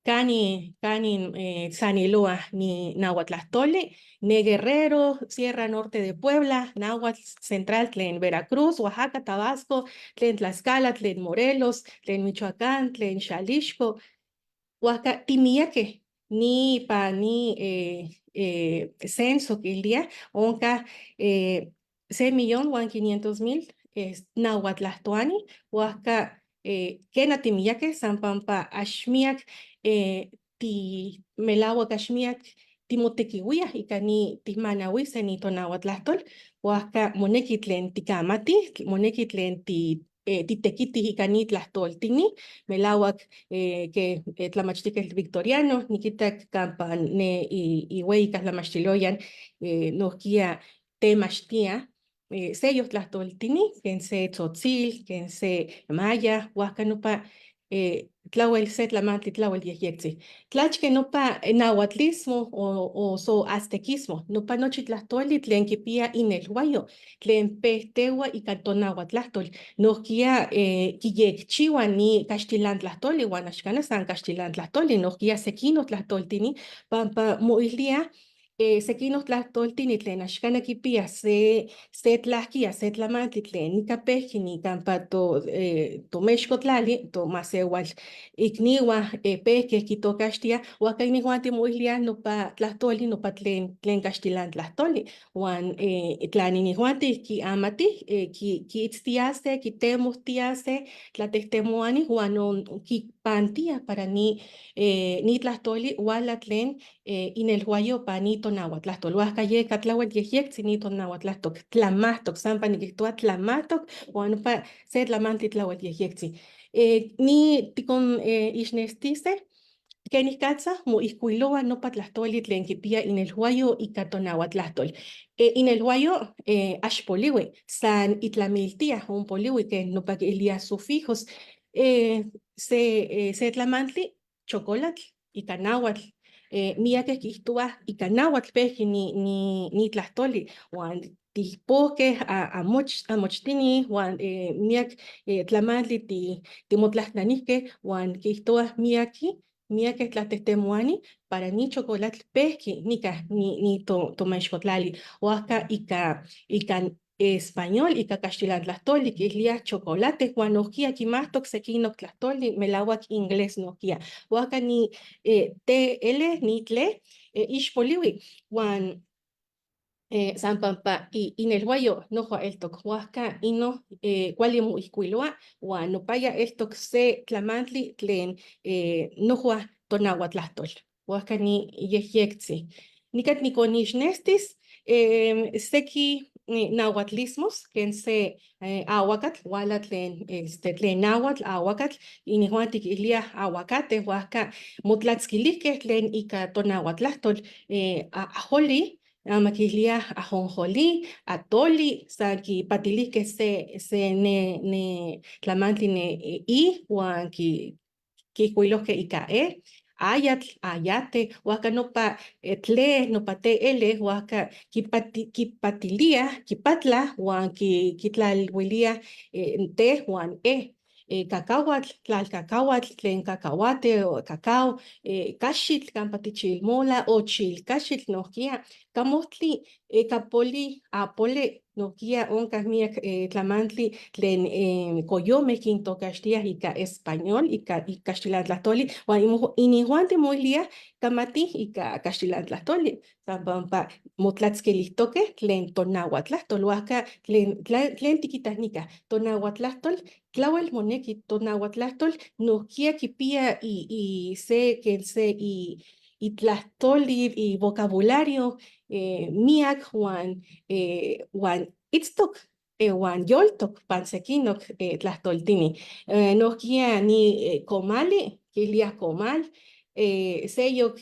E: Kanin saniloa ni nahuatlahtoli, ne Guerrero, Sierra Norte de Puebla, Nahuatl Central tlen Veracruz, Oaxaca, Tabasco, tlen Tlaxcala, tlen Morelos, tlen Michoacán, tlen Xalixco, huajca timiakeh ni pa ni censo kilia, onka se millón huan quinientos mil nahuatlahtoani, huajca kena timiakeh san pampa ax miak ti melawak ax miak timotekiwiaj ika ni tijmanauise ni tonahuatlahtol, huajca moneki tlen tikamatih, moneki tlen titekitih ika ni tlahtoltini, melawak ke tlamachtijketl Victoriano, nikitak kampa ne iueyi tlamachtiloyan nohkia temachtia seyok tlahtoltini, ken se tzotzil, ken se maya, huajca nopa Tlahuel se tlamantli tlahuel yejyectzi. Tlachque nopa nahuatlismo o so aztequismo, nopa nochi tlahtoli tlen kipia inelhuayo, tlen pehteua ika tonahuatlahtol, nohkia kiyekchiua ni caxtilan tlahtoli, huan axcana san caxtilan tlahtoli, nohkia sekinoh tlahtoltini, pampa moilhia sekinoh tlahtoltini tlen axcana kipia se tlahkia, se tlamantli tlen nika pejqui nikampa tomexcotlali, tomaseual ikniua pejque kitocaxtia, huajca inijuanti moilhia nopa tlahtoli, nopa tlen caxtilan tlahtoli, huan tlan inijuanti kiamati, kiitztiase, kitemohtiase, tlatectemoani, huan non kipantia para ni tlahtoli huala tlen inelhuayo pa ni tonahuatlahtol. Huajca yeka tlauel yejyectzi ni tonahuatlahtok, tlamahtok, sampa niquihtoa tlamahtok, huan nopa se tlamantli tlauel yejyectzi. Ni tikon ixnextise, kenikatza moijkuiloa nopa tlahtoli tlen kipia inelhuayo ika tonahuatlahtol. Inelhuayo axpoliui, san itlamiltia onpoliui ken nopa kilia sufijos. Se tlamantli chocolatl ika náhuatl. Miakeh kihtowa ika náhuatl pejqui ni tlahtoli, huan tihpohkeh amochtini huan miak tlamantli timotlahtlanihkeh huan kihtowa miakeh tlahtectemoani para ni chocolatl pejqui nika ni tomexcotlali. Huajca ika español ika caxtilan tlahtoli kilia chocolate, huan nohkia kimahtok sekinok tlahtoli melauak inglés nohkia. Huajca ni TL ni tle ixpoliui huan san pampa inelhuayo nohua eltok, huajca ino kuali moijkuiloa huan nopaya eltok se tlamantli tlen nohua tonahuatlahtol. Huajca ni yejyectzi. Nikan nikonixnestis seki nahuatlismos, ken se ahuacatl, huala tlen, tlen náhuatl, ahuacatl, inijuanti kilia aguacate, huajca motlatzquilihqueh tlen ika tonahuatlahtol, ajoli, ama kilia ajonjolí, atoli, san kipatilihqueh se ne tlamantli ne i, huan kihkuilohqueh ika e, ayatl, ayate, huajca nopa tle, nopa TL, huajca kipatilia, kipatla, huan kitlalhuilia T huan E. Cacahuatl, tlalcacahuatl, tlen cacahuate o cacao, caxitl, kampa tichilmola o chilcaxitl nohkia, camohtli, capoli, apole, nohkia onkah miak tlamantli tlen koyomeh kintocaxtiah ika español, ika caxtilan tlahtoli, huan inijuanti moilia kamati ika caxtilan tlahtoli, san pampa motlatzquilihtoqueh tlen tonahuatlahtol, huajca tlen tikitah nika, tonahuatlahtol, tlauel moneki tonahuatlahtol, nohkia kipia i se ken se itlahtoli, i vocabulario, miak huan huan itztok, huan yoltok pan sekinok tlahtoltini. Nohkia ni comali, kilia comal, seyok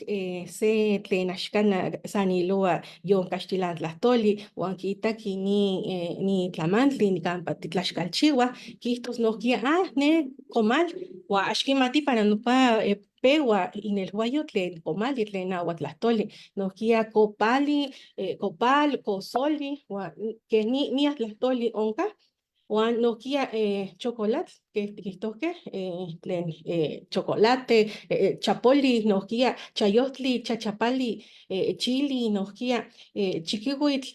E: se tlen axcana saniloa yon caxtilan tlahtoli, huan kiitaki ni tlamantli nikampa titlaxcalchiua, kihtos nohkia, ah, ne comal, huan axkimati para nopa peua inelhuayo tlen comali, tlen nahuatlahtoli, nohkia copali, copal, cosoli, huan ken ni miak tlahtoli onkah, huan nohkia chocolatl, ke tikihtohkeh, tlen chocolate, chapoli, nohkia chayohtli, chachapali, chili, nohkia chiquihuitl,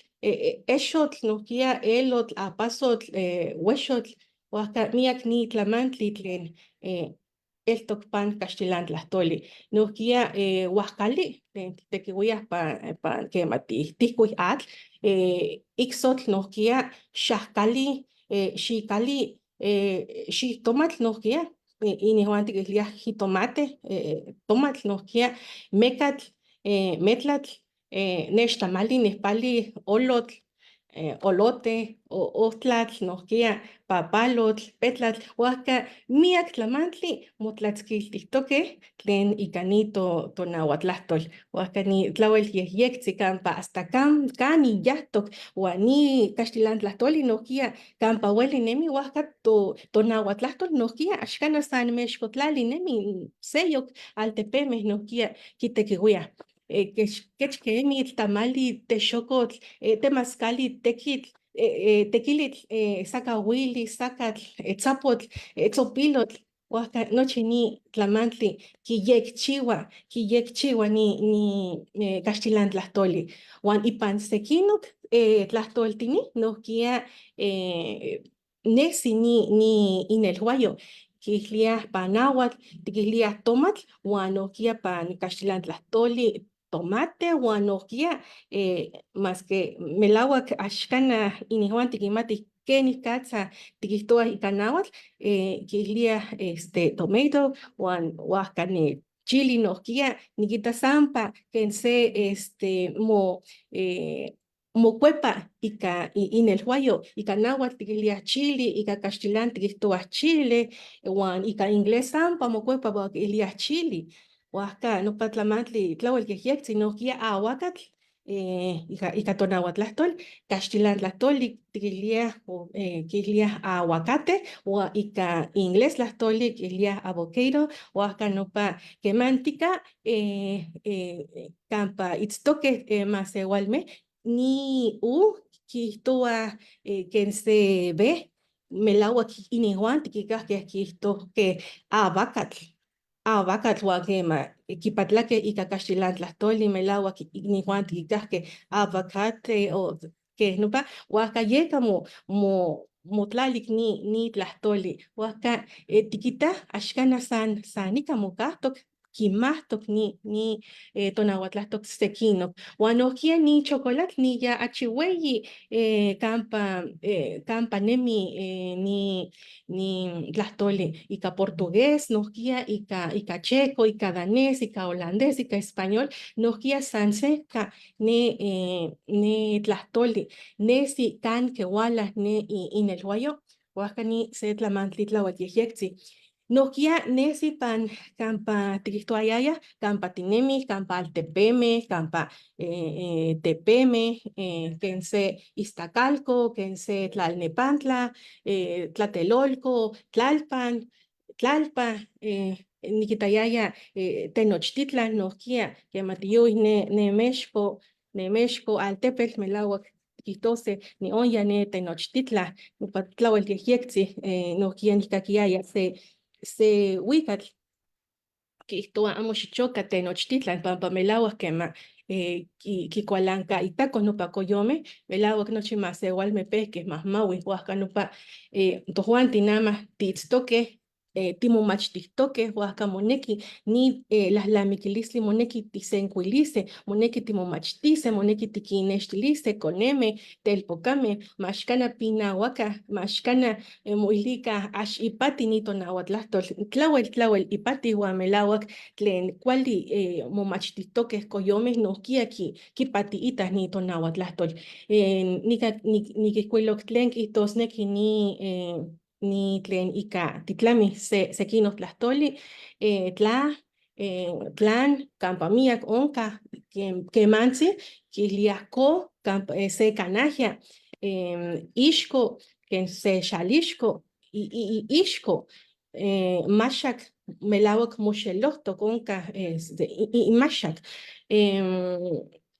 E: exotl, nohkia elotl, apazotl, huexotl, huajca miak ni tlamantli tlen eltok pan caxtilan tlahtoli. Nohkia huajcali, tlen titequiuiah pan quema tihcuih atl, ixotl, nohkia xahcali, xicali, xitomatl nohkia, inijuanti kiliah jitomate, tomatl nohkia, mecatl, metlatl, nextamali, nehpali, olotl, Olote, ojtlatl, nohkia papalotl, petlatl, huajca miak tlamantli motlatzquiltihtoque tlen ika ni tonahuatlahtol. Huajca ni tlawel yejyectzi campa hasta cani yahtoc huan ni caxtilantlahtoli nohkia campa hueli nemi, huajca tonahuatlahtol nohkia axcana san mexcotlali nemi, seyoc altepemeh nohkia quitequihuiaj. Kech quemitl, tamali, texocotl, temazcali, tequitl, tequilitl, zacahuili, zacatl, tzapotl, tzopilotl, huajca nochi ni tlamantli quiyecchiwa ni caxtilantlahtoli. Huan ipan sequinoc tlahtoltini nohkia nesi ni inelhuayo, quihliaj panahuatl, tiquihliaj tomatl, huan nohkia pan caxtilantlahtoli tomate, huan nohkia masque melauac axcana inijuanti quimatih quenicatza tiquihtohuaj ika nahuatl, quihliaj tomato, huan huajca ni chili nohkia niquita sampa quen se mocuepa ika inelhuayo, ika nahuatl tiquiliaj chili, ika caxtilan tiquihtohuaj chile, huan ika inglés sampa mocuepa huan quiliaj chili. Huajca nopa tlamantli tlawel yejyectzi nohkia ahuacatl, ika tonahuatlahtol, caxtilantlahtoli tiquiliaj o quiliaj aguacate, huan ika inglés tlahtoli quiliaj avocado, huajca nopa quemantica campa itztoque masewalmeh ni u quihtohuaj quen se ve melauac inijuanti quicahque quihtohque avacatl, avacatl huan quema quipatlaque ika caxtilantlahtoli melauac inijuanti quicahque avacate o que nopa, huajca yeca motlalic ni tlahtoli, huajca tiquita axcana san nica mocahtoc quimahtoc ni tonahuatlahtol sequinoc. Huan nohkia ni chocolatl ni ya achi hueyi campa nemi ni tlahtoli ika portugués, nohkia ika checo, ika danés, ika holandés, ika español, nohkia san sehca ne tlahtoli, nesi can quehuala ne inelhuayo, huajca ni se tlamantli tlawel yejyectzi. Nohkia nesi pan campa tiquihtoayaya, campa tinemih, campa altepemeh, campa tepemeh, quen se Iztacalco, quen se Tlalnepantla, Tlatelolco, Tlalpan, Tlalpa, niquitayaya Tenochtitlan nohkia, quema tiyouih ne Mexco altepetl melauac tiquihtose ni onya ne Tenochtitlan, nopa tlawel yejyectzi, nohkia nihcaquiaya se huicatl quihtoua amo xichoca Tenochtitlan pampa melauac quema quicualanca itacos nopa coyomeh, melauac nochi masewalmeh pehqueh mahmauih, huajca nopa tojuanti nama tiitztoque timomachtihtoque, huajca monequi ni lahlamiquilistli monequi tisencuilise, monequi timomachtise, monequi tiquinnextilise coneme, telpocame, maxcana pinahuaca, maxcana moilica ax ipati ni tonahuatlahtol, tlawel tlawel ipati huan melauac tlen cuali momachtihtoque coyomeh nohkia quipatiitah ni tonahuatlahtol. Nica niquihcuiloc tlen quihtosnequi ni tlen ika titlami sequinoc tlahtoli, tla, tlan, campa miac onca, quemantzi, quiliaj ko, campa, se canajia, ixco, quen se xalixco, ixco, maxac, melauac moxelohtoc onca, maxac,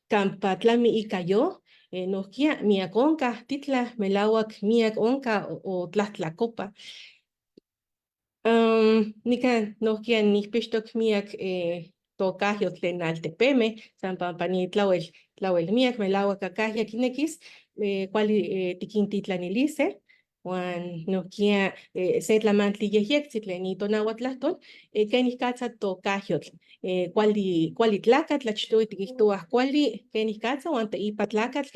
E: campa tlami ika yo, nohkia miac onca titla, melauac miac onca o tlahtlacopa. Nican nohkia nihpixtoc miac tocahyo tlen altepemeh, san pampa ni tlawel miac, melauac acahya quinequis, cuali tiquintitlanilise, huan nohkia se tlamantli yejyectzi tlen itonahuatlahtol, quenicatza tocahyotl, cuali tlacatl, achtohui tiquihtohuaj cuali quenicatza, huan teipa tlacatl,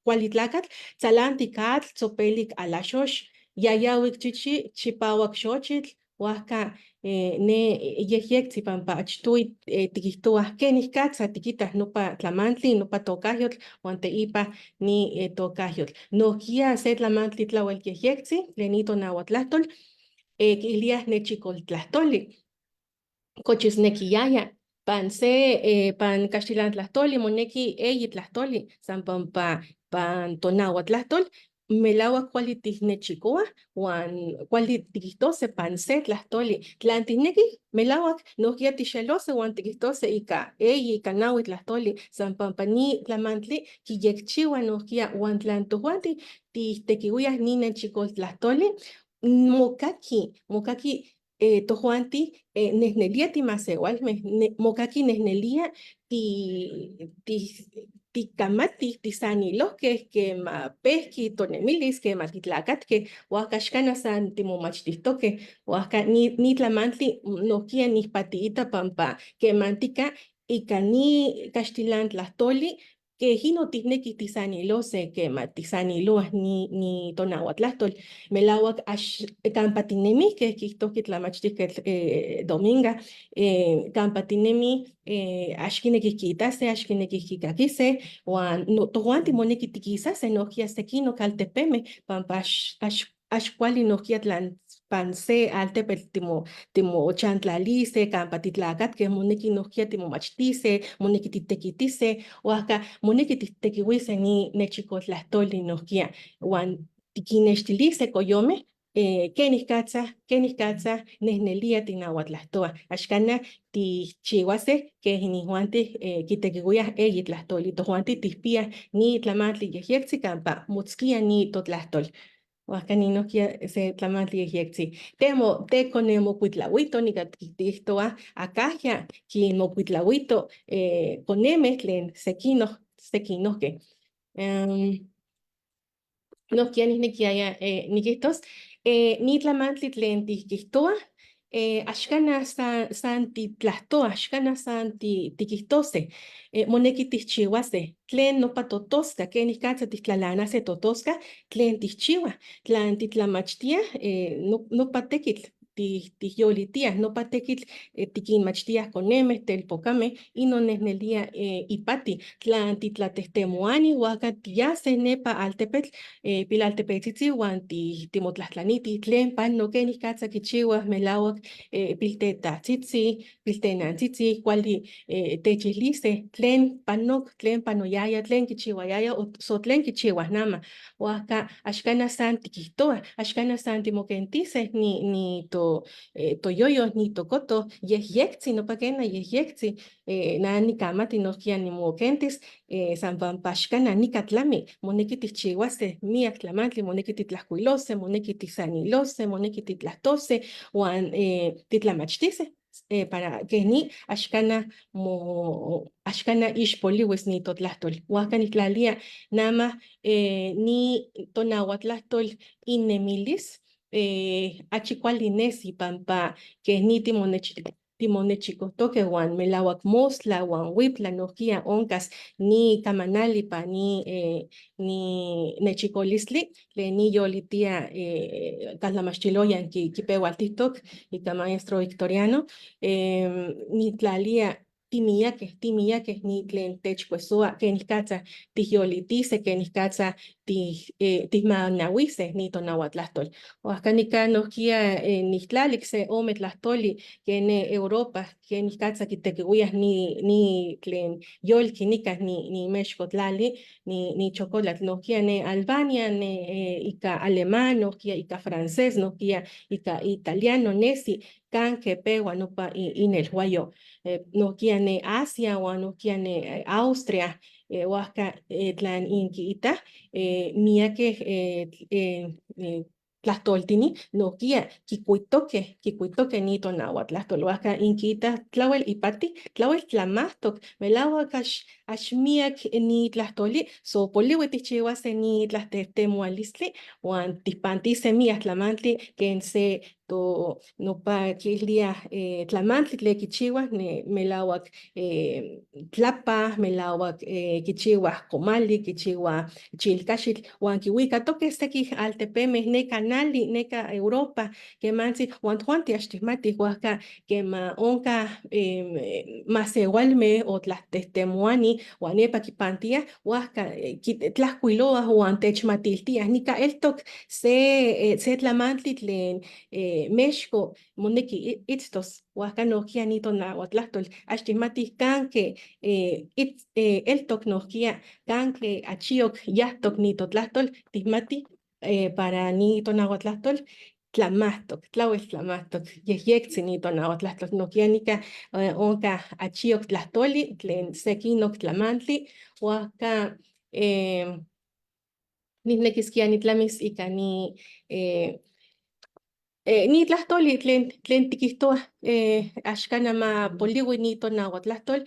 E: cuali tlacatl, tzalantic atl, tzopelic alaxox, yayahuic chichi, chipauac xochitl, Huajca ne yejyectzi pampa achtohui tiquihtohuaj quenicatza tiquitah nopa tlamantli, nopa tocahyotl huan teipa ni tocahyotl. Nojquiya se tlamantli tlahuel yejyectzi tlen ni tonahuatlahtol quiilíaj nechicoltlahtoli. Cochisnequiyaya pan se pan caxtilan tlahtoli moneki eyi tlahtoli san pampa pan tonahuatlahtol melauac cuali tijnechicouaj huan cuali tiquihtose pan se tlahtoli. Tlan tijnequij melauac nojquiya tixelose huan tiquihtose ica eyi, ica nahui tlahtoli san pampa ni tlamantli quiyecchihua nojquiya huan tlan tojuanti tijtequihuiyaj ni nechicoltlahtoli mocaqui, mocaqui tojuanti nejnelia timasehualme, mocaqui nejnelia ti, ti, ticamatij tisanilohquej quema pejqui tonemilis, quema titlacatque, huajca axcana san timomachtihtokej, huajca ni tlamantli nojquiya nijpatiita pampa quemantica ica ni caxtilan tlahtoli quej ino tijnequij tisanilose quema tisanilohuaj ni tonahuatlahtol, melauac ax campa tinemij quej quiijtojqui tlamachtijquetl Dominga, campa tinemij ax quinequij quiitase, ax quinequij quicaquise, huan no, tojuanti monequi tiquisase nojquiya sequinoc altepemej pampa ax cuali nojquiya tlan pan se altepetl timochantlalise, campa titlacatquej monequi nojquiya timomachtise, monequi titequitise, huajca monequi tijtequihuise ni nechicoltlahtoli nojquiya, huan tiquinnextilise coyomej quenicatza nejnelia tinahuatlahtoa. Axcana tijchihuase quej inijuanti quitequihuiaj eyi tlahtoli, tojuanti tijpiyaj ni tlamantli yejyectzi campa motzquia ni totlahtol. Huajca ni nojquiya se tlamantli yejyectzi. Tecone mocuitlahuito nica tiquihtohuaj acajya quinmocuitlahuito conemej tlen sequinohquej. Nojquiya nijnequiaya niquihtos ni tlamantli tlen tijquihtohuaj axcana san titlahtoa, axcana san tiquihtose, monequi tijchihuase tlen nopa totosca, quenicatza tijtlalanase totosca tlen tijchihuaj, tlan titlamachtiaj nopa tequitl tijyolitiaj, nopa tequitl tiquinmachtiaj conemej, telpocamej, inon nejnelia ipati, tlan titlatejtemoani huajca tiyase nepa altepetl, pilaltepetzitzi huan timotlahtlanitij tlen pano quenicatza quichihuaj melauac piltetatzitzi, piltenantzitzi, cuali techilise tlen panoc, tlen panoyaya, tlen quichihuayaya o so tlen quichihuaj nama, huajca axcana san tiquihtohuaj, axcana san timoquentise ni toyoyo ni tocoto, yejyectzi, nopa quena yejyectzi, na nicamati nojquiya nimoquentis, san pampa axcana nica tlami, monequi tijchihuase miac tlamantli, monequi titlajcuilose, monequi tisanilose, monequi titlahtose, huan titlamachtise, para que ni axcana mo axcana ixpolihuis ni totlahtol. Huajca nijtlalia nama ni tonahuatlahtol inemilis achi cuali nesi pampa quej ni timonechicohtoque huan melauac mostla huan huiptla nojquiya oncas ni camanali pa ni nechicolistli tlen ni yolitia caltlamachtiloyan quipehualtihtoc ica maestro Victoriano, nitlalia timiyaquej, timiyaquej ni tlen techcuesoa quenicatza tijyolitise, quenicatza tijmanahuise ni tonahuatlahtol. Huajca nica nojquiya nijtlalic se ome tlahtoli quene Europa, quenicatza quitequihuiaj ni tlen yolqui nica ni mexcotlali, ni chocolatl, nojquiya ne Albania, ne ica alemán, nojquiya ica francés, nojquiya ica italiano, nesi canque pehua nopa inelhuayo, nojquiya ne Asia huan nojquiya ne Austria, huajca tlan inquiita miyaquej tlahtoltini nojquiya quicuitoque ni tonahuatlahtol, huajca inquiita tlauel ipati, tlauel tlamahtoc, melauac Ax miak ni tlahtoli, so poliwi tijchihuase ni tlahtejtemoalistli huan tijpantise miak tlamantli ken se to nopa quilia tlamantli tlen kichihuaj ne melawak tlapaj, melawak kichihuaj comali, kichihuaj chilkaxitl huan kihuikatoque seki altepemej neka nali, neka Europa, quemantzi huan tojuanti ax tijmatij huajca quema onka masehualme o tlahtejtemoani huan nepa kipantiaj huajca tlajcuilohuaj huan techmatiltiaj nika eltok se tlamantli tlen mexco moneki itztos huajca nohkia ni tonahuatlahtol ax tijmatij canque eltok nohkia canque achiyoc yahtoc ni totlahtol tijmatij para ni tonahuatlahtol tlamahtok, tlawel tlamahtok, yejyectzi ni tonahuatlahtol nohkia nika onka achiyoc tlahtoli tlen sequinoc tlamantli huajca nijnekiskia nitlamis ika ni ni tlahtoli tlen tikihtowa axkana ma poliwi ni tonahuatlahtol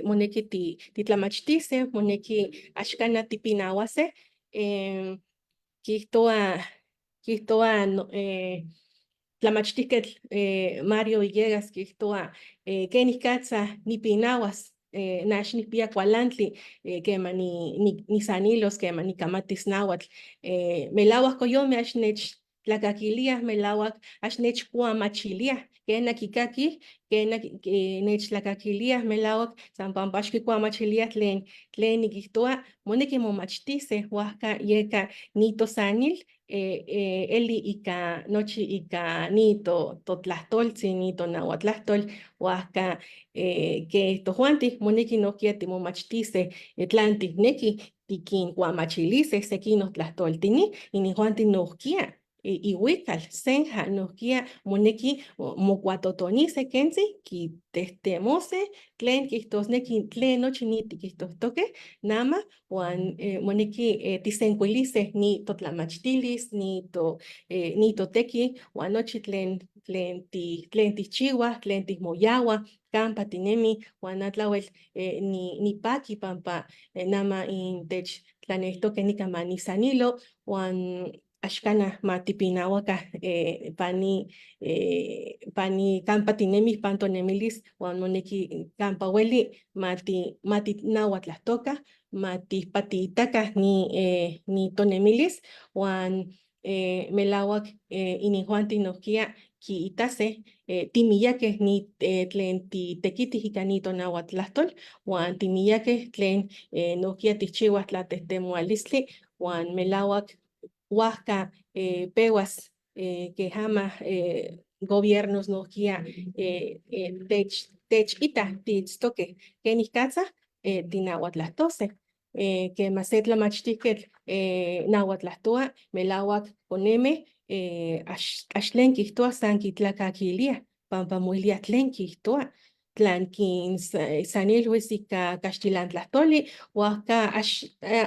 E: moneki titlamachtise, moneki axkana tipinawase kijtowa tlamachtijketl Mario Villegas kijtowa kenikatza nipinawas nax nikpia kualantli kema nisanilos, kema nikamatis nahuatl melawak koyome ax nech tlakakiliaj, melawak ax nechkuamachiliaj, kena kikakij, kena nechtlakakiliaj melawak san pampa ax kikuamachiliaj tlen nikijtowa, moneki momachtise huajca yeka ni tosanil eli ika nochi ika ni totlahtoltzin, ni tonahuatlahtol, huajca ke tojuanti moneki nohkia timomachtise tlan tikneki tikinkuamachilise sekinoh tlahtoltini, inijuanti nohkia ihuikal senja nohkia moneki mokuatotonise kentzi kitehtemose tlen kijtosneki tlen nochi ni tikijtohtoke nama huan moneki tisenkuilise ni totlamachtilis, ni toteki huan nochi tlen tijchihuaj, tlen tijmoyahua kampa tinemi huan atlawel nipaki pampa nama intech tlaneltoke nika ma nisanilo huan axkana ma tipinawaka pani kampa tinemij pan tonemilis huan moneki kampa ueli ma tinahuatlahtoka, ma tijpatitaka ni tonemilis huan melawak inijuanti nohkia kiitase timiyakej ni tlen titekitij ika ni tonahuatlahtol huan timiyakej tlen nohkia tijchihuaj tlatejtemoalistli huan melawak huajca pehuas kejama gobiernos nohkia tech ita tiitztoque kenikatza tinahuatlahtose quema se tlamachtijketl nahuatlahtoa melawak koneme ax tlen kijtoa san kitlakakilia pampa moilia tlen kijtoa tlan kinsanilhuis ika kaxtilantlahtoli huajca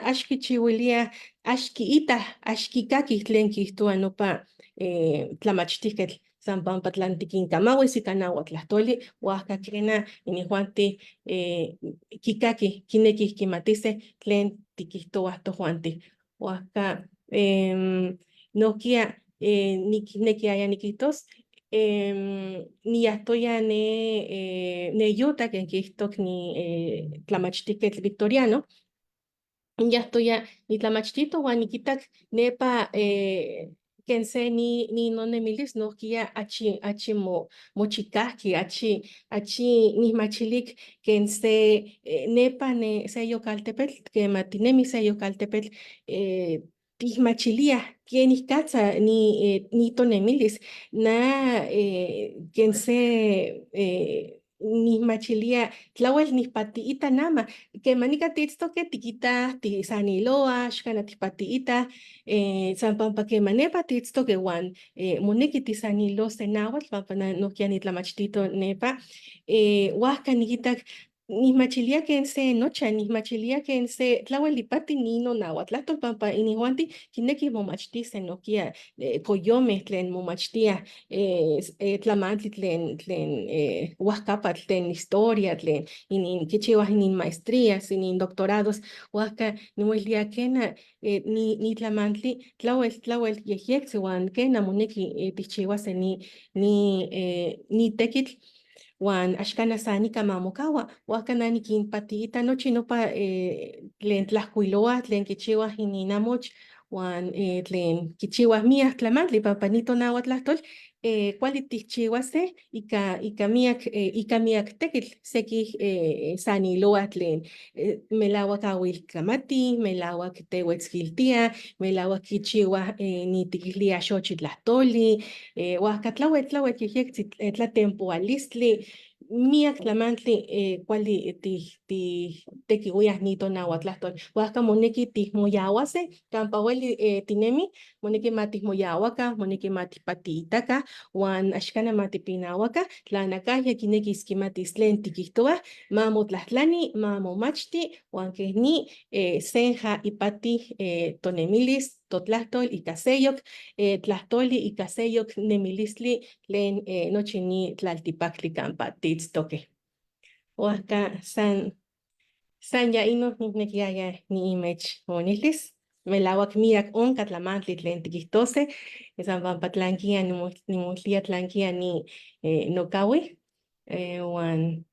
E: ax kichihuilia ax kiita ax kikakij tlen kijtoa nopa tlamachtijketl san pampa tlan tikinkamauis ika nahuatlahtoli huajca kena inijuanti kikakij kinekij kimatise tlen tikijtowa tojuanti huajca nohkia niknekiaya nikijtos niyahtoya ne yuta ken kijtok ni tlamachtijketl Victoriano yahtoya nitlamachtito huan nikitak nepa ken se ni nonemilis nohkia achi mochikajki, achi nihmachilik ken se nepa ne seyoc altepetl kema tinemi seyoc altepetl tijmachilia kenikatza ni tonemilis na ken se nihmachilia tlawel nihpatiita nama kema nika tiitztoque tikita tisaniloa axkana tijpatiita san pampa kema nepa tiitztoque huan moneki tisanilose nahuatl pampa nohkia nitlamachtito nepa huajca nikitak Nijmachilía ken se nocha, nijmachilía ken se tlawel ipati nino nahuatlahtol pampa inijuanti kinekij momachtise nohkia koyomej tlen momachtiaj tlamantli tlen huajkapatl, tlen historia, tlen inin kichiuaj inin maestrías, inin doctorados, huajca nimoilvia kena ni tlamantli tlawel tlawel yejyectzi huan kena moneki tikchiuase ni tekitl huan axcana sa nica ma mokaua, huajca na nikinpatiita nochi nopa tlen tlajcuilohuaj, tlen kichiuaj inin amoch huan tlen kichiuaj miak tlamantli pampa ni tonahuatlahtol kuali tikchiuase ika miak tekitl, sekij sanilohuaj tlen melauak awilkamatij, melauak tehuetzquiltiaj, melauak kichiuaj ni tikilia xochitlahtoli, huajca tlawel tlawel yejyectzi tlatempoalistli, miak tlamantli kuali tijtekiuiaj ni tonahuatlahtol, huajca moneki tijmoyauase campa ueli tinemi, moneki ma tijmoyauaka, moneki ma tijpatiitaka huan axcana ma tipinauaka, tla nakajya kinekis kimatis tlen tikijtohuaj, ma motlajtlani, ma momachti, huan kej ni senja ipati tonemilis, totlahtol ika seyok tlahtoli, ika seyok nemilistli tlen nochi ni tlaltipaktli campa tiitztoque. Huajca san ya inon niknequiaya niimechmoniltis, melauak miak onka tlamantli tlen tiquihtose, san pampa tlanquia nimoiltia tlanquia ni nocaui, huan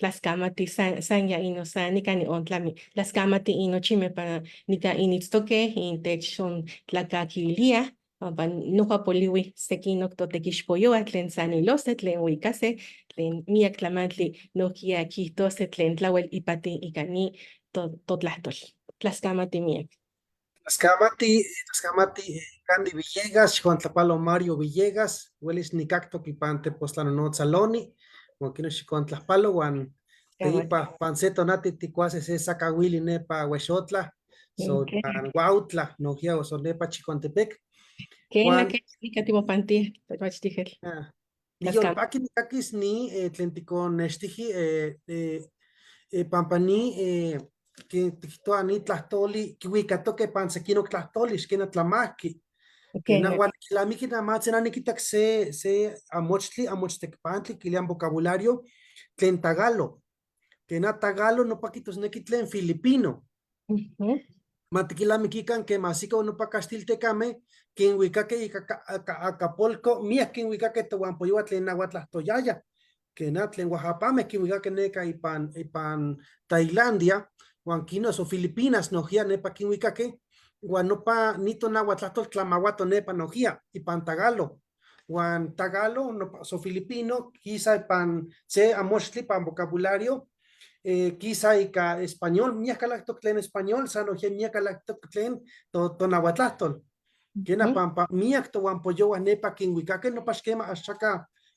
E: tlaskamati san ya ino san nica niontlami, tlaskamati inochimeh para nica initztoque intech ontlacaquiliaj, pampa noja poliui sequinoc totequixpoyohuah tlen sanilose, tlen huicase, tlen miak tlamantli nohkia quihtose tlen tlawel ipati ika ni totlahtol. Tlaskamati miak.
A: Tlaskamati, tlaskamati Candy Villegas, Xicontlapalo Mario Villegas, huelis nicactoc ipan Tepoztlanonotzaloni, huan kino xicontlajpalo huan teipa pan se tonati ticuase se sacahuili nepa Huexotla, so pan Huautla, nohkia o so nepa Chicontepec.
E: Kena ke nika timopantia, tomachtijel.
A: Niyolpaki nikakis ni tlen tikonextiji pampa ni tikihtowa ni tlahtoli kiwikatoke pan sekinok tlahtoli xkena tlamajki. Kena huan nikilnamiki namantzi na nikitak se amochtli, amochtekpantli kilian vocabulario tlen tagalo. Kena tagalo nopa kijtosneki tlen filipino. Ma tikilnamikikan ke masika nopa kaxtiltecameh kinwikakeh ika Acapulco, miak kinwikakeh tohuampoyohua tlen nahuatlahtoyaya. Kena tlen oaxapameh kinwikakeh neka ipan Tailandia, huan kino so Filipinas nohkia nepa kinwikakeh, huan nopa ni tonahuatlahtol tlamahuato nepa nohkia ipan tagalo. Huan tagalo nopa so filipino kisa ipan se amochtli ipan vocabulario, kisa ika español, miak kalaktok tlen español, san nohkia miak kalaktok tlen tonahuatlahtol. Kena pampa miak tohuampoyohua nepa kinwikakeh nopa xkema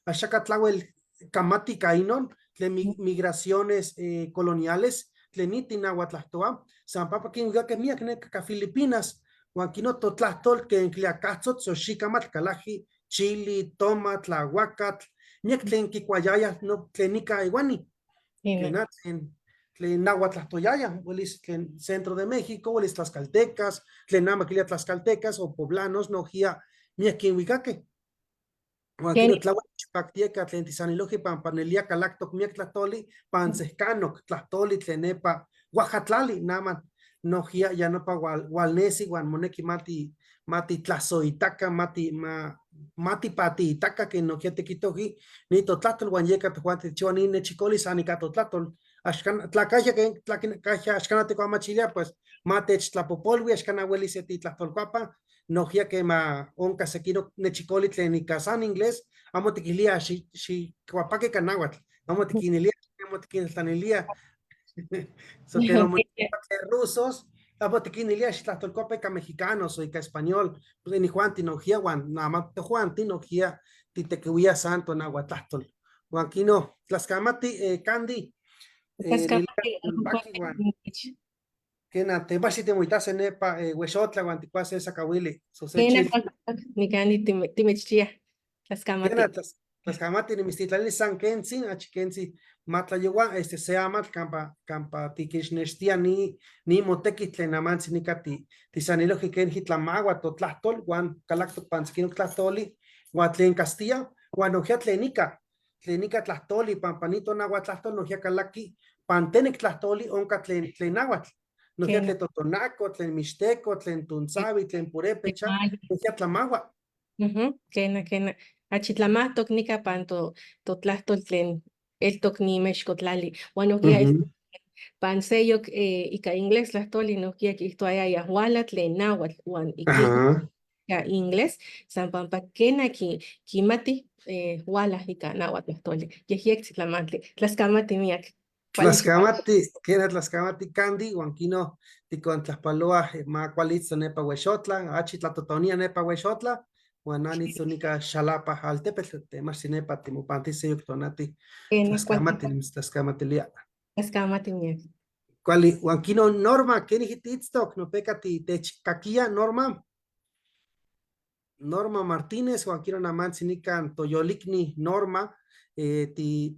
A: axaka tlawel kamati ika inon tlen migraciones coloniales tlen ni tinahuatlahtoa, san pampa kinwikakeh miak neka ka Filipinas, huan kino totlahtol ken kilia kahtzotl so xikamatl kalaki chili, tomatl, aguacatl, miak tlen kikuayayah no tlen nika iuani. Kena tlen nahuatlahtoyayah, huelis tlen centro de México, huelis tlaxcaltecas, tlen nama kilia tlaxcaltecas o poblanos nohkia miak kinwikakeh. Huan kino tlawel nechpaktia ka tlen tisanilohki pampa nelia kalaktok miak tlahtoli pan sehkanok tlahtoli tlen nepa Oaxatlali naman nohkia ya nopa walnesi huan moneki matitlasoitaka, matipatiitaka ken nohkia tikihtohki ni totlahtol huan yeka tojuanti tikchiua ni nechicoli san ika totlahtol, axkan tlakahya ken tlakahya axkan tikuamachilia pues matechtlapopolui axkan uelis se titlahtolkuapa nohkia kema onka sekinok nechicoli tlen ika san inglés amo tikilia xikuapaki ika nahuatl, amo tikinilia, amo tikintlanilia so que rusos amo tikinilia xitlahtolkuapa ika mexicanos o ika español, pues inijuanti nohkia huan nama tojuanti nohkia titekiuia san tonahuatlahtol. Huan kino tlaskamati Candy, kena temachti timoitase nepa Huexotla huan tikuase sakawili. So se
E: Kena nikani timechchia. Tlaskamati.
A: Kena. Tlaxcamati nimitztitlanilis san kentzi, achi kentzi matlayowa, se amatl campa, campa tiquixnextia ni moteki tlen amantzi nika tisaniloji ken jitlamagua totlahtol, huan calactoc pantzquinoc tlahtoli, huan tlen Castilla, huan nojia tlen ika, tlen ika tlahtoli, pampa ni tonahuatlahtol nojia calaqui, pantenec tlahtoli onka tlen náhuatl. Nojia tlen totonaco, tlen mixteco, tlen tuntzavi, tlen purépecha, nojia tlamagua.
E: Kena, kena. Achi tlamahtok nika pan totlahtol tlen eltok ni mexcotlali. Huan nojkia pan seyok ika inglés tlahtoli nojkia kiijtoayaya huala tlen náhuatl huan ika inglés san pampa kena kimati huala ika náhuatl tlahtoli. Yejyectzi tlamantli. Tlaskamati miak.
A: Tlaskamati, kena tlaskamati Candy, huan kino tikontlajpaloa ma kualitzo nepa Huexotla, achi tlatotonia nepa Huexotla, huan nani nika Xalapa altepetl, temachti nepa timopantis seyok tonati. Tlaskamati, tlaskamatilia.
E: Tlaskamati miak.
A: Kuali, huan kino Norma, kenijki tiitztok, nopeka techkakia Norma. Norma Martínez, huan kino namantzi nikan toyolikni Norma,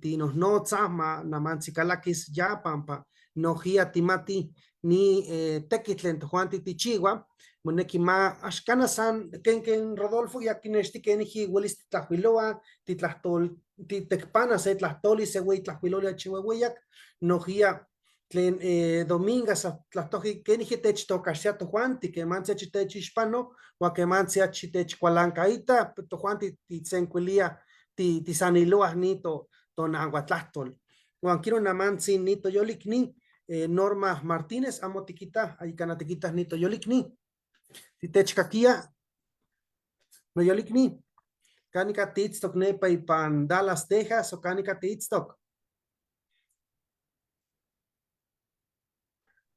A: tinosnotza ma namantzi kalakis ya pampa nojia timati ni tekitl tlen tojuanti tichiwa, moneki ma axkana san ken Rodolfo ya kinexti keniji welis titlajkuiloa, titlahtol, titekpana se tlahtoli, se güey tlajkuiloli achihuehueyak, nojia tlen Dominga sa tlahtoji keniji techtokaxtia tojuanti, kemantzi achi techixpano, huan kemantzi achi techkualankaita, tojuanti titsenkuilia, tisaniloa ni tonahuatlahtol. Huan kino namantzi ni toyolikni, Norma Martínez, amo tiquita, ahí cana tiquita ni toyolikni. Titechkakia, noyolikni, kanika titztok nepa ipan Dallas, Texas, o kanika titztok.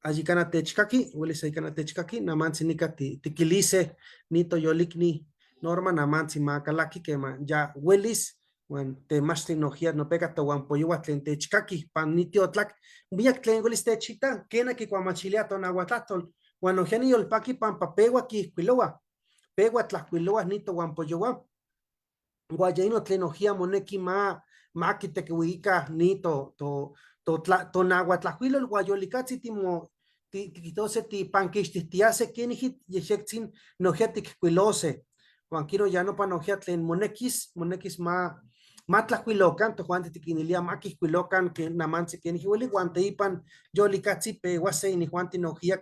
A: Allí kana techkaki, huelis ahí kana techkaki, namantzi nika tikilise ni toyolikni Norma, namantzi ma kalaki, kema ya huelis, huan temachtli nojia nopeka tohuampoyowa tlen techkaki, pan ni tiotlak, miak tlen huelis techita, kena kikuamachilia tonahuatlahtol, huan nojia niyolpaki pampa pewa kijkuilowa, pewa tlajkuilowa ni tohuampoyowa, huan ya ino tlen nojia moneki ma kitekiuika ni tonahuatlajkuilol, huan yolikatzi timo tikitose tipankixtihtiase keniji yexektzin nojia tikkuilose, huan kino ya nopa nojia tlen monekis, monekis ma tlajkuilokan, tojuanti tikinilia ma kijkuilokan ke namantzi keniji ueli, huan teipan yolikatzi pewase inijuanti nojia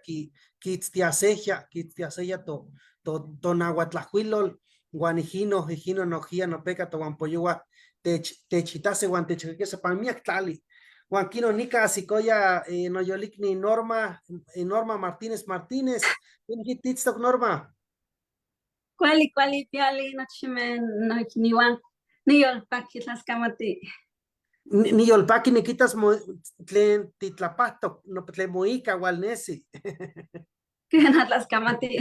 A: kitztiasejia, kitztiasejia tonahuatlajkuilol, huan ijino, ijino nojia nopeka tohuampoyowa techitase huan techkakese pan miak tlali. Huan kino nika asikoya noyolikni Norma, Norma Martínez Martínez, keniji titztok Norma?
B: Kuali, kuali, piali, nochime, noikniwan, niyolpaki tlaskamati.
A: Niyolpaki nikitas tlen titlapahtok, no tlen moika hualnesi.
B: Kena tlaskamati.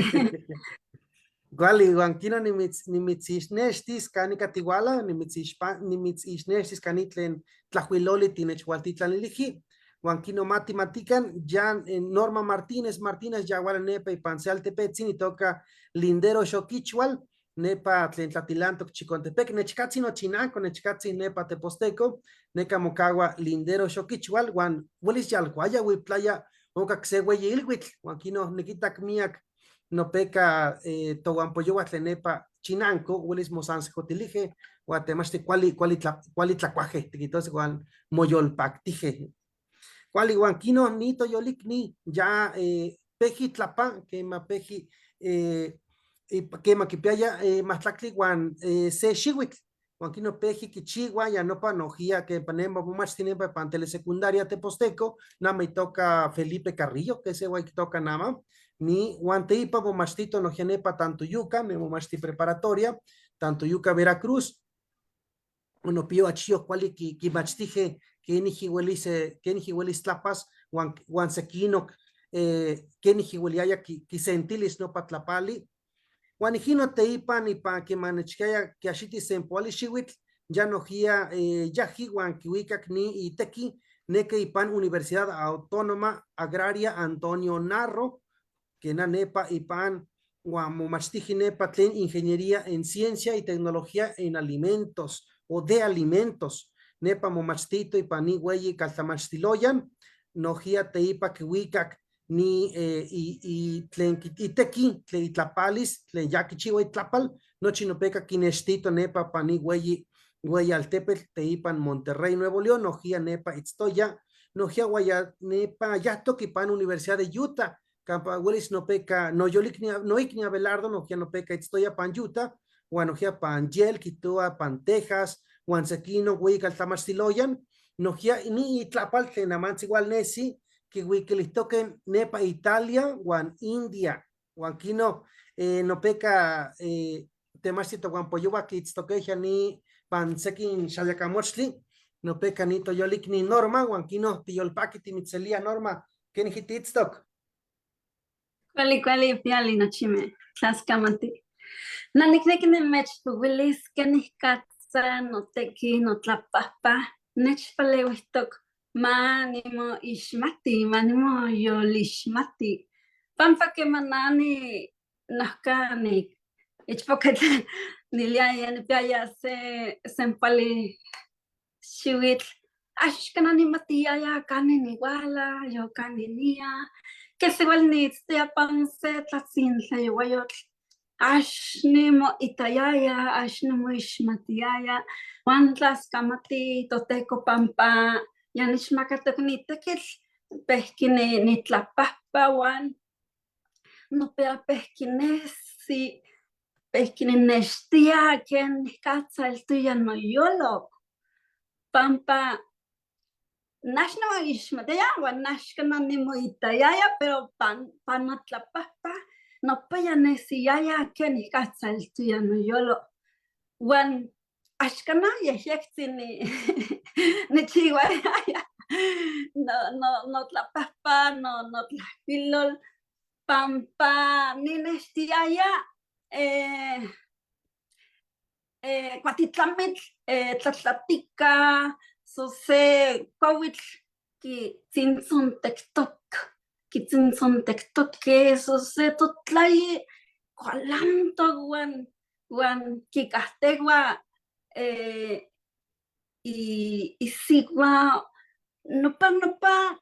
A: Kuali, huan kino nimitzixnextis kanika tihuala, nimitzixnextis kani tlen tlajkuiloli tinechhualtitlaniliji. Huan kino matimatikan, ya Norma Martínez Martínez ya huala nepa ipan se altepetzi, itoka Lindero Xoquichual, nepa tlen Tlatilantok Chicontepec, nechkatzi nochinanco, nechkatzi nepa Teposteco, neka mocagua Lindero Xoquichual, huan huelis yalcuaya huiplaya, onka se hueyi ilhuitl, huan kino nikitak miak nopeka tohuampoyowa tlen nepa chinanco, huelis mosansejotilije, huan temachti kuali, kuali tla, kuali tlacuaje, tiquitose huan moyolpactije. Kuali huan kino ni toyolikni, ya peji tlapa, kema peji kema kipiaya mahtlactli huan se xihuitl, huan kino peji kichiwa, ya nopa nojia que panemba momachti nepa pan telesecundaria Teposteco, nama itoka Felipe Carrillo, que ese guay toca nama, ni huan teipa momachtito nojia nepa Tantoyuca, me momachti preparatoria, Tantoyuca Veracruz, uno pío achio kuali kimachtije, keniji huelis keniji huelis tlapas, huan, huan sequinoc, keniji hueliaya kisentilis nopa tlapali, huan ijino teipan ipan kimanechkiaya kiaxiti sempoali xiuitl, ya nojia yaji huan kiuikak ni iteki, neke ipan Universidad Autónoma Agraria Antonio Narro, que na nepa ipan huan momachtiji nepa tlen Ingeniería en Ciencia y Tecnología en Alimentos, o de alimentos. Nepa momachtito ipan ni hueyi caltlamachtiloyan, nojía teipa kihuicac ni y tlen iteki, tlen itlapalis, tlen ya kichiwa itlapal, nochi nopeka kinextito nepa pan ni hueyi hueyi altepetl teipan Monterrey, Nuevo León, nojía nepa itztoya, nojía guaya nepa yahtoc ipan Universidad de Utah, campa welis nopeka noyolikni, noikni Abelardo, nojía nopeka itztoya pan Utah, huan nojía pan Yale, quitoa pan Texas, huan sequino hueyi caltlamachtiloyan, nojía ni itlapal tlen amantzi igual nesi, kihuiquilihtoque nepa Italia huan India, huan quino nopeka temachti tohuampoyohua quiitztoqueja ni pan sequin xayacamochtli, nopeka ni toyolikni Norma, huan quino tiyolpaqui timitzelia Norma, ¿kenijki tiitztoc?
F: Kuali, kuali, piali nochimeh, tlaskamati. Na nikneki nimechpowilis kenikatza noteki notlapajpa nechpalewijtok ma nimoixmati, ma nimoyolixmati. Pampa queman na ni nohka ni ichpokatl niliaya nipiaya se sempali xiwitl, axkan nimatiyaya kanin niwala, yo kanin nia, kes igual niitztoya pan se tlatzintlayouayotl, ax nimoitayaya, ax nimoixmatiyaya, huan tlaskamati Toteco pampa ya nechmakatok nitekitl, pejki nitlapajpa huan nopea pejki nesi, pejki ninextia kenikatza eltoya noyolo, pampa nax nimoixmatiaya huan naxkana nimoitayaya, pero pan notlapajpa nopaya nesiyaya kenikatza eltoya noyolo, huan axkana yejyectzin nichihuayaya notlapajpa, notlajcuilol, pampa ninextiaya cuatitlamitl tlatlatica, so se kuawitl kitzintzontektok, kitzintzontektoque, so se totlayi kualantok huan huan kicajtegua isiua nopa nopa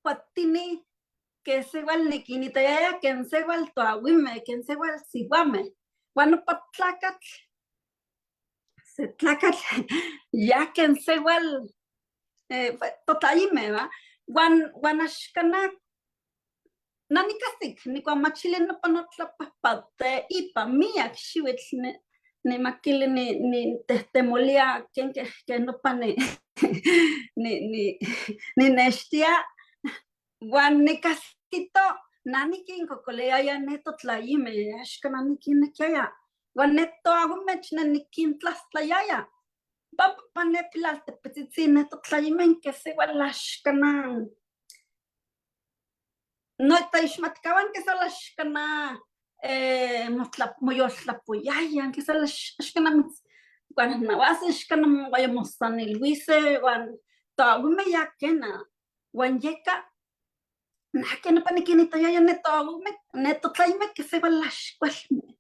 F: kuatini que sewal niquinitayaya ken sewal toahuime, ken sewal sihuame, huan nopa tlacatl, se tlacatl ya ken sewal totlayime, va, huan huan axkana na nicahsic nicuamachili nopa notlapajpa teipa miyac xiwitl nimaquili nitejtemolia ken ken nopa ninextia, huan nicahsito na niquincocoleyaya ne totlayime, axkan niquinequiaya, huan ne toahuime niquintlastlayaya, pampa ne pilaltepetzitzi ne totlayime que sewal axkana notlaixmatkawan que sewal axkana moyoltlapoyaya, que sewal axkana mitznahhuase, axkana mosanilhuise, huan toahuime ya quena, huan yeka nah que nopa niquinitayaya ne toahuime, ne totlayime que sewal axcualme,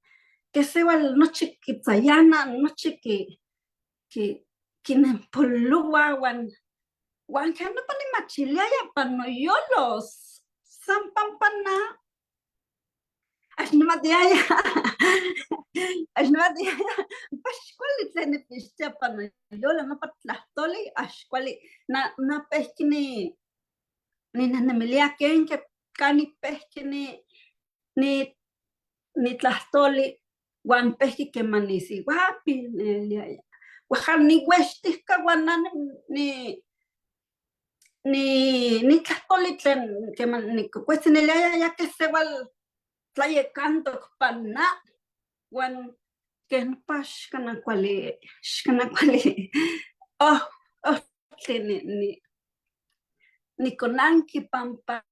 F: que sewal nochi kitzayana, nochi kinempoloua, huan huan que nopa nimachiliaya pan noyolo, san pampa na ax nimatiaya, ax nimatiaya, ax kuali tlen nipixtia pan noyolo, nopa tlahtoli ax kuali, na pejki ninejnemilia kenke kani pejki nitlahtoli, huan pejki queman nisihuapi neliaya, huan nihuextijka huan na nitlahtoli tlen queman nicocuetzi neliaya ya que sewal tlayecantok pan na, huan keh nopa axkana kuali, axkana kuali ohtli niconanqui pampa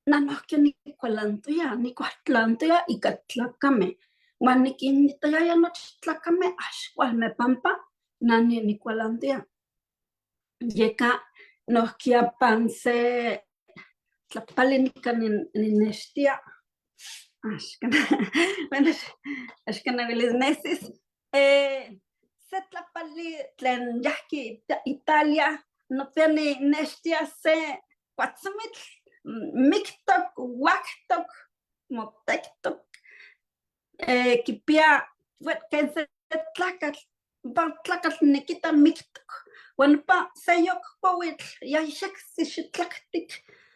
F: na nohkia nicualantoya, nicuahtlantoya ika tlacameh, huan niquinitayaya nochi tlacameh ax kualmeh pampa na nicualantoya, yeka nohkia pan se tlapali nikan ninextia. Axkan, bueno, axkan welis nesis. Se tlapali tlen yajki Italia, nopia nextia se kuatzomitl mictoc, huactoc, motektok, kipia ken se tlacatl, nopa tlacatl niquita mictoc, huan nopa seyoc cuahuitl ya ixactzi xitlactic,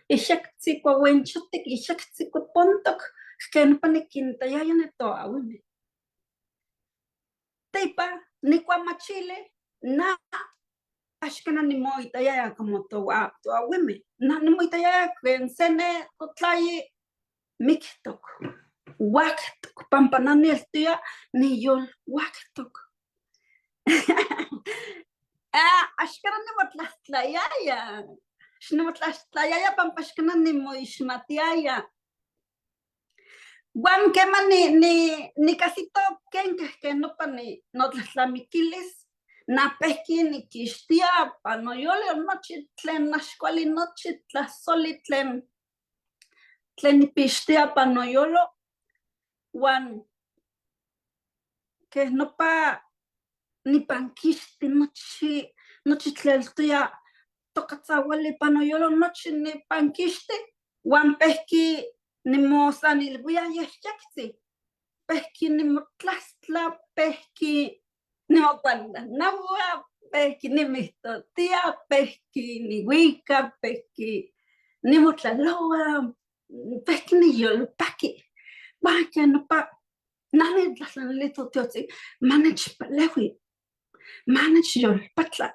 F: ixactzi cuahuenchotic, ixactzi cuepontoc, ken nopa niquintayaya nitoahuime. Teipa nicuamachili na axcana nimoitayaya como toahuime, na nimoitayaya ken se ne totlayi mictoc, huactoc, pampa na nieltoya niyolhuactoc. Axcana nimotlahtlayaya, xnimotlahtlayaya pampa axcana nimoixmatiaya. Huan quema nicahsito quenque que nopa notlajtlamiquilis, napejqui niquixtia pa noyolo nochi tlen ax cuali, nochi tlajsoli tlen nipixtia pa noyolo, huan quej nopa nipanquixti nochi tlen eltoya tocatzahuali pa noyolo, nochi nipanquixti, huan pejqui nimosanilhuia yejyectzi, pejqui nimotlastla, pejqui nimocualnahua, pejqui nimijtotia, pejqui nihuica, pejqui nimotlalohua, pejqui niyolpaqui. Huan que nopa nah nitlajtlanili Totiotzi ma nechpalehui, ma nechyolpatla,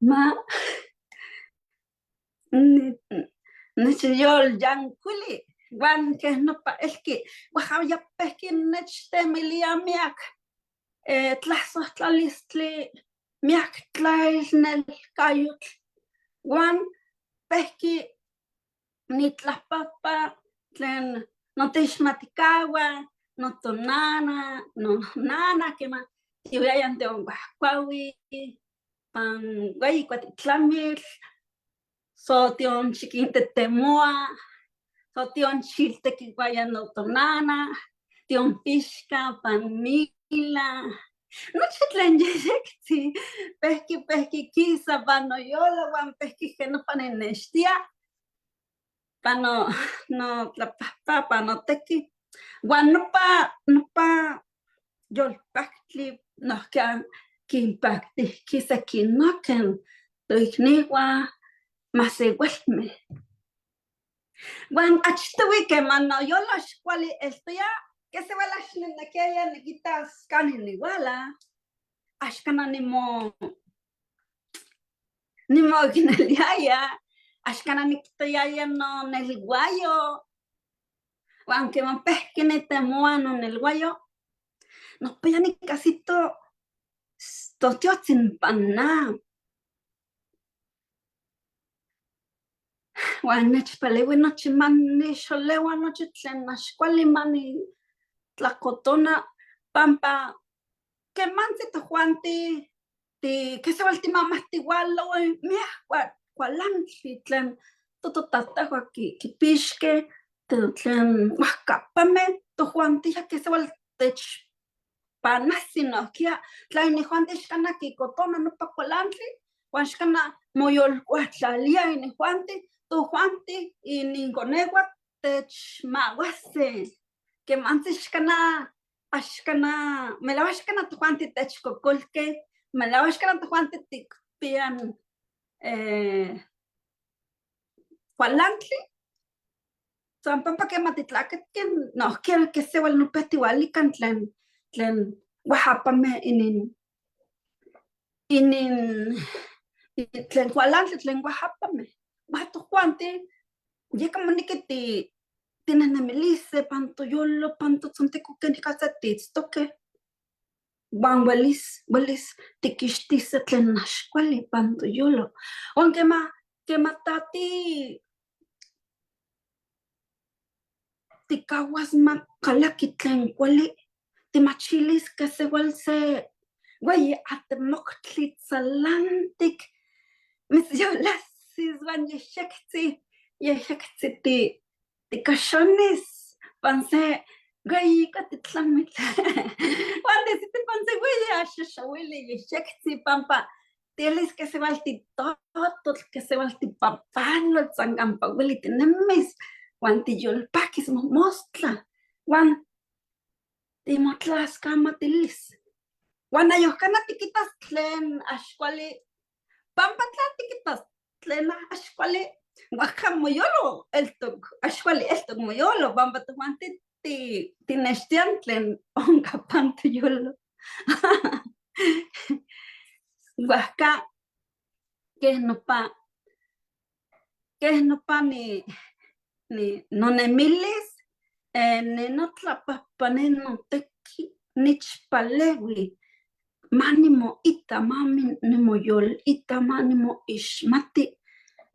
F: ma nechyolyankuili, huan kej nopa elki, huan ya pejqui nechtemilia miak tlazohtlalistli, miak tlailnelcayotl, huan pejqui nitlajpajpa tlen noteixmaticahua, notonana, nonana, quema tiuyayan tioncuajcuahui, pan hueyi cuatitlamil, so tionchiquintetemoa, so tionchiltequihuaya notonana, tionpixca pan mila, nochi tlen yeyectzi, pejqui pejqui quisa pan noyolo huan pejqui je nopa ninextia, pa notlapajpa, pa noteki, huan nopa yolpactli nohkia quinpactijqui sequinoquen toicnihua masewalme. Huan achtohui quema noyolo ax cuali eltoya, que sewal ax ninequiaya niquitas canin nihuala, ax cana nimoicneliaya, ax cana niquitayaya nonelguayo, huan quema pejqui nitemoa nonelguayo, nopiya nicahsito Totiotzin pan na. Huan nechpaleui nochi ma nixoleua nochi tlen ax cuali ma nitlacotona pampa quemantzi tojuanti ti quesewal timamahtihualo miak cualantli tlen tototatahua quipixque tlen huajcapame tojuanti ya quesewal techpanasi nohkia tla inijuanti xcana quicotona nopa cualantli huan xcana moyolcuatlalia inijuanti, tojuanti ininconehua techmahuase quemantzi xcana axcana melahuac xcana tojuanti techcocolque, melahuac xcana tojuanti ticpian cualantli, san pampa quema titlacatqui nohkia que sewal nopia tihualican tlen huajapame inin tlen cualantli tlen huajapame, huan tojuanti yeka monequi tinehnemilise pan toyolo, pan totzonteco quenicatza tiitztoque, huan welis tiquixtise tlen ax cuali pan toyolo, huan quema ta ticahuas ma calaqui tlen cuali, timachilis que sewal se hueyi atemoctli tzalantic, mitzyolasis huan yejyectzi, yejyectzi ticaxonis. Pan se weyi cuatitlamitl huan tesiti pan se weyi axaxahuili yejyectzi pampa tielis que sihualtitototl, que sihualtipapalotl san campa hueli tinemis huan tiyolpaquis mojmostla huan timotlascamatilis. Huan ayojcana tiquitas tlen ax cuali, pampa tla tiquitas tlen ax cuali, huajca moyolo eltoc, ax cuali eltoc moyolo, pampa tojuanti tinextian tlen onca pan toyolo. Huajca quej nopa, quej nopa ni, ni nonemilis, ne notlapajpani notequi nechpaleui ma nimoita, ma nimoyolita, ma nimoixmati,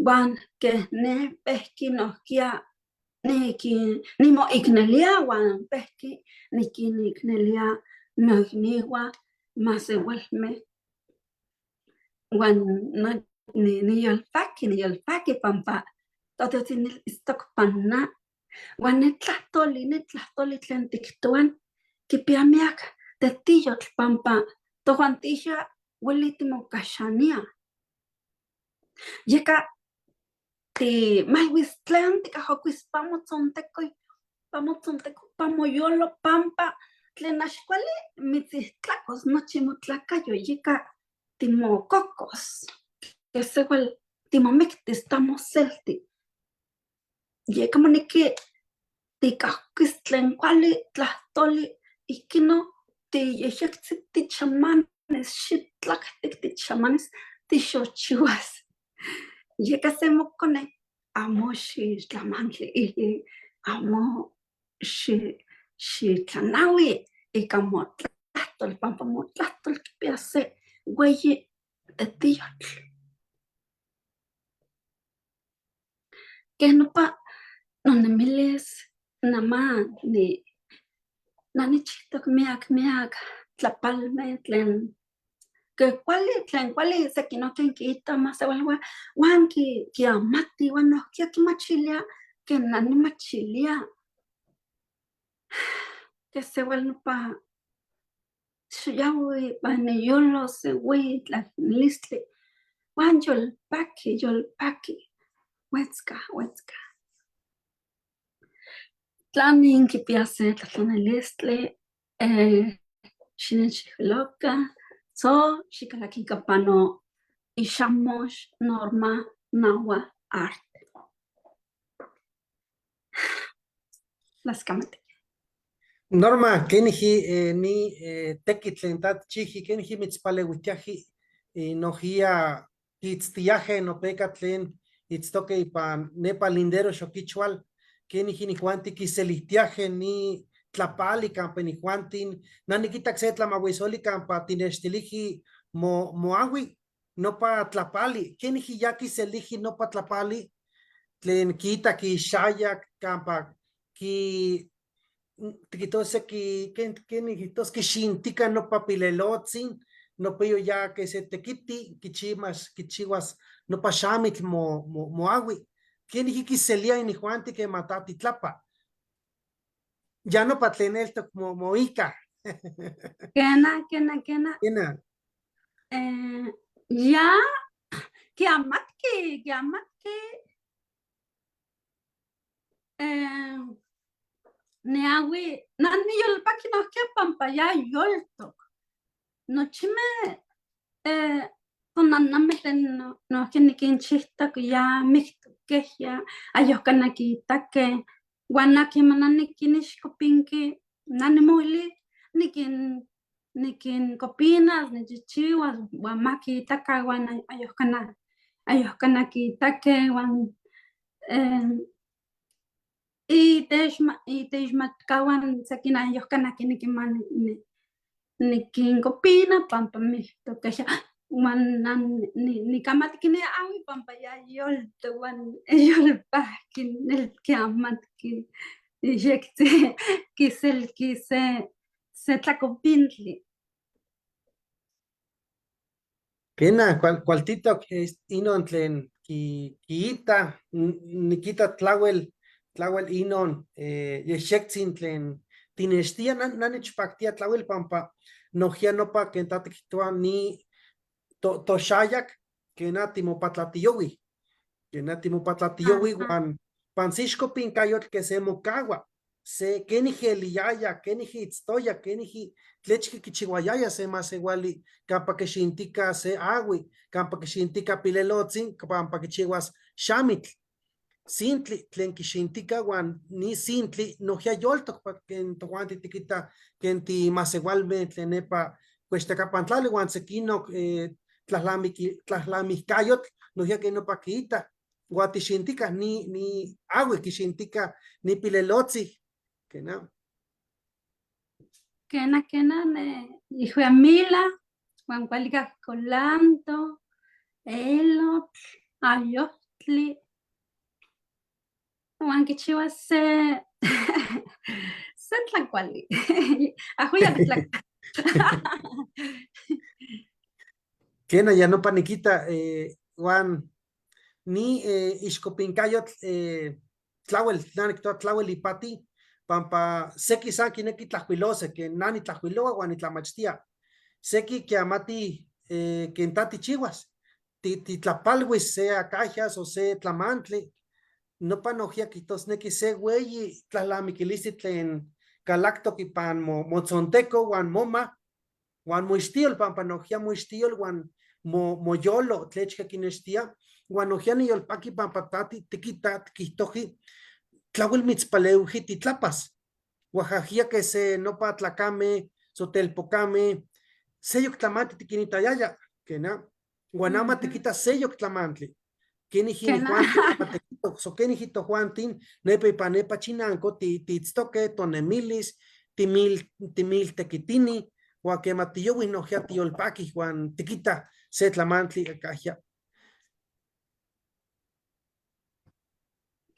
F: huan quej ne pejqui nojquiya nimoicnelia huan pejqui niquinicnelia noicnihua masehualme huan niyolpaqui, niyolpaqui pampa Toteotzin itztoc pan na. Huan ne tlajtoli, ne tlajtoli tlen tictoan quipia miac tetiyotl pampa tojuantijya hueli timocaxania. Yeka timalhuis tlen ticajocuis pa motzontecoy, pa motzonteco, pa moyolo, pampa tlen ax cuali mitzijtlacos nochi motlacayo, yeka timococos, que sewal timomictis tamoselti. Yeka moneki ticahcuis tlen cuali tlahtoli, ijkino tiyejyectzi tichamanis, xitlactic tichamanis, tixochiuas. Yeka se mocone amo xitlamantli ili, amo xitlanaui ika motlahtol, pampa motlahtol quipia se hueyi tetiyotl. Quej nopa nonemilis nama ni nanichijtoc miac miac tlapalme tlen que cuali, tlen cuali sequinoc quiita masehualhua huan quiamati huan nojquiya quimachilia que na nimachilia que sewal nopa xoyahui ipan niyolo se hueyi tlaicnelistli huan yolpaqui, yolpaqui, huetzca, huetzca. Tlanin quipia se tlajtlanilistli, xinechijcuiloca, so xicalaquica pano ixamox Norma Nahua Art. Tlaxcamati.
A: Norma, keniji ni tequitl tlen ta tchiji, keniji mitzpalehuitiaji nojia quiitztiyaje nopeca tlen itztoque ipan nepa lindero xoquichual, keniji inijuanti quiselijtiaje ni tlapali campa inijuantin, na niquitac se tlamahuisoli campa tinextiliji moahui nopa tlapali, keniji ya quiseliji nopa tlapali tlen quiita quixayac campa qui tiquitose qui ken ken niquijtos quixintica nopa pilelotzin, nopeyo ya que se tequiti quichimas quichihuas nopa xamitl moahui, keniji quiselia inijuanti quema ta titlapa, ya nopa tlen eltoc moica.
F: Quena, quena, quena.
A: Quena.
F: Ya, quiamatqui, quiamatqui, niahui, na niyolpaqui nojquiya pampa ya yoltoc, nochime tonanameh tlen nojquiya niquinchijtoc ya mictoquej ya ayojcana quiitaqueh, huan aqui mana niquinixcopinqui, na nimoili niquincopinas, nichihchiuas, huan ma quiitaca huan ayojcana, ayojcana quiitaqueh huan iteixmatcahuan sequin ayojcana quiniqui ma niquincopina pampa mictoquej ya, huan na nicamati quiniahui pampa ya yoltoc huan yolpahqui nel quiamatqui yectzi quiselqui se tlacopintli.
A: Quena, cualtitoc inon tlen quiita, niquita tlauel Tlawel inon yexyectzin tlen tinextia, na nechpactia tlawel pampa nojia nopa ken ta tiquihtohua ni toxayac kena timopatlatiyohui, kena timopatlatiyohui huan pantzixco pincayotl que se mocahua, se keniji eliyaya, keniji itztoya, keniji tlechqui quichihuayaya se masehuali campa quixintica se ahui, campa quixintica pilelotzin, pampa quichihuas xamitl, sintli tlen quixintica huan ni sintli nojia yoltoc pa ken tojuanti tiquita ken timasehualme tlen nepa cuextecapan tlali huan sequinoc tlajlamijcayotl nojia ken nopa quiita huan tixintica ni ahui quixintica ni pilelotzi, quena.
F: Quena, quena, ne ijuiamila, huan cualica colanto, elotl, ayohtli, huan quichiua se tlacuali. Ajuiac tlacuali.
A: Quena, ya nopa niquita, huan ni ixcopincayotl tlawel, na niquihtohua tlawel ipati, pampa seki san quinequi tlajcuilose, que na nitlajcuilohua huan nitlamachtia. Seki quiamati quen ta tichihuas, titlapalhuis se acajias o se tlamantli, nopa nojia quihtosnequi se hueyi tlalamiquilistli tlen calactoc ipan motzonteco huan moma, huan moixtiyol, pampa nojia moixtiyol huan moyolo tlechca quinextia, huan nojia niyolpaqui pampa ta tiquita tiquihtoji tlawel mitzpaleuji titlapas, huajajia que se nopa tlacame, sotelpocame, seyoc tlamantli tiquinitayaya, quena, huan ama tiquita seyoc tlamantli, keniji nijuanti tequito, so keniji tojuantin, nepa ipan nepa chinanco tiitztoque tonemilis, timiltequitini, huan quema tiyohui nojia tiyolpaqui huan tiquita se tlamantli acajia.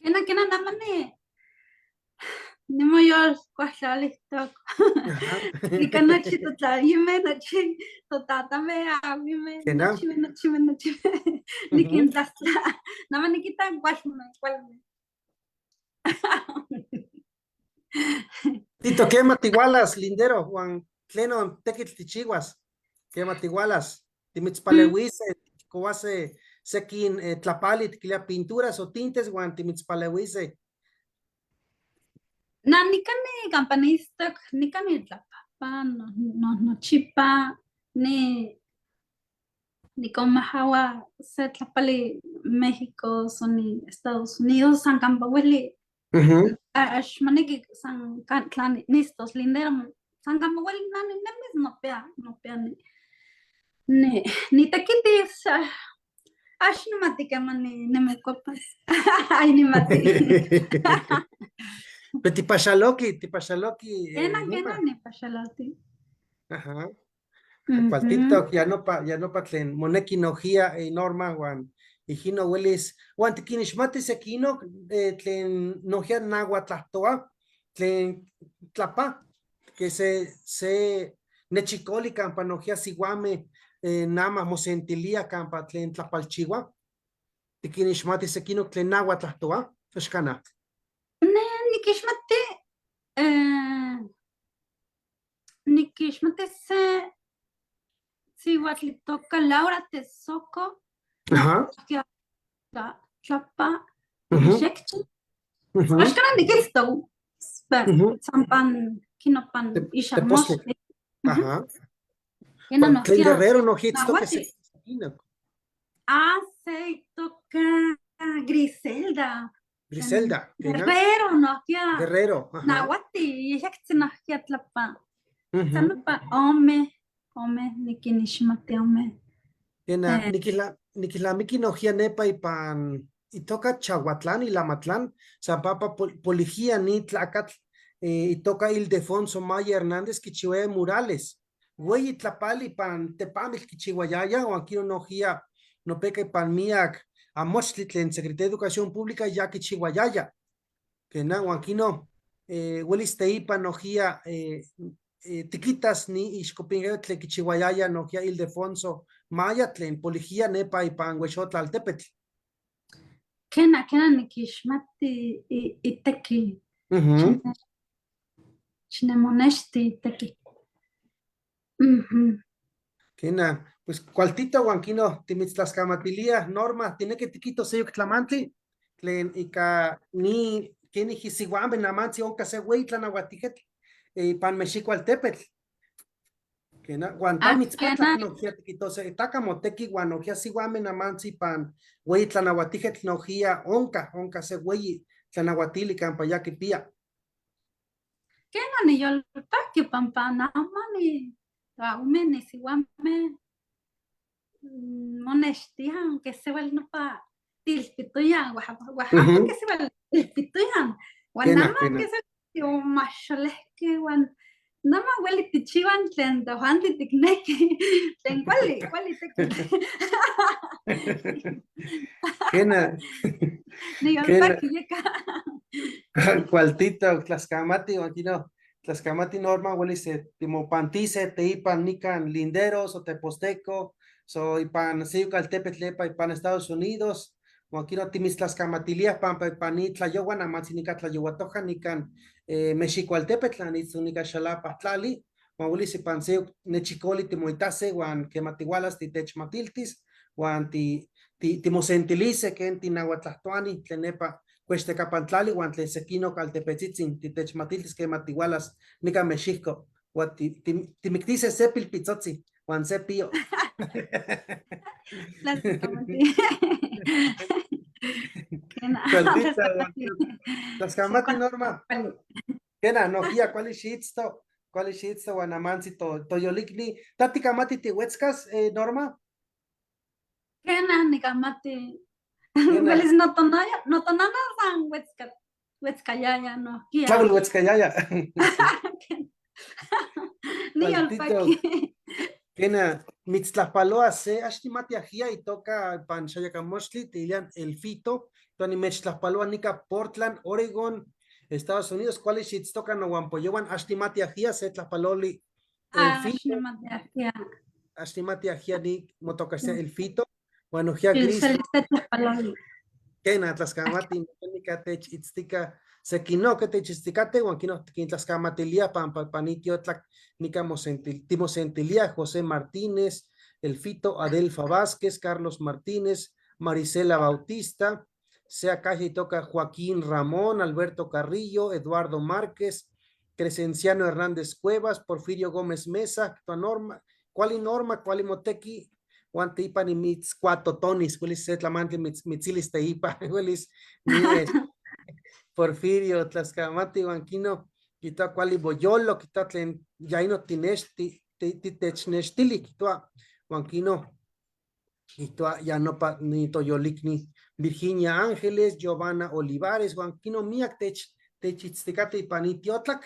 F: Quena, quena, nama nimoyol cuahtlalihtoc. Ica nochi totlayime, nochi totatame, awime, nochime, nochime, nochime. Niquintlastla. Nama niquita cualme, cualme.
A: Tito, quema tihualas, lindero, huan tlenon tequitl tichihuas, quema tihualas, timitzpaleuise, tijcouase sequin tlapali, tiquilia pinturas o tintes, huan timitzpaleuise.
F: Na nican ni campanistoc, nican ni tlapapa, no, no, nochipa, ni niconmajaua se tlapali México, son ni Estados Unidos, san campa hueli, ax moneki san tla nistos lindero, san campa hueli na ninemis nopea, nopea ni nitequitis, ax nimati quema nimocuepas, ay nimati.
A: Pero tipaxaloqui, tipaxaloqui,
F: Quena, quena, nipaxaloti.
A: Ajá. Cualtitoc, ya nopa tlen moneki nojia Norma huan ijino huelis, huan tiquinixmati sequinoc tlen nojia nahuatlahtoa, tlen tlapa, que se nechicoli campa nojia sihuame nama mosentilia campa tlen tlapalchihua, tiquinixmati sequinoc tlen nahuatlahtoa, axcana.
F: Ne niquixmati, niquixmati se sihuatl itoca Laura Tezoco, tlapa, xecchi. Axcana niquitztoc, sampan quinopan ixamoxtli.
A: Ajá. Tlen Guerrero no hitztoc que se
F: Ah, se itoca Griselda.
A: Griselda.
F: Guerrero nohkia.
A: Guerrero.
F: Nahuati, yejyactzi nohkia tlapa. Sanopa ome, ome, niquinixmati ome.
A: Quena, niquilamiqui nohkia nepa ipan itoca Chahuatlán y Lamatlán, San Papa polijía ni tlacatl, itoca Ildefonso Maya Hernández quichihuaya murales. Güey tlapali pan tepamil quichihuayaya, o aquí nohkia nopeca ipan miac amochtli tlen Secretaría de Educación Pública ya quichihuayaya. Quena, o aquí no, huelis teipa nohkia tiquitas ni ixcopingayo tlen quichihuayaya nohkia Ildefonso Maya tlen polijía nepa ipan Huexotlaltepetl.
F: Kena, kena nikixmati iteki. Xnemonexti iteki.
A: Kena, pues cualtito huan kino timitztlaskamatilia, Norma, tinequi tiquihtos seyok tlamantli tlen ika ni kenijki sihuame namantzi onka se hueyi tlanahuatijquetl ipan Mexikualtepetl. Kena, huan ta
F: Ah,
A: mitzpatlac
F: kena.
A: nojquiya tiquitose, taca motequi huan nojquiya sihuame namantzi ipan hueyi tlanahuatijquetl nojquiya onka se hueyi tlanahuatili campa ya quipiya.
F: Kena niyolpaqui pampa nama ni toaume ni sihuame monextiaj que sewal nopa tilpitoyan, Oaxaca que sewal tilpitoyan, huan
A: Kena,
F: nama
A: kena.
F: que sewal omaxolejque huan nama ueli tichiuan tlen tojuanti tiknequi, tlen kuali, kuali tekitl.
A: Kena.
F: Niyolpaqui yeka.
A: Cualtito, tlaskamati, huan kino, tlaskamati Norma, uelis timopantise teipan nikan linderos o Teposteco, so ipan seyok altepetl nepa ipan Estados Unidos, huan kino timitztlaskamatilia pampa ipan ni tlayohua namantzi nika tlayouatoja nikan Mexikualtepetl, anitzto nika Xalapa tlali, huan uelis ipan seyok nechicoli timoitase huan quema tihualas titechmatiltis, huan timosentilise ken tinahuatlahtoani tlen nepa Cuextecapan tlali huan tlen sequinoc altepetzitzin titechmatiltis quema tihualas nika Mexihco, huan timictise se pilpitzotzi huan se pío.
F: Tlaskamati. Kena.
A: Cualtita, tlaskamati Norma. Kena, nojquiya kuali xiitzto, kuali xiitzto huan amantzi toyolikni. ¿Ta tikamati tihuetzkas, Norma?
F: Kena, nikamati.
A: Kena.
F: Uelis notonaya, notonana san huetzcayaya nohkia.
A: Tlawel huetzcayaya.
F: Niyolpaqui.
A: Kena, mitztlajpaloa se, ax nimati ajia itoka pan xayacamoxtli, tilian El Fito, toa nimechtlajpaloa nika Portland, Oregon, Estados Unidos, kuali xitztoka nohuampoyowan, ax nimati ajia se tlajpaloli El
F: Ax
A: Fito.
F: nimati ajia.
A: Ax nimati ajia ni motokastia El Fito, huan ojia
F: El
A: gris.
F: Celeste tlajpaloli.
A: Kena, tlaskamati, nika tech itztika, sequinoque techitzticate, huan kino quintlaskamatilia pampa panitiotlak, nika timosentilia José Martínez, El Fito, Adelfa Vázquez, Carlos Martínez, Marisela Bautista, sea calle y toca Joaquín Ramón, Alberto Carrillo, Eduardo Márquez, Crescenciano Hernández Cuevas, Porfirio Gómez Mesa, tua Norma, cuali Norma, cuali Motequi, huan teipa ni mitzcuatotonis, huelis se tlamantli mitzilis teipa, huelis ni es, Porfirio, Tlaxcamati, huan kino, quitoa cuali boyolo, quitoa tlen yaino tinexti, titechnextili, quitoa, huan kino, quitoa ya no pa, ni toyolikni, Virginia Ángeles, Giovanna Olivares, huan kino miak techitzticate ipan itiotlak,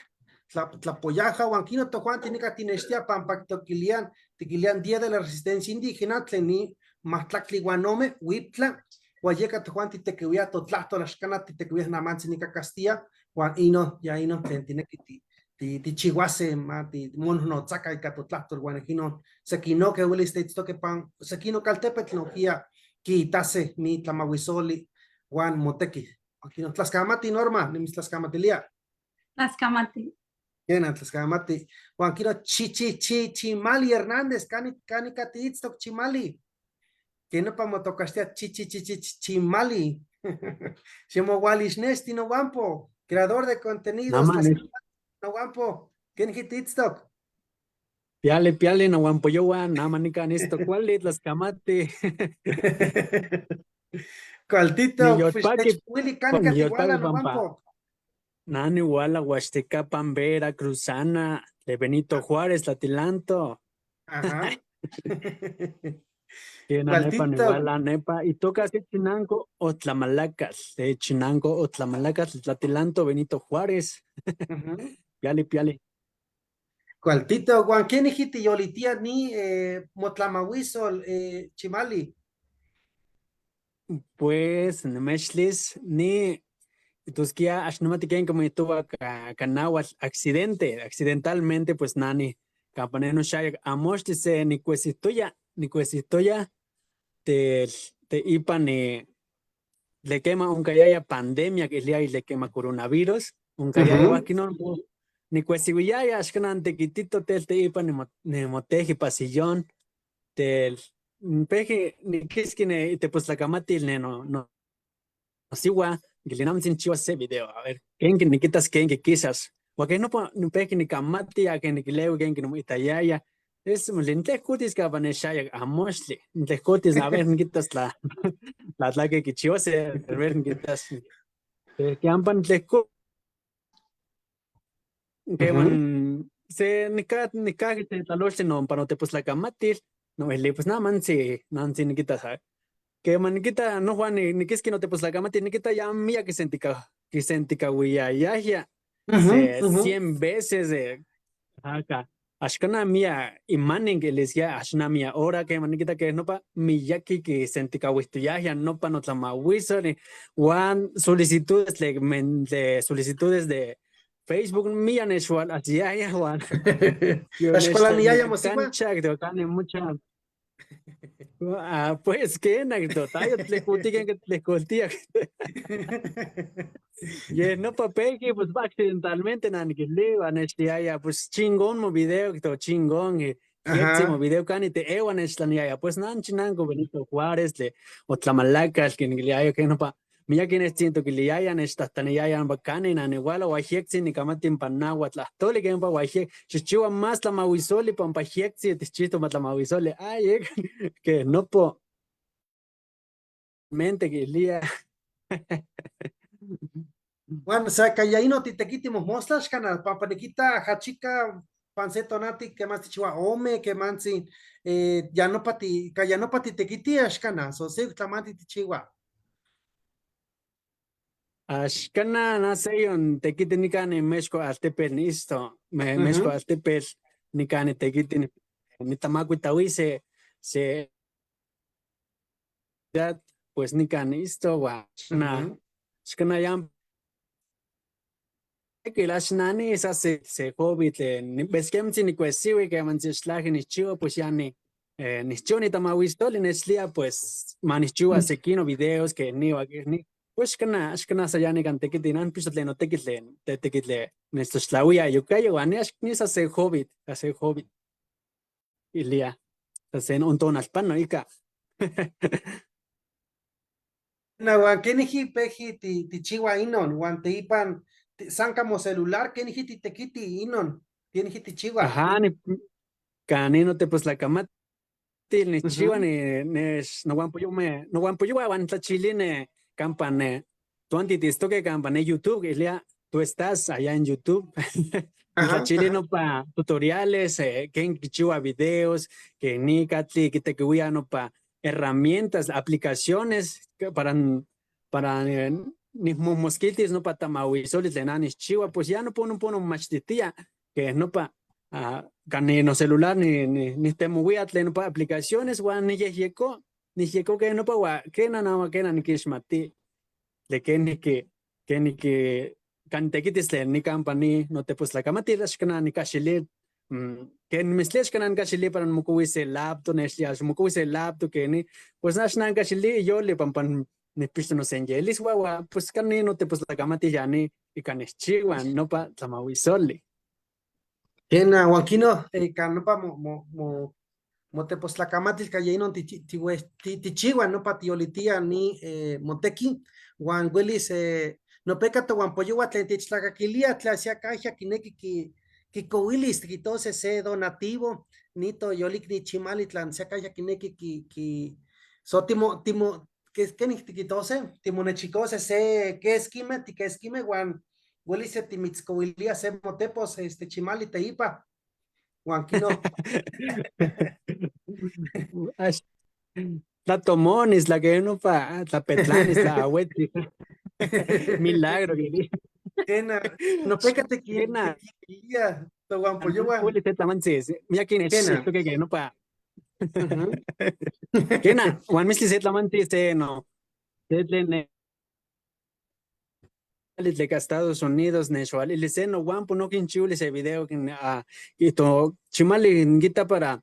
A: tlapoyaja, huan kino tojuan tinica tinextia pampa toquilian, tiquilian Día de la Resistencia Indígena, tlen ni mahtlactli huan ome, huiptla, huayeka tojuan titequiuia totlahtol axcana titequiuia namantzi nica Castilla, huan ino, ya ino, tlen tinequi tichihuase, ma, ti monohnotzaca ika totlahtol, huan ino, sequinoque huelis teitztoque pan, sequino caltepetl nohkia quiitase ni tlamahuisoli, huan motequi. Aquino, tlaskamati, Norma, nimitztlaskamatilia.
F: Tlaskamati.
A: Kena, tlaskamati. Huan kino, chi, chi, chi, Chimali Hernández, kani, kani katiitztok Chimali. Keno pa motokastia chi, chi, chi, chi, chi, Chimali. Ximohualixnexti no guampo, creador de contenidos,
G: Nama, ne.
A: tlaskamati, no guampo. ¿Quién hititztok?
G: Piale, piale, no guampo yowa, nama nika nisto kuali, tlaskamati.
A: Cualtito,
G: Ni yolpaqui,
A: pues, Willy, kani
G: ni
A: katihuala,
G: yolpaqui
A: no
G: pampa.
A: guampo.
G: Nani iguala, Huaxtecapan, Vera, Cruzana, de Benito Juárez, Tlatilanto.
A: Ajá.
G: Tiene nepa,
A: Cualtito.
G: iguala, nepa. Y toca así Chinango o Tlamalacas. De Chinango o Tlamalacas, Tlatilanto, Benito Juárez. Piali, piali.
A: Cualtito, Juan, ¿quién hijiti yolitia ni motlamahuizol, Chimali?
G: Pues, nemechlis, ni Tusquia, axnomatiquen como estuvo canahuatl, accidente, accidentalmente, pues nani, campaneno shayak, amoxtise, ni cuesistoya, ni cuesistoya, te, te ipa ni Le quema oncayaya pandemia quilia y le quema coronavirus, oncayaya huan nicuesihuiyaya axcanan tequitito tel teipa nimoteji pa sillón, tel peji niquisqui ne itepoztlacamatil ne no no nosiua, quilinamtzin chihuas se video, a ver, kenque niquitas kenque quisas, huan quej nopa nipejqui nicamati aqui niquilehui kenque nimoitayaya, es nitlejcotis campa nexayac amoxtli, nitlejcotis a ver niquitas tla tla tlaque quichihuas, a ver niquitas, que ampa nitlejco queman se nica nicajqui se tlalochtli nompa notepoztlacamatil, noilui pues namantzi nantzi niquitas a ver, queman niquita nohua niquisqui notepoztlacamatil niquita ya miyac quisenticahuiyayaya se 100 veces de acá. Axcana miya imanin quilisquia axna miya hora queman niquita que nopa miyaqui quisenticahuijtoyajya nopa notlamahuisol huan solicitudes de solicitudes de Facebook miya nechhualajsiyaya huan
A: Axcualaniaya mosiua.
G: cancha cani mucha. Ah, pues quena totayo tlejcoltia que tlejcoltia. Ye nopa pejqui pues va accidentalmente naniquilui nechtiaya pues chingón mo video to chingón y mo video cani te ewa nechtlaniaya pues nan chinanco Benito Juárez le o Tlamalacatl quinquiliaya que nopa miyaqui nechtzintoquiliaya nechtahtaniyaya nopa cani nanihuala huan nicamati pan náhuatl tlahtoli que ompa huan xijchiua más tlamahuisoli pampa jiektzi tichihto ma tlamahuisoli ay que nopo mente quilia.
A: Bueno, o sea, que ahí no titequiti mosmostla, xcana, pampa niquita jachica, panceto nati, que más tichiua ome, que mantzin, ya no pati, ya no pati tequiti, axcana, so se tlamanti tichiua.
G: Axcana na seyon tequiti nican en Mexco altepetl nisto, me Mexco altepetl nican tequiti nitamacuitahui se se pues nican isto huan xcana xcana yam quilaxnani esa se se hobby tlen ves quemantzi nicuesihui quemantzi xtlaji nijchiua pues ya ni nijchiua nitamahuistoli nechlia pues ma nijchiua sequino videos que ni ni pues xcana xcana sa ya nican tequiti nan pixto tlen notequitl tlen tetequitl nechtlaxtlawia yucayo huan ni sa se hobby sa se hobby ilia sa se ontonalpano ika.
A: Na huan keniji peji tichiua inon, huan teipan san como celular, keniji titequiti inon, keniji tichiua.
G: Ajá, ni canino tepoztlacamatil nijchiua ni nech nohuampoyo nohuampoyohua huan tlachiline campa ne toan titistoque campa ne YouTube ilia tú estás allá en YouTube. Tlachili nopa tutoriales ken quichiua videos que ni catli quitequihuia nopa herramientas, aplicaciones para nihmosmosquiltis nopa tamahuisoli tlen nijchiua pues ya no puedo machtitia que nopa cani no celular ni ni nitemohuia tlen nopa aplicaciones huan niyejyeko nijyeko que nopa huan quena nama quena niquixmati de keniki keniki cantequitis tlen nican pani notepoztlacamatil axcana nicaxili ken mistle axcana nicaxili para nimocuis se laptop nechlia ximocuis se laptop keni pues axna nicaxili yoli pampa nipixto nosenyelis huan pues cani notepoztlacamatil ya ni ica nijchiua nopa tlamahuisoli.
A: Kena huan kino kan nopa mo mo mo motepoztlacamatil ka inon tichiua nopa tiolitia ni moteki huan huelis nopeka tohuampoyohua tlen techtlacaquilia tla se acajya quineki kikouilis quitose se donativo ni toyolikni chimali tlan se acajya quineki ki so timo timo kenik tiquitose timonechicose se quesquime tiquesquime huan huelis se timitzcouilia se motepos este chimali teipa huan kino.
G: Tlatomonis, tla que nopa tlapetlanis, tla ahuetli. Milagro que
A: Kena, nopeka
G: Kena.
A: tequilia tohuampoyohua.
G: Hueli tetlamantzi, miyakin
A: Kena.
G: nechtoque que nopa. Kena, huan mistli se tlamantzi se no. Se tlen tleca Estados Unidos nexualili se no huampo no quinchiuli se video ito chimali nquita para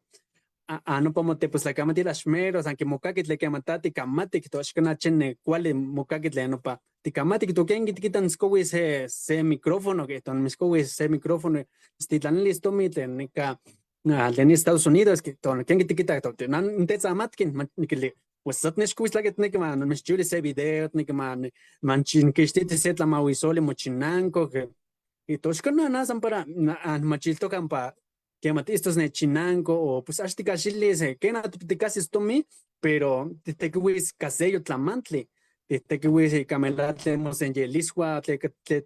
G: Nopa motepoztlacamatil axmero san quimocaqui tlen quema ta ticamati quihtowa axcana chene cuali mocaqui tlen nopa ticamati quihtowa quen tiquita nitzcohui se micrófono quihtowa nimitzcohuis se micrófono mitztitlanilis tomi tlen nica tlen Estados Unidos quihtowa quen tiquita quihtowa na nitetzamati niquilui pues sa tinechcohuis tlaque tijnequi ma nimitzchihuilis se video tijnequi ma niquixtiti se tlamahuisoli mochinanco quihtowa axcana na san para nijmachiltoc campa quema tiistos ne chinanco o pues ax ticaxilis quena ticasis tomi pero tijtequihuis caseyo tlamantli tijtequihuis ica melatli mosenyelisua tlen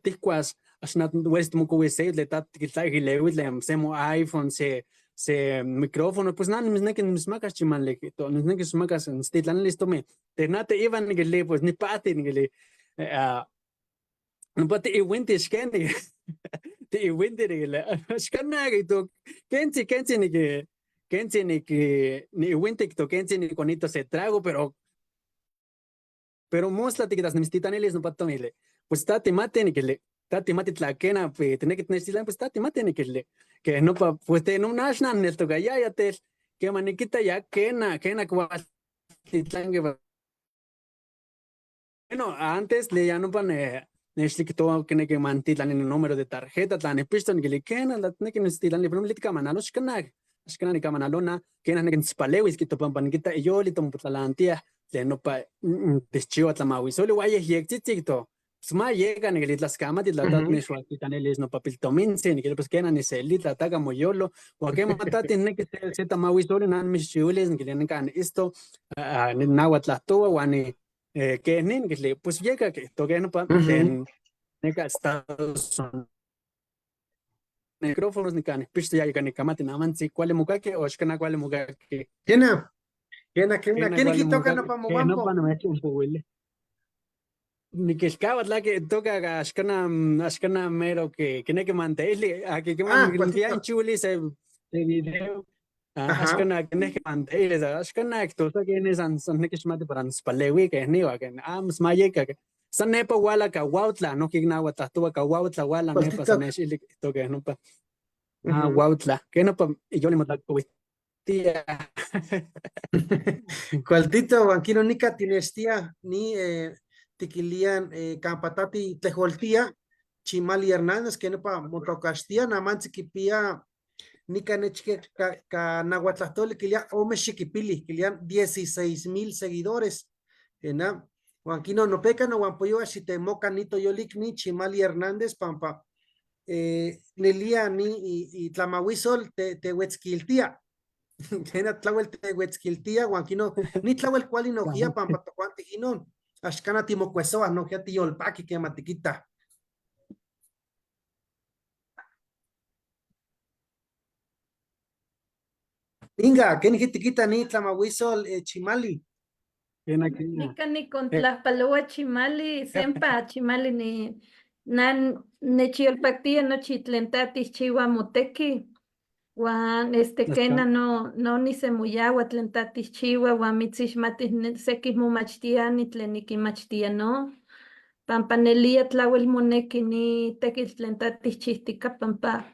G: tijcuas ax huelis timocohuis se tlen ta tiquiltlaijileuis tlen se mo iPhone se micrófono pues na nimitznequi nimitzmacas chimanli quihtowa nimitznequi nimitzmacas nimitztitlanilis tomi pero na teipa niquilui pues nipahti niquilui nopa tiihuinti xkeni tiihuinti niquilui axcana quihtowa quentzi quentzi niqui quentzi niqui niihuinti quihtowa quentzi niconito se trago pero mostla tiquitas nimitztitlanilis nopa tomili pues ta timati niquilui ta timati tla quena tijnequi tinechtitlani pues ta timati niquilui quej nopa pues te no ax nanneltocayaya tel quema niquita ya quena quena cualtitlanqui. Bueno, antes le ya nopa nechtiquihtowa quineki ma ntitlani número de tarjeta tla nijpixtoc niquilui quena tla tijnequi nimitztitlanilis pero ticamanalos axcana axcana nicamanalona quena nijnequi nimitzpalewis quihtowa pampa niquita iyolito motlalantia tlen nopa tijchiua tlamahuisoli huan yejyectzitzi quihtowa pues ma yeca niquilui tlascamati tla ta tinechhualtitlanilis nopa piltomintzi niquilui pues quena niseli tla taca moyolo huan quema ta tijnequi se tamahuisoli na nimitzchihuilis niquilui nican niitzto nahuatl tlahtohua huan quej nin niquilui pues yeca quihtowa quej nopa tlen neca Estados Unidos micrófonos nican nijpixtoc ya ica nicamati namantzi cuali mocaqui o axcana cuali mocaqui.
A: Quena, quena, quena,
G: Quena
A: ¿quién
G: cuali
A: toca
G: mocaqui
A: nopa
G: quej
A: mohuampo?
G: nopa nomechonpohuili. Niquilcahua tlaque toca axcana mero que quinequi manteili aqui
A: Ah,
G: queman
A: cualtito.
G: nchihuili se video
A: Ajá.
G: axcana quinequi manteili axcana quihtowa queni san san niquixmati para nitzpaleui quej niwa que pues ma yeca san nepa huala Cahuautla nohqui nahuatl tlahtohua Cahuautla huala nepa
A: Cualtito.
G: san nechili quihtowa quej nopa
A: Ujú.
G: Huautla quej nopa iyoli motlacohuitia.
A: Cualtito, huan nica tinextia ni tiquilian campa tati tlejoltia Chimali Hernández que nopa motocaxtia namantzi quipia nica nechque ka nahuatlahtoli quilia ome xiquipili quilian 16,000 seguidores ena huan quino nopeca no huan poyoa xitemoca ni toyolicni Chimali Hernández pampa nelia ni y tlamahuisol te huetzquiltia Kena tlawel tehuetzquiltia huan quino ni tlawel cuali nohkia pampa tojuanti inon axcana timocuesoa nohkia tiyolpaqui quema tiquita. Inga, ¿quién tiquita ni tlamahuisol Chimali?
G: Kena, kena.
B: Nica nicontlahpaloa Chimali, sempa Chimali ni nan nechiyolpactia nochi tlen ta tijchiua motequi. Huan
G: Tlaxcala.
B: quena no nisemoyahua tlen ta tijchiua huan mitzixmati sequij momachtiani tlen niquinmachtia no. Pampa nelia tlauel moneki ni tequitl tlen ta tijchijtica pampa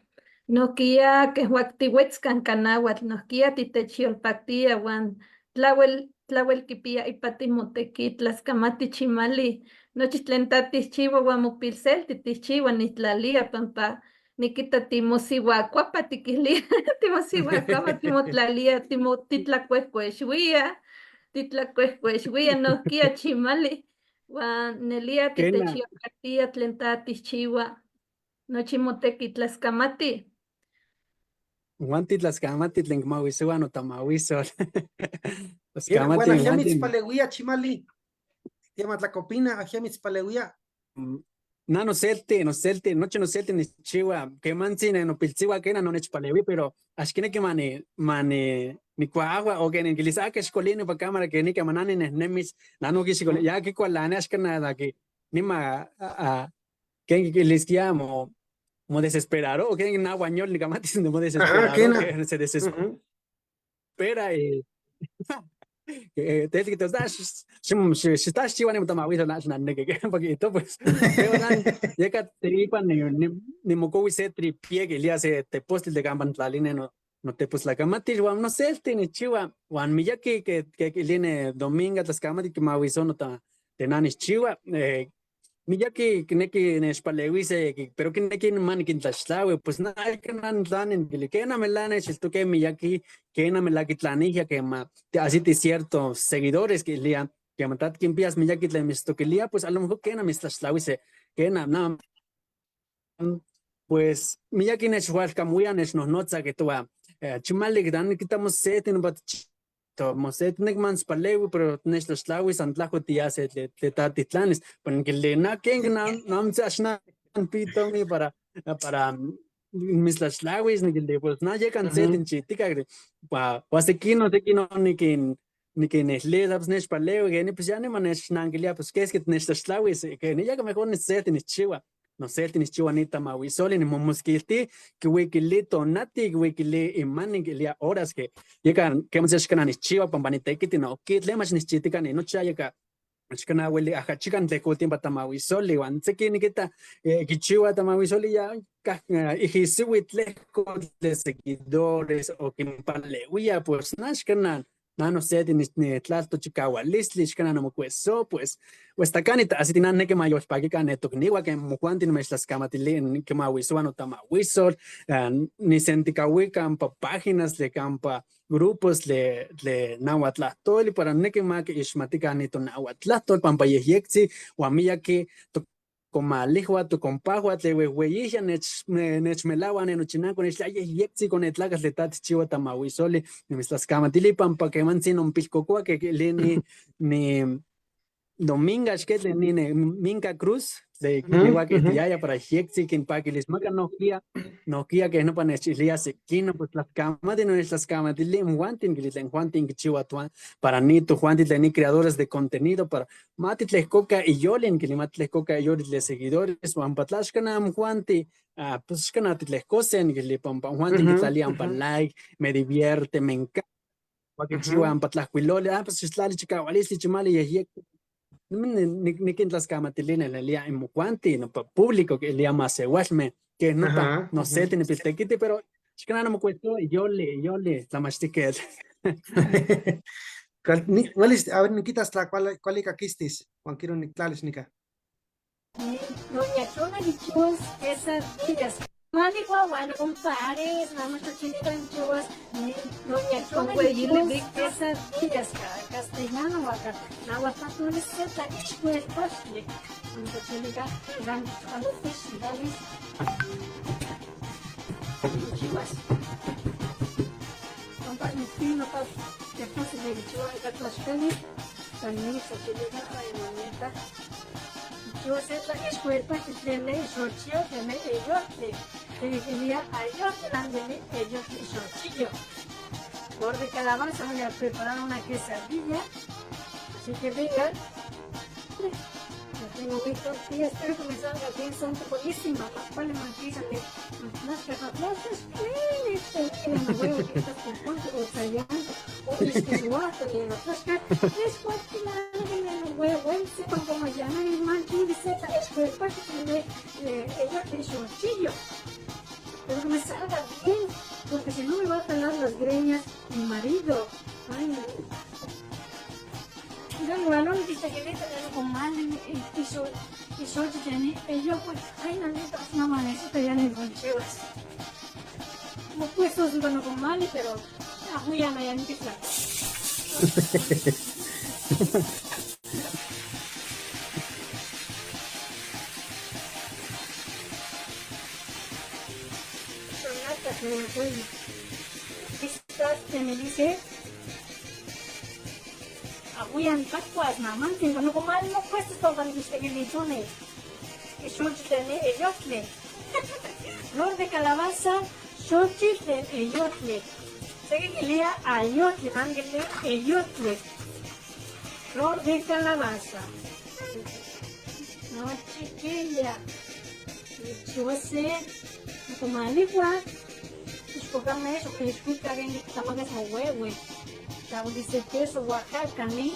B: nohkia quej tihuetzcan canahuatl nohkia titechyolpactia huan tlauel quipia ipati motequi tlascamati Chimali nochi tlen ta tijchiua huan mopilselti tijchiua nitlalia pampa niquita timosihuacuapa tiquilia timosihuacuapa timotlalia titlacuejcuexuia titlacuejcuexuia nohkia Chimali huan nelia
G: Kena.
B: titechyolpactia tlen ta tijchiua nochi motequi tlascamati.
G: Huan titlascamati tlen quimahuisohua notamahuisol.
A: Kena,
G: Tlascamati
A: huan ajia
G: huan tin-
A: mitzpaleuia Chimali. Quema tlacopina, ajia mitzpaleuia.
G: Na noselti, noselti, nochi noselti nijchiua, quemantzi nopiltziua quena no nechpaleui, pero axquineki mani nicuahua o que niquilis, ah, que xcolini pa cámara, que nica manani nehnemis, na no quixicoli, ya que cualane axcana da que nima, que quilisquia mo desesperaro, o que nahuañol nicamatis mo desesperaro,
A: quena.
G: que se desespera
A: Ujú.
G: y que te que te das si estás chiva ni motamahuiso na na que poquito pues pero nan llega tripa ni ni mocowi se tripié que le hace te postil de campan tlaline no Notepoztlacamatil huan noselti nijchiua huan miyaqui que quiline Dominga tlascamati quimahuiso nota tlen na nijchiua miyaqui quinequi nechpaleuise pero quinequi ma niquintlaxtlahui pues na axan na nitlani niquilui quena melahuac nechiltoque miyaqui quena melahuac quitlanijya quema tiahsiti ciertos seguidores quilia quema ta tiquinpiyas miyaqui tlen mitztoquilia pues a lo mejor quena mitztlaxtlahuise quena na pues miyaqui nechhualcamuia nechnojnotza quihtohua chimali niquita moseti nopa moseti niqui ma mitzpalehui pero techtlaxtlahui san tlajco tiyas tlen ta tijtlanis pero niquilui na quen na ax na nipitomi para mitztlaxtlahuis niquilui pues na yeca se tinchihtica huan sequino niquin niquinilhuia pues nechpalehui queni pues ya niman nechnanquilia pues quesqui techtlaxtlahuis queni ya mejor niselti nijchiua noselti nijchiua ni tamahuisoli nimomosquilti quihuiquili tonati quihuiquili imani quilia horas que yeca quemantzia axcana nijchiua pampa nitequiti nohqui tlen mach nijchihtica ni nocha yeca axcana hueli ajachica ntlejcolti ipan tamahuisoli huan sequi niquita quichiua tamahuisoli ya ijisihui tlejco tlen seguidores o quinpaleuia pues na axcana na noseti nitlalto chicahualistli axcana nimocueso pues tacani taahsiti na nequi ma yolpaquica netocniua que mojuanti nimechtlascamatili quimahuisohua notamahuisol nisenticahui campa páginas tlen campa grupos tlen nahuatlahtoli para nequi ma quiixmatica nitonahuatlahtol pampa yejyectzi huan miyaqui tocomalihua tocompahua tlen huejueyijya nechmelahua nochinanco nechilhuia yejyectzi con tlacatl tlen ta tijchihua tamahuisoli nimitztlascamatili pampa quemantzi nonpilcocoa que quilini ni Dominga axquetl ni Minca Cruz tlen yehua quiltiyaya para yejyectzi quinpaquilismaca nohquia nohquia que nopa nechilhuia sequino pues tlascamati nonechtlascamatili injuanti niquilui tlen juanti quichiua para ni tojuanti tlen ni creadores de contenido para ma titlejcoca iyoli niquilui ma titlejcoca iyoli tlen seguidores huan pa tlaxcana amjuanti pues axcana titlejcose niquilui pampa amjuanti quitlalia ompa like me divierte me encanta huan quichiua ompa tlajcuiloli pues xixtlali chicahualistli chimali yejyectzi niquintlascamatili nelia imojuanti nopa público quilia masehualme que nopa no sé tinipiltequiti pero axcana nimocueso iyoli iyoli tlamachtiquetl.
A: Huelis, a ver, niquitas tla cuali caquistis, huan quiero nictlalis nica.
B: Doña Chona Lichus, quesadillas. Mali compadres, vamos a chivas. Doña Chona Lichus, quesadillas, castellano, nahuatl, zeta, ixcuelpaxtli. Chivas. Compadre, pa, te puse de chivas, tlaxcali, también ay, mamita. Chivas, ixcuelpaxtli, tlen xochio, tlen eyotli. Quería ayotl, eyotl y xochillo. Flor de calabaza, voy a preparar una quesadilla. Así que vengan. Ya tengo mi tortilla, espero que me salga bien, son buenísimas. ¿Cuál mantequilla? Pero que me salga bien, porque si no me va a jalar las greñas mi marido. Ay, no. Pero me dice Aguyan tacuas, mamantin, no comal no cuesta todo el misterio Xochitl eyotle. Flor de calabaza, xochitl eyotle. Seguiría ayotle, mándele eyotle. Flor de calabaza. No, chiquilla. Chihuase, comaligua. Escógame eso, que escucha bien, tamagas huevo. Dice queso Oaxaca, ¿ni?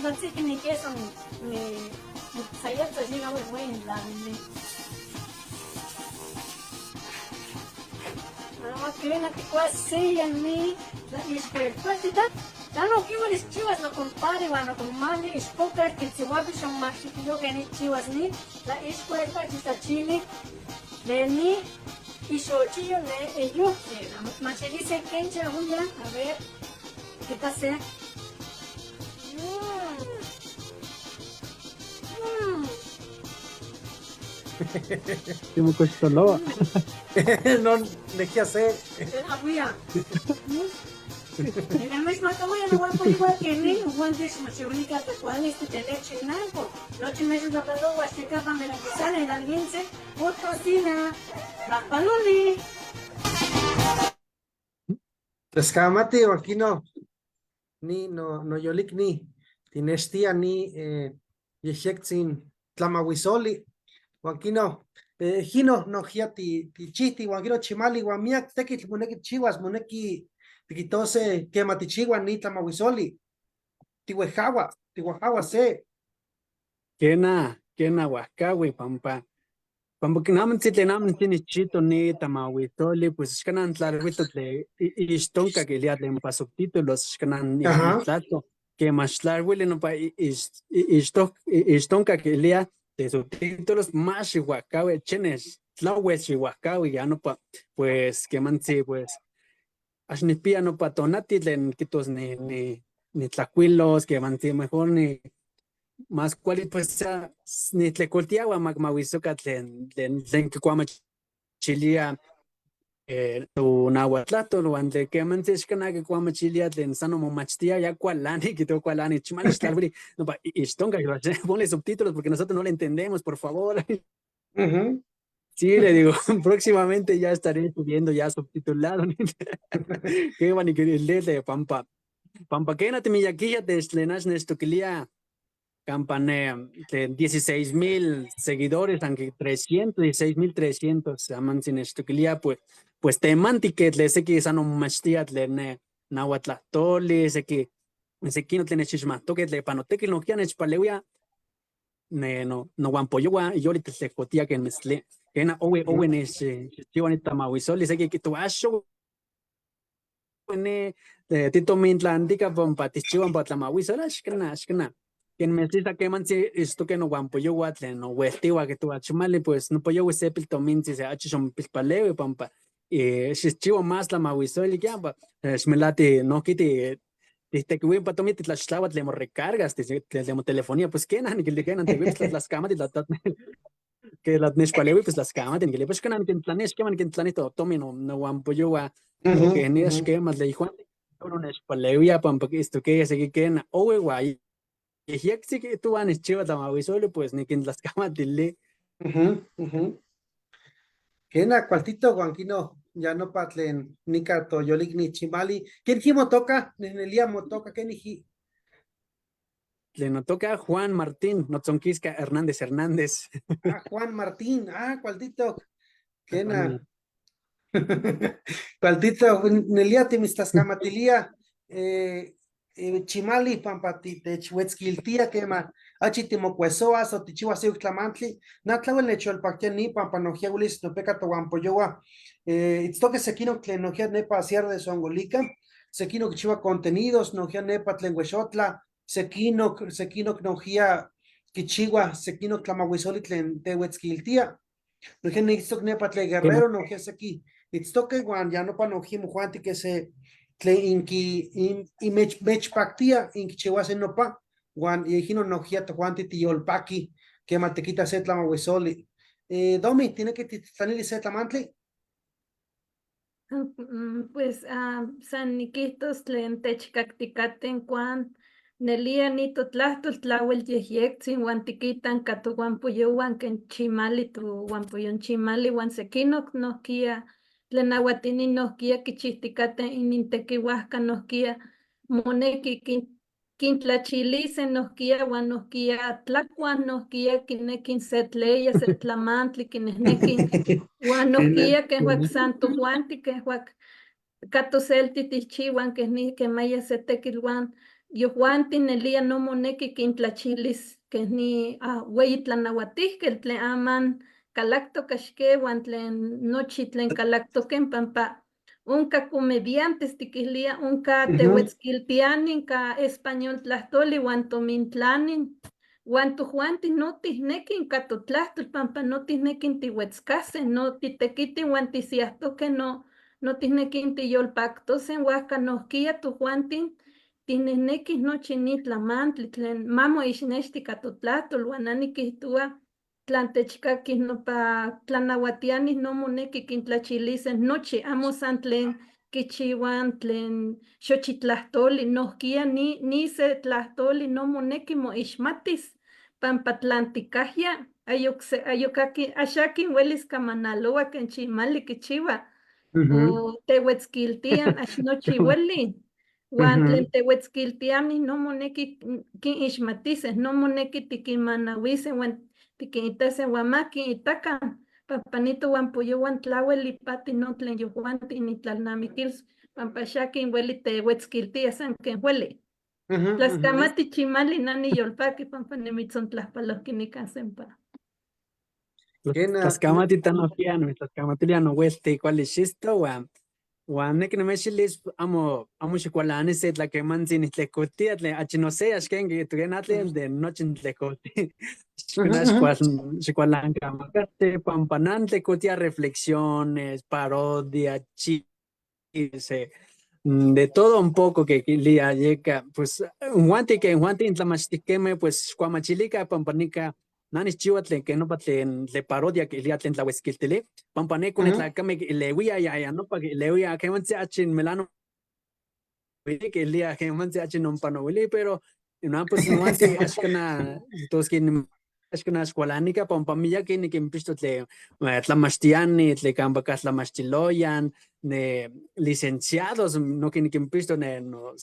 H: Tlatziki ni queso ni ni sayatza llega huehueyi tlalili. Ah, quena ticuasilla ni tlaixcuelpatita. Tlano quihuelis chihuas no compadre huan no comani ixpocatl quitzihuapi xonmachtiquillo que nikchihuas ni tlaixcuelpachita chili de ni ixochillo ne eyuhtli. Machilise kencha huya, a ver, quitase.
G: Timocoxtoloa.
A: No, dejé hacer.
H: Abuya. En la misma toma no voy a igual que ni Juan de Machirunica Tecuanis Telechinango. Noche meses la palo Huasteca Pameracruzana Hidalguense Potosina Tlapaloli.
A: Tlaxcamati Joaquino ni no noyolicni tinextia ni yejyectzin tlamahuisoli huan quino jino nojia tichihti huan quino chimali huan miac tekitl moneki tchihuas, moneki tiquitose quema tichihua ni tlamahuisoli tihuejahua, tihuajahua se.
G: Quena, quena huajcahui pampa pampa kinamantzi tlen amo nitzinixchito ni tamahuisoli, pues ixcanan tlalhuito tlen ixtonca quilia tlen pa subtítulos ixcanan tlato quema xtlalhuili nopa ixtonca quilia de subtítulos más xihuajcahui chenes tlauel xihuajcahui ya nopa pues quemantzi pues ax nipia nopa tonati tlen quitos ni ni nitlacuilos quemantzi mejor ni más cuali pues sea nitlecoltiahua macmahuisoca tlen tlen tlen kikuamachilia tu nahuatlahtol huan tlen quemantzi ixcana kikuamachilia tlen san momachtia ya kualani quito kualani chimali xtlalhuili nopa ixtonca ponle subtítulos porque nosotros no le entendemos, por favor. Sí, le digo, próximamente ya estaré subiendo ya subtitulado. Qué van y pampa. Pampa quena timiyaquilla tlenax nechtoquilia campane de 16,000 seguidores, aunque 316,300 amantzin nechtoquilia, pues, pues temanti que tle seki san omomachtia tlen ne nahuatlahtoli, seki sekino tlen nechixmahtoque tle panotequil nohkia nechpaleuia ne no nohuampoyohua yoli tlejcotia ken metztli. Kena owe owe nechchiua ni tamahuisoli, seki kihtowa axo ne titomintlantika pampa tijchiua ompa tlamahuisol, axkana, axkana. Ken metztli kemantzi itztoque nohuampoyohua tlen nohueltihua kihtowa chimali pues nopoyohui se piltomintzi se achi xomopilpaleui pampa xijchiua más tlamahuisoli kia xmelati nohki tihtequiui ompa tomi titlaxtlaua tlen morecargas tlen motelefonía pues kena niquilui kena anteui pues tlatlascamati que la nechpaleui pues tlascamati niquilui pues xcana niquintlanis quema niquintlani totomi nohuampoyohua que nex quema tlen ijuanti nechpaleuia pampa itztoque seki kena owe ua yejyectzi kihtowa nechchiua tlamahuisoli pues niquintlascamatili.
A: Kena cualtito huan quino ya nopa tlen nica toyolicni chimali. ¿Quién motoca? Nenelia motoca, ¿quién iji?
G: Tlen notoca Juan Martín Notzonquisca Hernández Hernández.
A: Ah, Juan Martín, ah, cualtito. Kena. Cualtito, nelia timitztlascamatilia, chimali pampa techuetzquiltia quema achi timocuesoas o tichihuas seyuc tlamantli, na tlauel nechyolpactia ni pampa nohkia uelis nopeca tohuampoyohua, itztoque sequinoc tlen nohkia nepa Sierra de Zongolica, sequinoc kichiua contenidos, nohkia nepa tlen Huexotla, sequinoc, sequinoc nohkia kichiua, sequinoc tlamahuisoli tlen tehuetzquiltia, nohkia niitztoc nepa tlen Guerrero, nohkia seki itztoque huan ya nopa nohkia mojuanti que se tlen inki in mechpactia inkichihuase nopa huan yejino nohkia tojuanti tiyolpaki quema tiquita se tlamahuisoli. Domi, ¿tiene que titlanili se tlamantli?
B: Pues san niquihtos tlen techcacticaten cuan nelia ni totlahtol tlauel yejyectzin huan tiquitan ca tohuampoyohuan ken chimali tohuampoyon chimali huan sequinoc nohkia tlen nahuatini nohkia kichihticaten inintequihuajca nohkia moneki kintlachilise nohkia huan nohkia tlacuan nohkia kinekin se tleya se tlamantli kinehnekin huan nohkia quehuac san tojuanti quehuac catoselti tijchihuan quej ni quemaya se tequil huan Yojuanti nelía no moneki kintlachilis kej ni hueyi tlanahuatijquetl tlen aman kalaktok axque huan tlen nochi tlen kalaktoken pampa onka comediantes tiquilía, onka tehuetzquiltiani ka español tlahtoli huan tomintlanin huan tojuanti no tijnequin ka totlahtol pampa no tijnequin tihuetzcase, no titequitin huan tisiahtoque no no tijnequin tiyolpactose, huajca nohquia tojuantin tijnejnequij nochi ni tlamantli tlen ma moixnexti ka totlahtol huan na niquihtohua tlan techcaquij nopa tlanahuatiani no moneki kintlachilise nochi, amo san tlen quichihuan tlen xochitlahtoli, nohquia ni se tlahtoli no moneki moixmatis pampa tlan ticahya ayok se ayok aquin axaquin huelis camanalohua quen chimali quichihua o tehuetzquiltian ax nochi hueli huan tlen tehuetzquiltiani no moneki quinixmatise, no moneki tiquinmanahuise huan tiquinitase huan ma quinitacan pampa ni tohuampoyohuan tlahuel ipati no tlen yojuanti inintlalnamiquilis pampa axaquin hueli tehuetzquiltia san quen hueli. Tlaxcamati chimali na niyolpaqui pampa nimitzontlajpalohqui nican sempa.
A: Kena.
G: Tlaxcamati tanohkia, nimitlaxcamatilia nohuelti kuali xisto huan huan niki nimechilis amo amo xikualani se tlaquemantzi nijtlejcohtia tlen achi no sé axken quiijtoque na tlen de nochi nijtlejcohti xikualancamakate pampa na nijtlejcohtia reflexiones, parodia, chiste, de todo un poco que quilia yeka pues huanti que huanti intlamachtiqueme pues xcuamachilica pampa nica na nijchiua tlen que nopa tlen tlen parodia quilia tlen tlahuetzquiltili pampa ne conetlacame quileuia ya ya nopa quileuia quemantzi achi melano quilia quemantzi achi nompanowili pero no pues huanti axcana tos quin axcana xcualanica pampa miyaki niquinpixto tlen tlamachtiani tlen campa caltlamachtiloyan ne licenciados noki niquinpixto ne no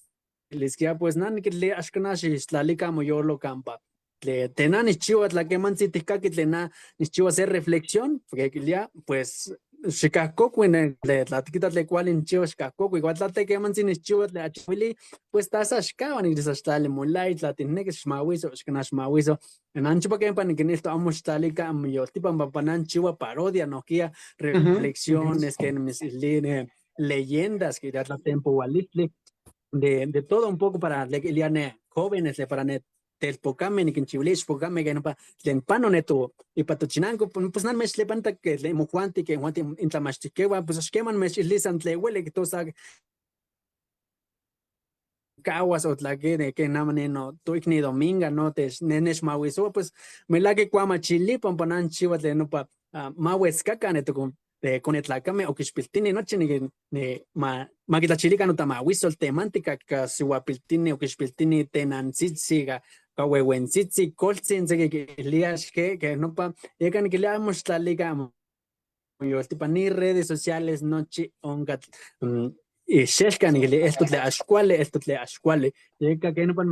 G: lisquia pues na niquiltia axcana xixtlalica moyolo campa tlen tlen na nijchiua tlaquemantzi tijcaqui tlen na nijchiua se reflexión porque quilia pues xicahcocui ne tla tiquita tlen kuali nijchiua xicahcocui igual tla tequemantzi nijchiua tlen achihuili pues ta sa xcahua niquiltia sa xtlali molay tla tijnequis xmahuiso xcana xmahuiso nanchipa quempa niquinilto amo xtlalica moyoltipan pampa na nchiua parodia nohquia reflexiones que nimitzilis leyendas que ya tlatempohualistli de todo un poco para le quilia ne jóvenes le para ne telpocame niquinchiuilia ichpocame que nopa tlen pano ne to ipa tochinanco pues na mechlepanta que tlen mojuanti que juanti intlamachtiquehuan pues axqueman mechilisa tlen hueli tosa caguas o tlaque de que nama ne no toicni Dominga no tech ne nechmahuisoa pues melaqui cuamachili pampa na nchiua tlen nopa mahuetzcaca ne tocon de conetlacame oquixpiltini nochi ni ne ma maquitlachilica notamahuisol temantica ka sihuapiltini oquixpiltini tenantzitzi ka kahuehuentzitzi coltzin seki quilia xque que nopa yeka niquilia amo xtlalica moyoltipa ni redes sociales nochi onka ixelka niquilia esto tlen axcuali esto tlen axcuali yeka que nopa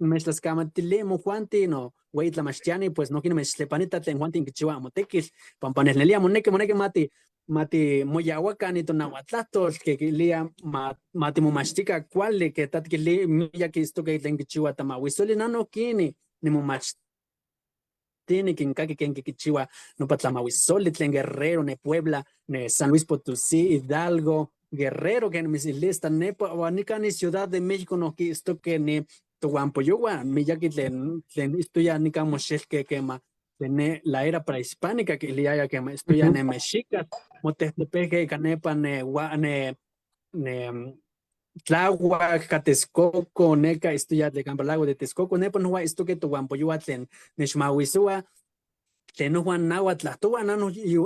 G: mechtlascamatili mojuanti no hueyi tlamachtiani pues nohki nimechtlepanita tlen juanti inquichihuaj amotequil pampa nelnelia moneki moneki mati mati moyahuaca ni tonahuatlahtol que quilia ma matimomachtica kuali que ta tiquili miyac istoque tlen quichiua tamahuisoli na nohki nimomachtini quincaqui quen quichiua nopa tlamahuisoli tlen Guerrero ne Puebla ne San Luis Potosí Hidalgo Guerrero que nimitzilista nepa huan nican ni Ciudad de México nohki istoque ni tohuampoyohua miyaqui tlen tlen istoya nican moxelque quema tlen ne la era prehispánica quiliaya quema istoya ne mexicas motejtepejque ica nepa ne ne ne Tláhuac ca Texcoco neca istoya tlen campa lago de Texcoco nepa nohua istoque tohuampoyohua tlen nechmahuisoa tlen nohua nahuatl tlahtohua na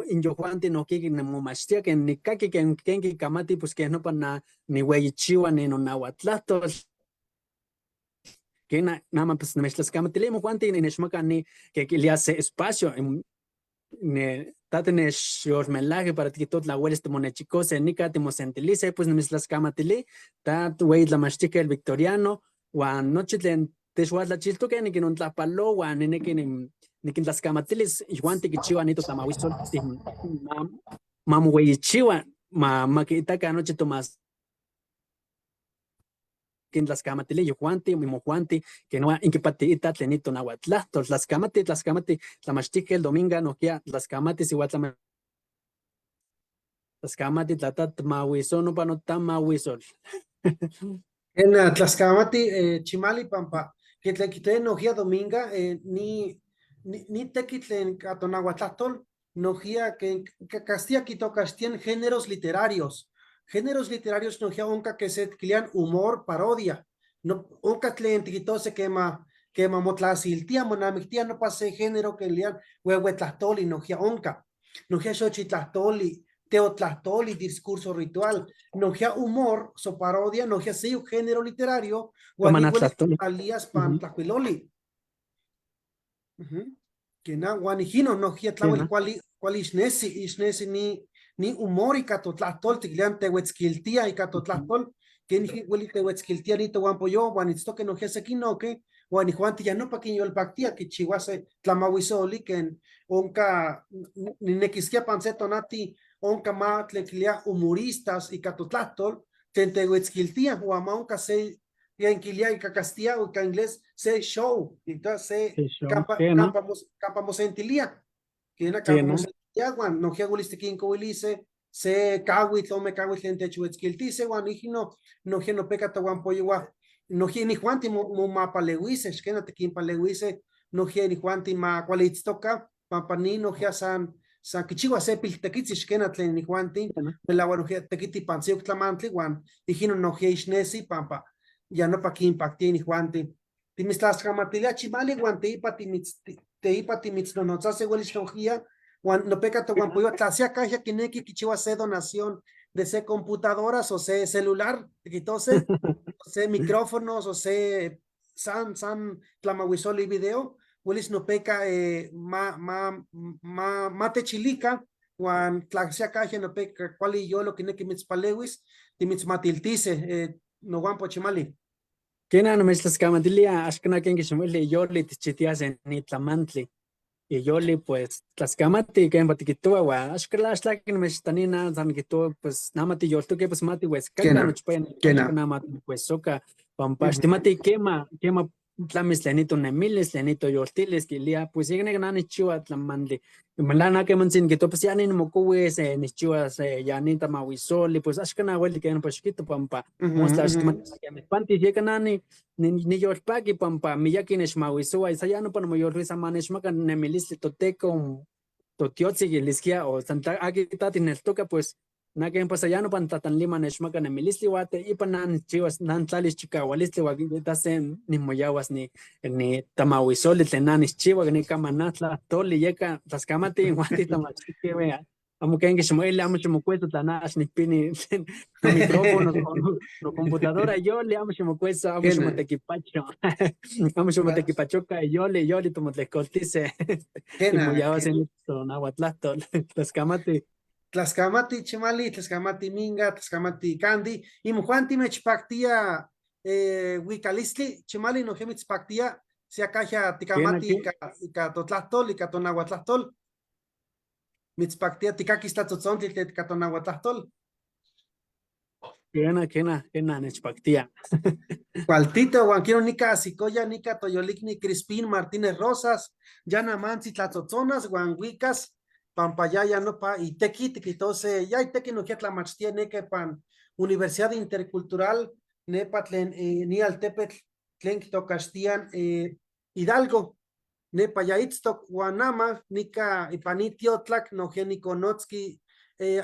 G: inyojuanti nohki nimomachtia ken nicaqui ken ken quicamati pues quej nopa na nihueyichiua ni nonahuatlahtol quena nama pues nimechtlascamatilia mojuanti nechmaca ni que quilia se espacio ne tate nechyolmelaje para tiquito tlahuelis timonechicose nica timosentilice pues nimitztlascamatili ta hueyi tlamachtijque el Victoriano huan nochi tlen techhualtlachiltoque niquinontlahpalohua ninequi niquintlascamatilis iguanti quichiua ni totlamahuisol mamohueyichiua ma maquiitaca nochi tomas Quintlascamatili yojuanti, imojuanti, quenoa inquipatiita tlen itonahuatlahtol. Tlascamati, tlascamati, tlamachtijquetl Dominga nojquiya tlascamati sihuatlama Tlascamati tlatat mahuiso nopa notamahuisol.
A: Quena, tlascamati chimali pampa que tlen quitoya nojquiya Dominga ni ni tequitl tlen tonahuatlahtol nojquiya que castilla quitocaxtian géneros literarios. Géneros literarios nojquiya onca que se tquilian humor, parodia. No, onca tlen tiquitose quema quema motlasiltia, monamictia, nopa se género que lian huehuetlahtoli nojquiya onca. Nojquiya xochitlahtoli, teotlahtoli, discurso ritual, nojquiya humor, so parodia, nojquiya seyuc género literario, huan alias pan tlajcuiloli. Quena, huan ijino nojquiya tlahuel cuali, cuali ixnesi, ixnesi ni humor ica totlahtol, tiquilian tehuetzquiltia ica totlahtol, ken hueli tehuetzquiltia ni tohuampoyo, huan itztoque nojquiya sequinoque, huan ijuanti ya nopa quinyolpactia quichihuase tlamahuisoli ken onca ninequisquia pan se tonati onca ma tlen quilia humoristas ica totlahtol tlen tehuetzquiltia, huan ma onca se ken quilia ica castilla o ica inglés se show, entonces se campa, campa, campa mosentilia, quena campa mosentilia, huan nojquiya huelis tiquincohuilise se cahuitl, ome cahuitl tlen techuetzquiltise, huan ijino nojquiya nopeca tohuampoyohua, nojquiya inijuanti momapaleuise, xquena tiquinpaleuise, nojquiya inijuanti ma cualitztoca, pampa ni nojquiya san quichihua se piltequitzi xquena tlen inijuanti, melahua nojquiya tequiti pan seyuc tlamantli, huan ijino nojquiya ixnesi, pampa ya nopa quinpactia inijuanti. Timitztlascamatilia chimali huan teipa timitz, teipa timitznonotzase huelis nojquiya, huan nopeca tohuampoyohua tla se acajya quinequi quichihua se donación de se computadoras o se celular, tiquitose, o se micrófonos o se san tlamahuisoli video, huelis nopeca ma, ma, ma, ma techilica, huan tla se acajya nopeca cuali yolo quinequi mitzpalewis, timitzmatiltise, nohuampo chimali.
G: Quena nomechtlascamatilia, axcana ken quiximoilui yoli tichitias ni tlamantli. Y yoli pues tlascamati ken tiquitoa huan axcala axtlaque nomechtanina san quitoa pues nama tiyoltoque pues mati huescaca nochpaya nama huesoca pampa axtimati quema quema tlamis tlen itonemilis tlen itoyoltilis quilia pues yec na nijchiua tlamantli melana quemantzin quitoa pues ya nimocohuis nijchiuas ya nin tamahuisoli pues axcana ueli ken pues xiquito pampa mostla axtimati pantis yeka na niyolpaqui pampa miyaqui nechmahuisoua sa ya nopa nimoyolhuis ma nechmaca nemilistli toteco totiotzi quilisquia o san aqui ta tijneltoca pues na ken pues ya nopa tlatanli ma nechmaca nemilistli huan teipa na nijchihuas na nitlalis chicahualistli huan se nimoyahuas ni tamahuisoli tlen na nijchihua ni camanatla toli yeka tlascamati huan titlamachtique amo ken quixmoili amo ximocueso tla na ax nijpini no micrófono o no computadora yoli amo ximocueso amo ximotequipacho amo ximotequipachoca yoli yoli tomotlejcoltise timoyahuas en tonahuatlahtol. Tlascamati.
A: Tlascamati chimali, tlascamati minga, tlascamati candy, imojuanti mechpactia huicalistli, chimali nojquiya mitzpactia, si acajya ticamati ica totlahtol, ica tonahuatlahtol, mitzpactia ticaquis tlatzontli tlen ica tonahuatlahtol.
G: Quena, quena, quena, nechpactia.
A: Cualtito, huan quiero nica sicoya, nica toyolicni Crispín Martínez Rosas, ya namantzi tlatzotzonas, huan huicas, pampa ya ya no pa, y tequi, tiquitose, ya y tequi noquia tlamachtia neque pan Universidad Intercultural, nepa tlen ni altepetl, tlen quitocaxtian Hidalgo, nepa ya itztoc, huan ama, nica ipani tiotlac, noquia niconotzqui,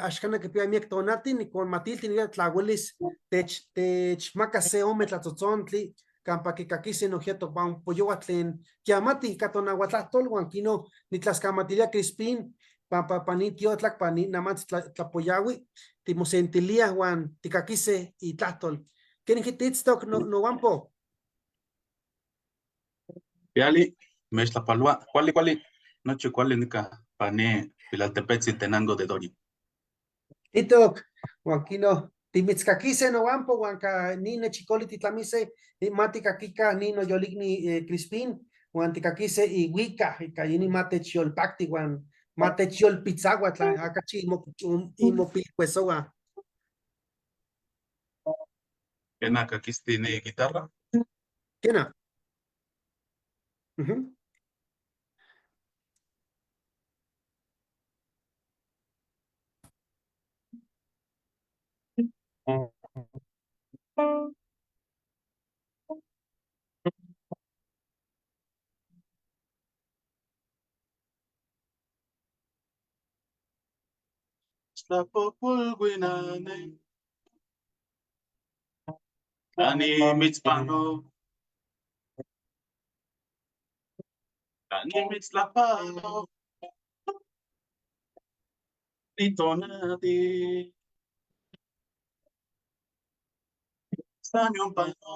A: axcana quipia miac tonati, niconmatilti, nica tlahuelis, techmaca se ome tlatzontli, campa quicaquise noquia tohuampoyohua tlen quiamati ica tonahuatlahtol, huan quino nitlascamatilia Crispín, pampa pani tiotlac, pani namantzi tlapoyahui, timosentilia huan ticaquise itlahtol. ¿Quién titztoc no wampo?
I: Piali, mechtlapalua, cuali cuali, nochi cuali nica pane Pilaltepetzi Tenango de Doria.
A: Titok, huan quino, timitzcaquise no wampo, huan ca ni nechicoli titlamise, maticaquica ni noyolicni Crispín, huan ticaquise ihuica, ica yini matechyolpacti, huan matechyolpitzagua, tla acachi imopilcuesoa.
I: Kena kakisti ni guitarra.
A: Kena. Ujú.
I: Tlapopolhuinane. Tlani mitzpano. Tlani mitztlapalo. Nitonati. Saniompano.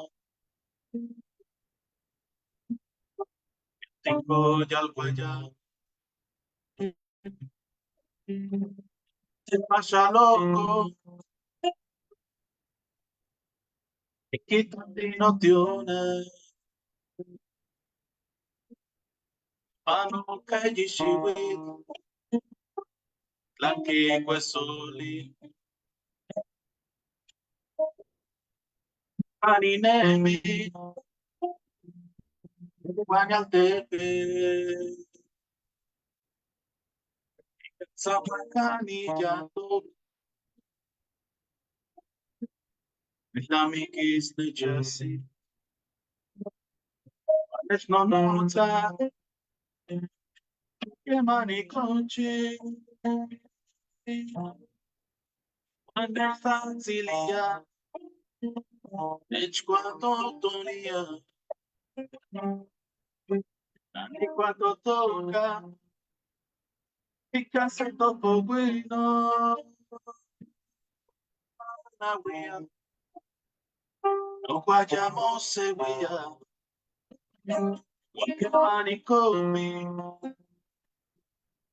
I: Tinko yalguaya. Te pasa loco. Quítate no tiene. Pano calle shiwit. Tlanqui cuesoli. Paninemi. Guanyaltepe. Zapacani yato. Nihlamikis nechasi. Nechnonotzа. Kemaniconchi. Anextlatzilia. Nechcuatotonia. Nanicuatotoca. Icasetopoguino. Nahuia. No guayamos Guacamanicomi.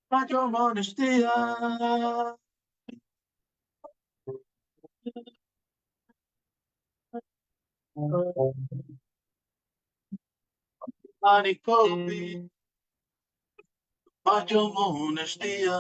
I: Mayomonestia. Manicopi. Mayomonestia.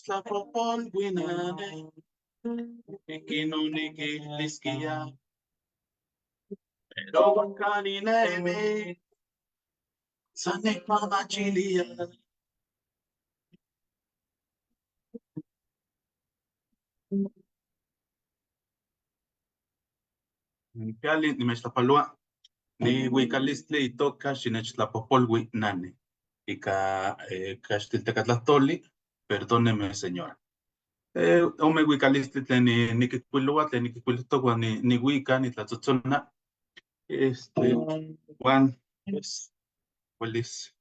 I: Tlapopolhuinane. Ikinoniquilisquia. Pero huacaninemi. Sanecmamachilia. Nipiali nimechtlapaloa. Ni huicalistli itoka xinechtlapojpolui nani. Ika kaxtiltecatlahtoli, perdóneme señora. Ome huicalistli tlen niquihcuiloa, tlen niquihcuilihtoc uan nihuica, nitlatzotzona. Uan, pues, huelis,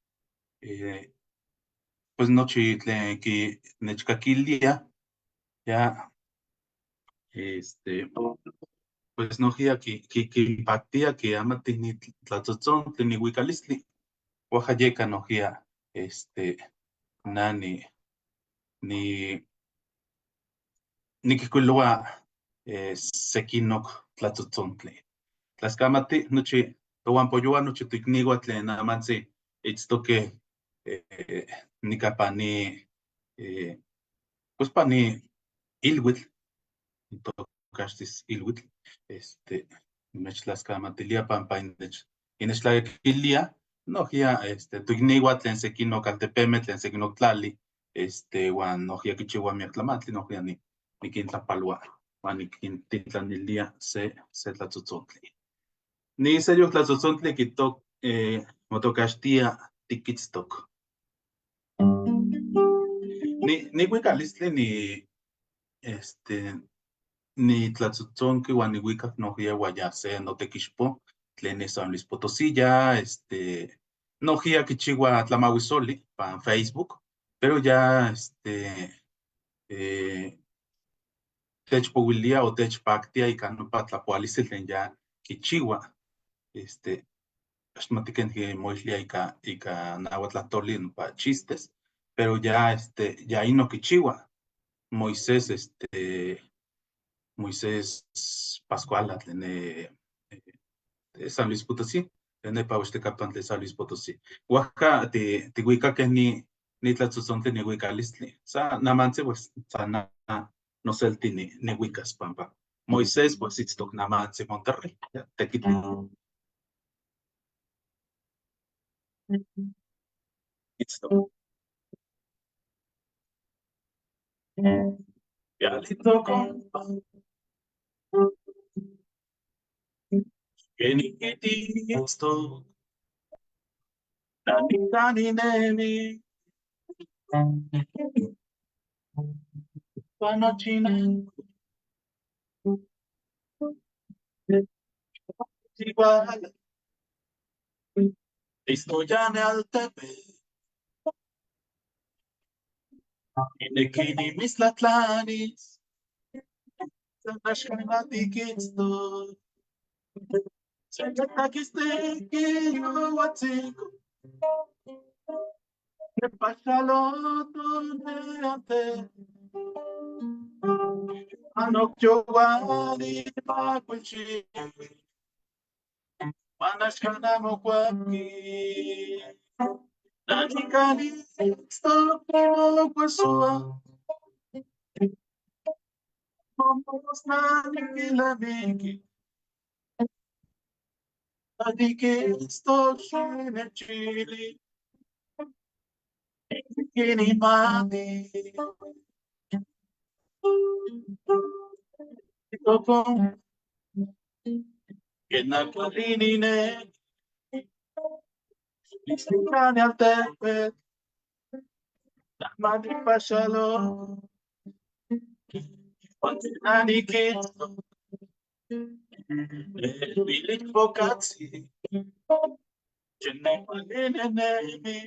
I: pues nochi tlen nechcaquilia, ya, pues nojia quimpactia quiamati ni tlatzotzon ni huicalistli. Oaxaca yeka nojia, nani, ni, niquihcuiloa, sequinoc tlatzontzontli. Tlaxcamati nochi tohuampoyoa nochi toicniua tlen amantzi itztoque, nica pani, pues pani ilhuitl, tocaxtis ilhuitl, nechtlaxcamatilia pampa innechtlaquilia, nojia, toicniua tlen sequinoc altepeme, tlen sequinoc tlali, uan nojia quichiua miac tlamantli, nojia niquintlapaloa, uan niquintitlanilia se tlatzotzoltli. Ni seyoc tlatzotzoltli quitok, motocaxtia tiquitztoc. Ni huicalistli ni, ni tlatzotzonqui uan nihuicac nojia uan se notequixpo, tlen es San Luis Potosí, ya, nojia quichiua tlamahuisoli pan Facebook, pero ya, techpohuilia o techpactia ika nopa tlapoalistli tlen ya quichiua, axmati ken moilia ika nahuatl nopa chistes, pero ya, ya ino quichiua. Moisés, Moisés Pascuala tlen San Luis Potosí, nepa Huixtecapan tlen San Luis Potosí. Oaxaca tihuicaque ni tlatzozontli ni huicalistli. Sa namantzi pues sa na noselti ni huicas pampa. Moisés pues itztoc namantzi Monterrey, ya, tequitli. Itztoc. Pialito compa. Kenikiti itztoc. Nani nani nemi. Panochina. Igual. Listo ya en Altepe. Inekini mislatlanis. Tlaxcamatikitzo. Secatakisteki yohuatzinco. Nepachaloto neante. Anok yoguani macuilchi. Manashkanamocuapki. Nanikani ixtoquimocuasua. Momosnaniquilamiki. Nadiki ixtoxinechili. Kinimani. Tocon. Kenacualinine. Ixticani altepetl. Namanipachalo. Naniquitzo. Bilichpocatzi. Chenecualinenemi.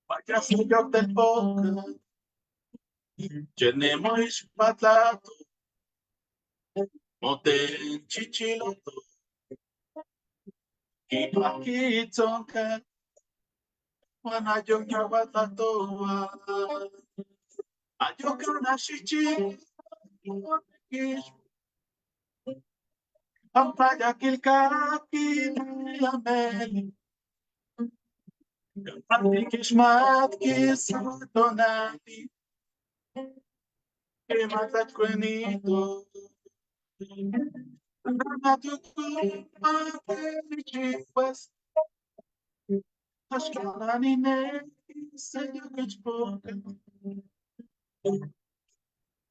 I: Payasoyoctelpoca. Chenemoixpatlato. Motenchichiloto. Kipaquitzonca. Guanayoquiahuatlatoa. Ayocanaxichi. Ampayakilcaqui ameli. Campantiquixmatqui tonali. Quematlachcuenito. Chihuas. Axcananine seyoquichpoca.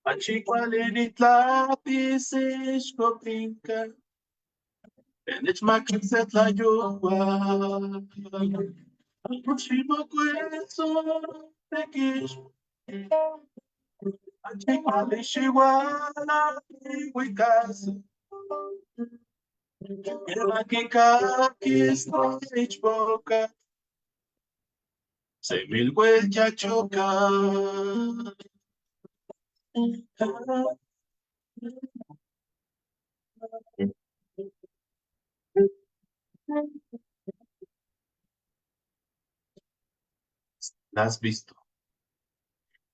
I: Achicualinitlapis ixcopinca. Tenechmaquixtlayua. Ximocueso tequix. Achicualixihuala ihuicasa. Quemaquicaquis ichpoca. Se mil choca. ¿La has visto?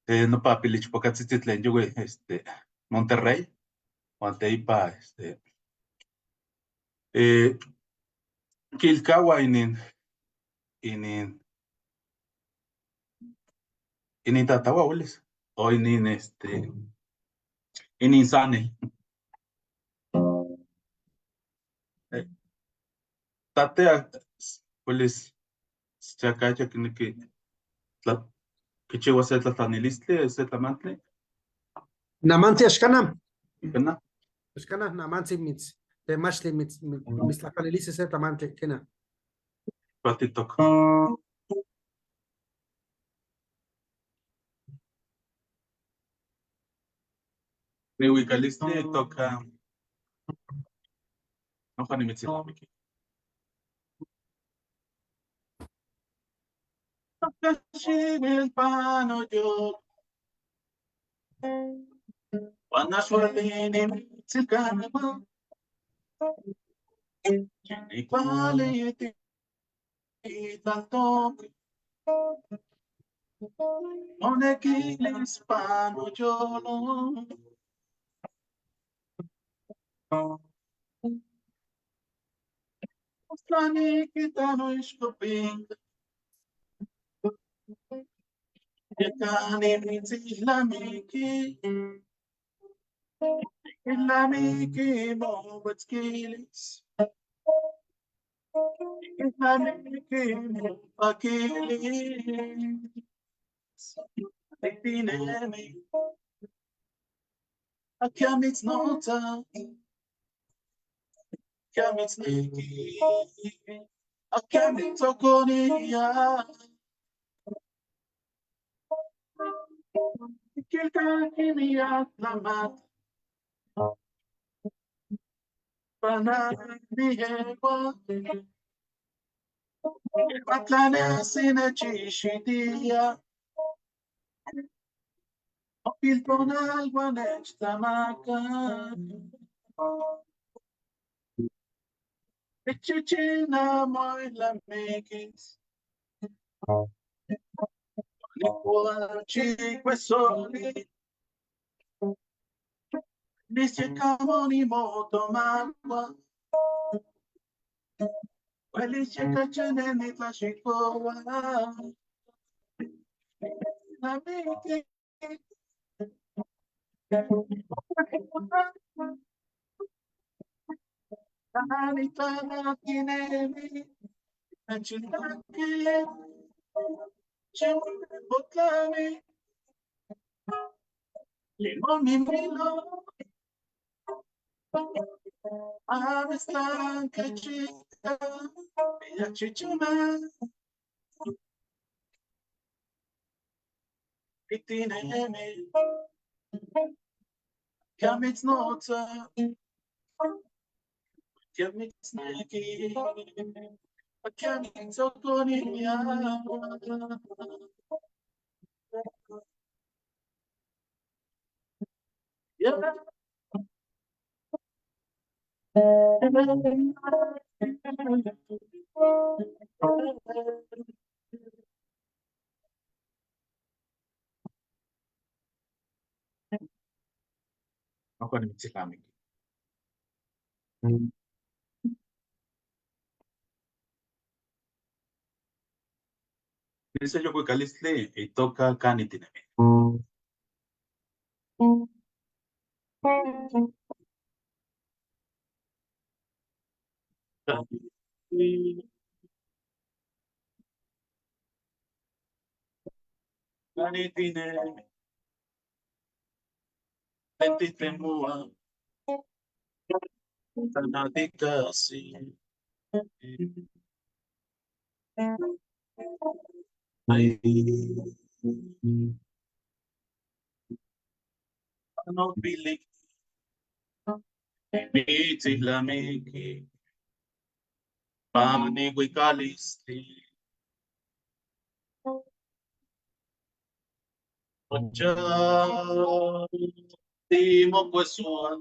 I: No papi, lichpocatzitzi yo güey, Monterrey, Guanteipa, Quilcahua inin tatawa hueles, o inin inin sane. Tatea, hueles, chacaya que kichiwa se tlatlanilistli, se tlamantli.
A: Namantzi axkanam.
I: ¿Verdad?
A: Axkanam namantzi mitz temachtli mitz mitztlapanilistli se tlamantli kena.
I: Patitok. Nihuicalistli toca. Noja nimitzilnamiki. Pano yo. Guanajualini mitzilcama. Igual tlaltoc. Monequilis pano yolo. Tlanikitanoixcopinca. Yecani mitzilnamiqui. Ilnamiqui mohuetzquilis. Ilnamiqui mopaquilis. Tictinemi. Aquiamitznotza. Aquiamitzneki. Aquiamitzoconia. Quilcaquimia tlamat. Pananiegua. Matlanesinechixitiya. Opiltonal nechtlamaca. Michichina moilamiquis. Nicuachicuesoli. Nichecamoni motomagua. Huelichecachaneni tlaxicoa. Namiqui. Kamitznotza. Kamitzneki. Kamitzokonia. Yeah. Ako ni Mitzilamiqui. Dice Yocuicalistli itoka Canitinemi. Canitinemi. Tentitemua. Tanaticasi. Ay. Ano pilik. Mitzilamiqui. Pamnihuicalistli. Ocha. Timocuesoa.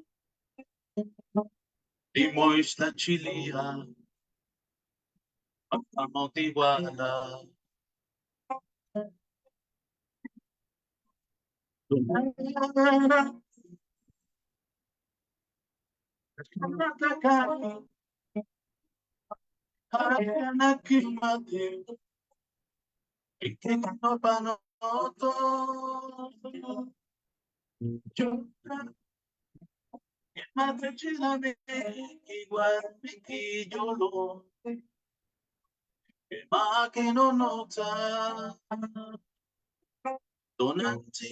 I: Timoixtlachilia. Amotihuala. Donanti.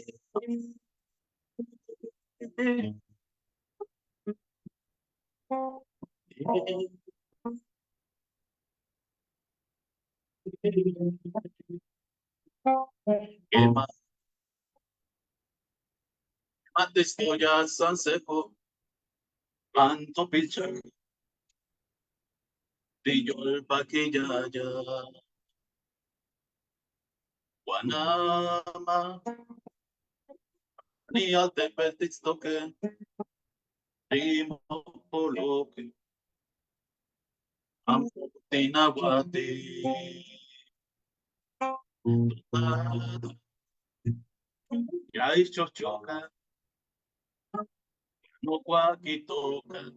I: Matestoya Sansejo, Anto Pilcha, Tiyol Paquillaya, Guanama, Ni Altepetixtoque, Primo Poloque, Amotinahuati, Ya chochoca, no cuaquitoca,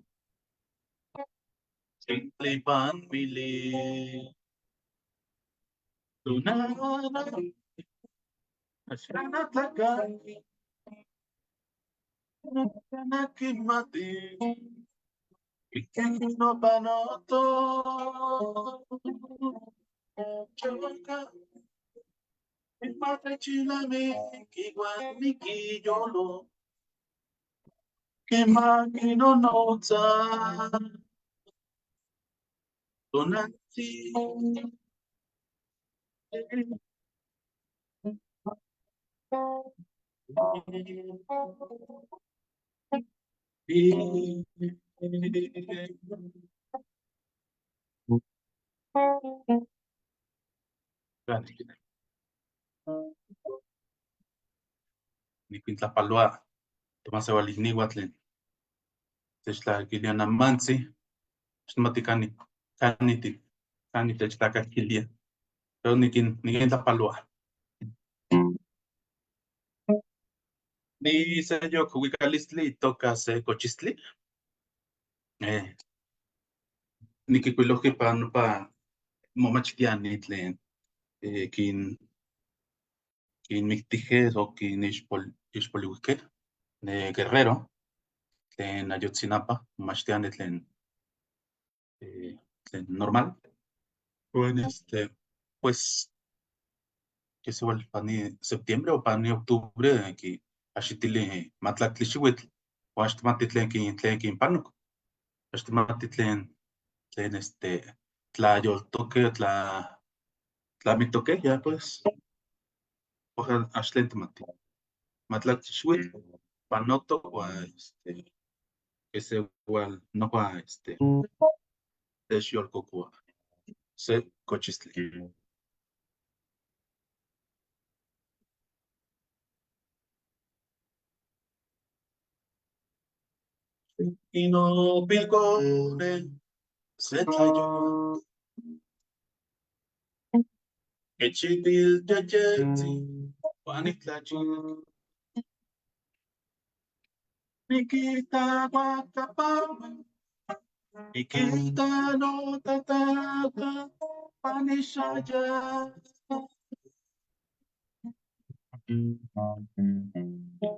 I: Xitlipan mili. Tunana. Axanatlacatl. Nakimati. Ikekinopanoto. Choca. Imatechilami nikiyolo. Kimakinonotza. Tonantzin. Nicuintlapaloa tomaseualicniua tlen techtlaquilia namantzi, xmati kani kani techtlakaquilia, pero niquintlapaloa. Ni seyok huicalistli itoka se cochistli. Niquikuilohki pa nopa momachtiani tlen kinmictijkej o kinixpoliuijkej de Guerrero, tlen Ayotzinapa, momachtiani tlen normal. Bueno, pues, que se igual pani septiembre o pani octubre, ki axitili matlactli xiuitl, o axtimati tlen kinpanok, axtimati tlen tlayoltoque, tlamitoque, ya pues, ojalá ax tlen timati. Matlactli xiuitl, panoto, o que se igual nopa, techyolcocoa, se cochistli. Inopilcone, se tlayoa. Quechipil yeyetzi, Juanitlachil. Nikita guacapama, Nikita no tatata, panishaya.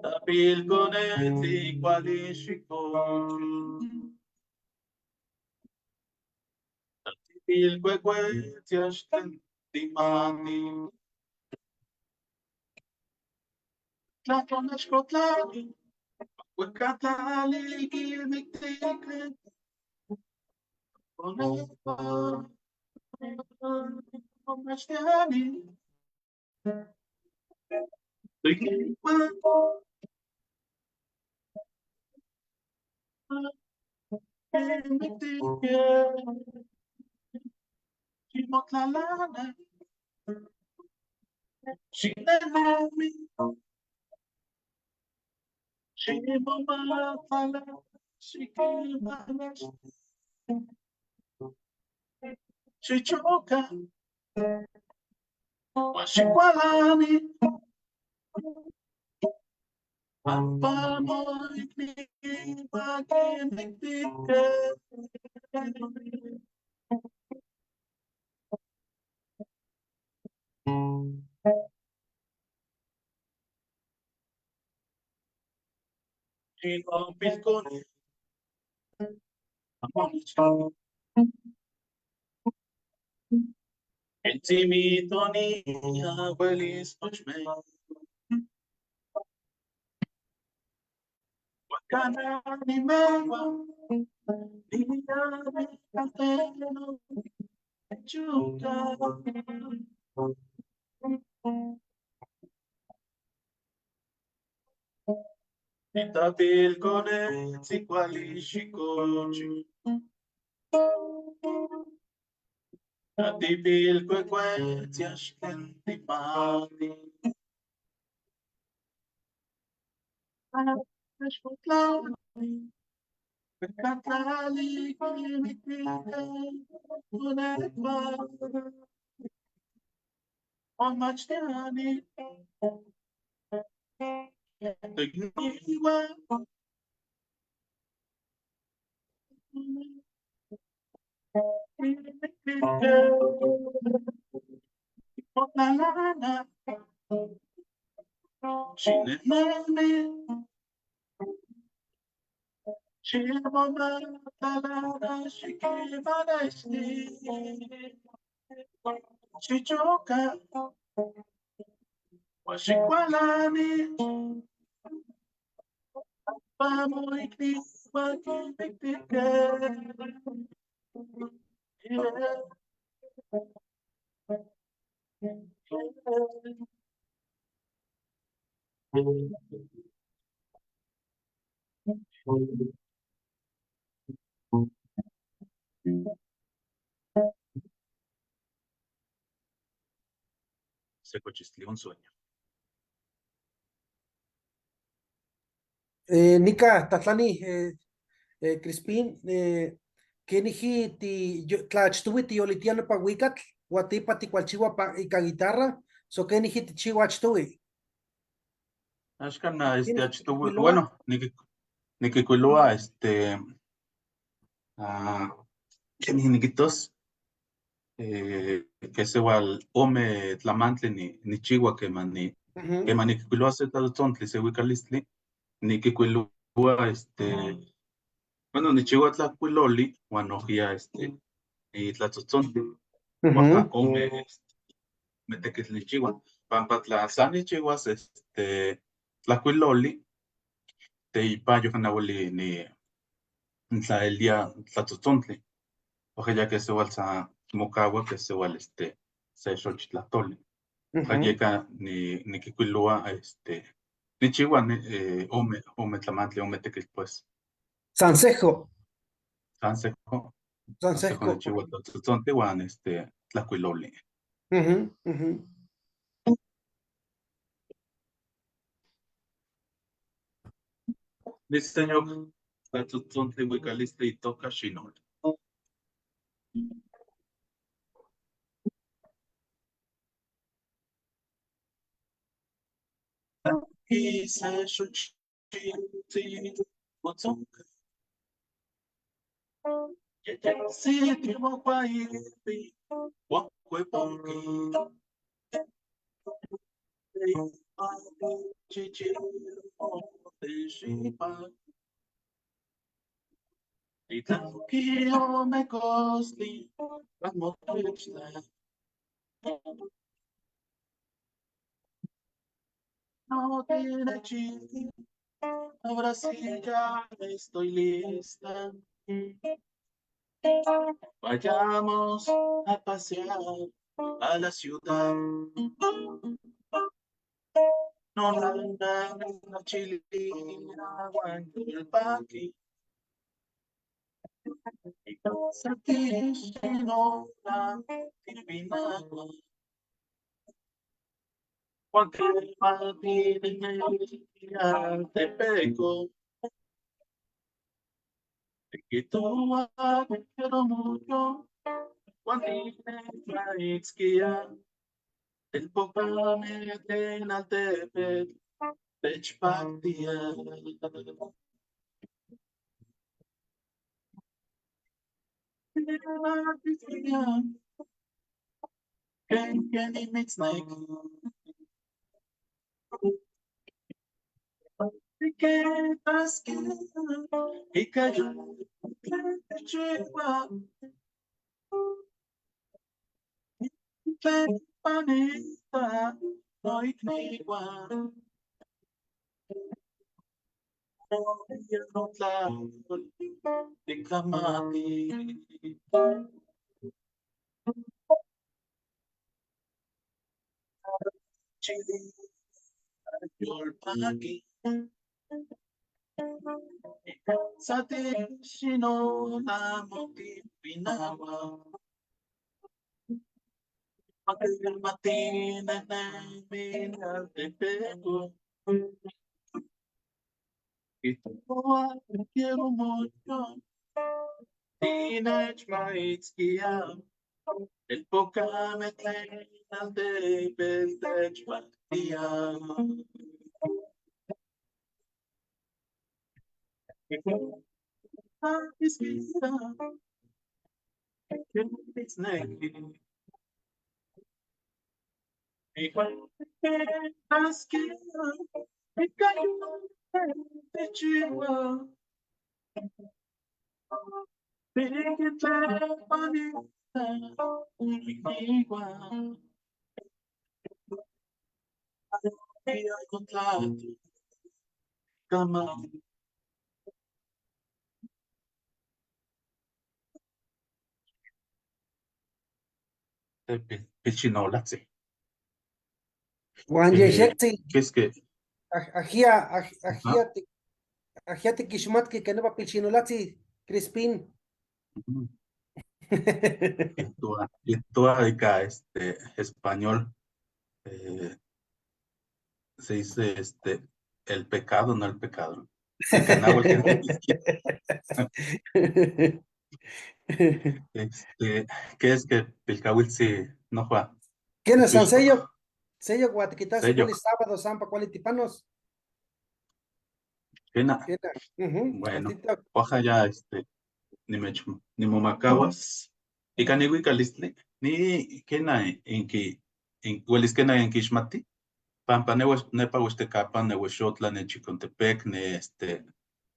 I: Tapilconetzi, cualixikochi. Tapilcuecuetzi, axtlen timati. Tlatlonexcotlali, huecatlali, quimictique. Conepa, omachtiani. Chimotlalana, Xinenami, Ximomatala, Xiquimanax, Xichoca, Xicualani, Se cochistli un sueño.
A: Nika, Tatlani, Crispín, keniji ti tlachtuwi tiyolitia nopa huicatl, huan tipa ticualchiwa pa ika guitarra, so keniji tichiwa achtuwi.
I: Axkan, este,
A: ¿Quién
I: achtuwi,
A: kikuiloa?
I: bueno, nikikuiloa, este, keniji nikitos, que se igual ome tlamantli nichiwa queman queman nikikuiloa se tlatzontli, se huicalistli, nikikuiloa, este, bueno, nichiwa tlakuiloli, huan nojia, este, ni tlatzontli, huan ome, este, metekitl nichiwa, pampa tla san nichiwas, este, tlakuiloli, teipa yokanaweli ni tlaelia tlatzontli, ojalá que se igual sa mokawa que se igual, este, se xochitlatoli. Yeka ni nikikuiloa, este, nichiwa ni, ome, ome tlamantli, ome tekitl, pues.
A: Sansejo.
I: Sansejo.
A: Sansejo.
I: Sansejo nichiwa tlatzontli huan, este, tlakuiloli. Diseño tlatzontli huicalistli itoka xinol. No tiene chiste, ahora sí ya estoy lista. Vayamos a pasear a la ciudad. No, no, no, no, chilina, guantelpaqui. Te quiero mucho, el Quiero mucho. Teenage El poca me Pichinolatzi.
A: Juan Yexetzi.
I: ¿Qué es que?
A: Ajia, ajia, ajia tiquixmatqui que nopa pilxinolatzi, Crispín.
I: Toda ika español se dice el pecado, no el pecado. ¿Qué es que Pilcahuilzi no juega?
A: ¿Quién es San Sello? Sello Guatiquitas, sábado, Zampa, Cualitipanos.
I: Bueno, ojalá ya ni momacahuas. Y canihuicalistli, ni kena inki, huelis kena inquixmati, pampa nepa Huixtecapan, ne Huexotla, ne Chicontepec, ne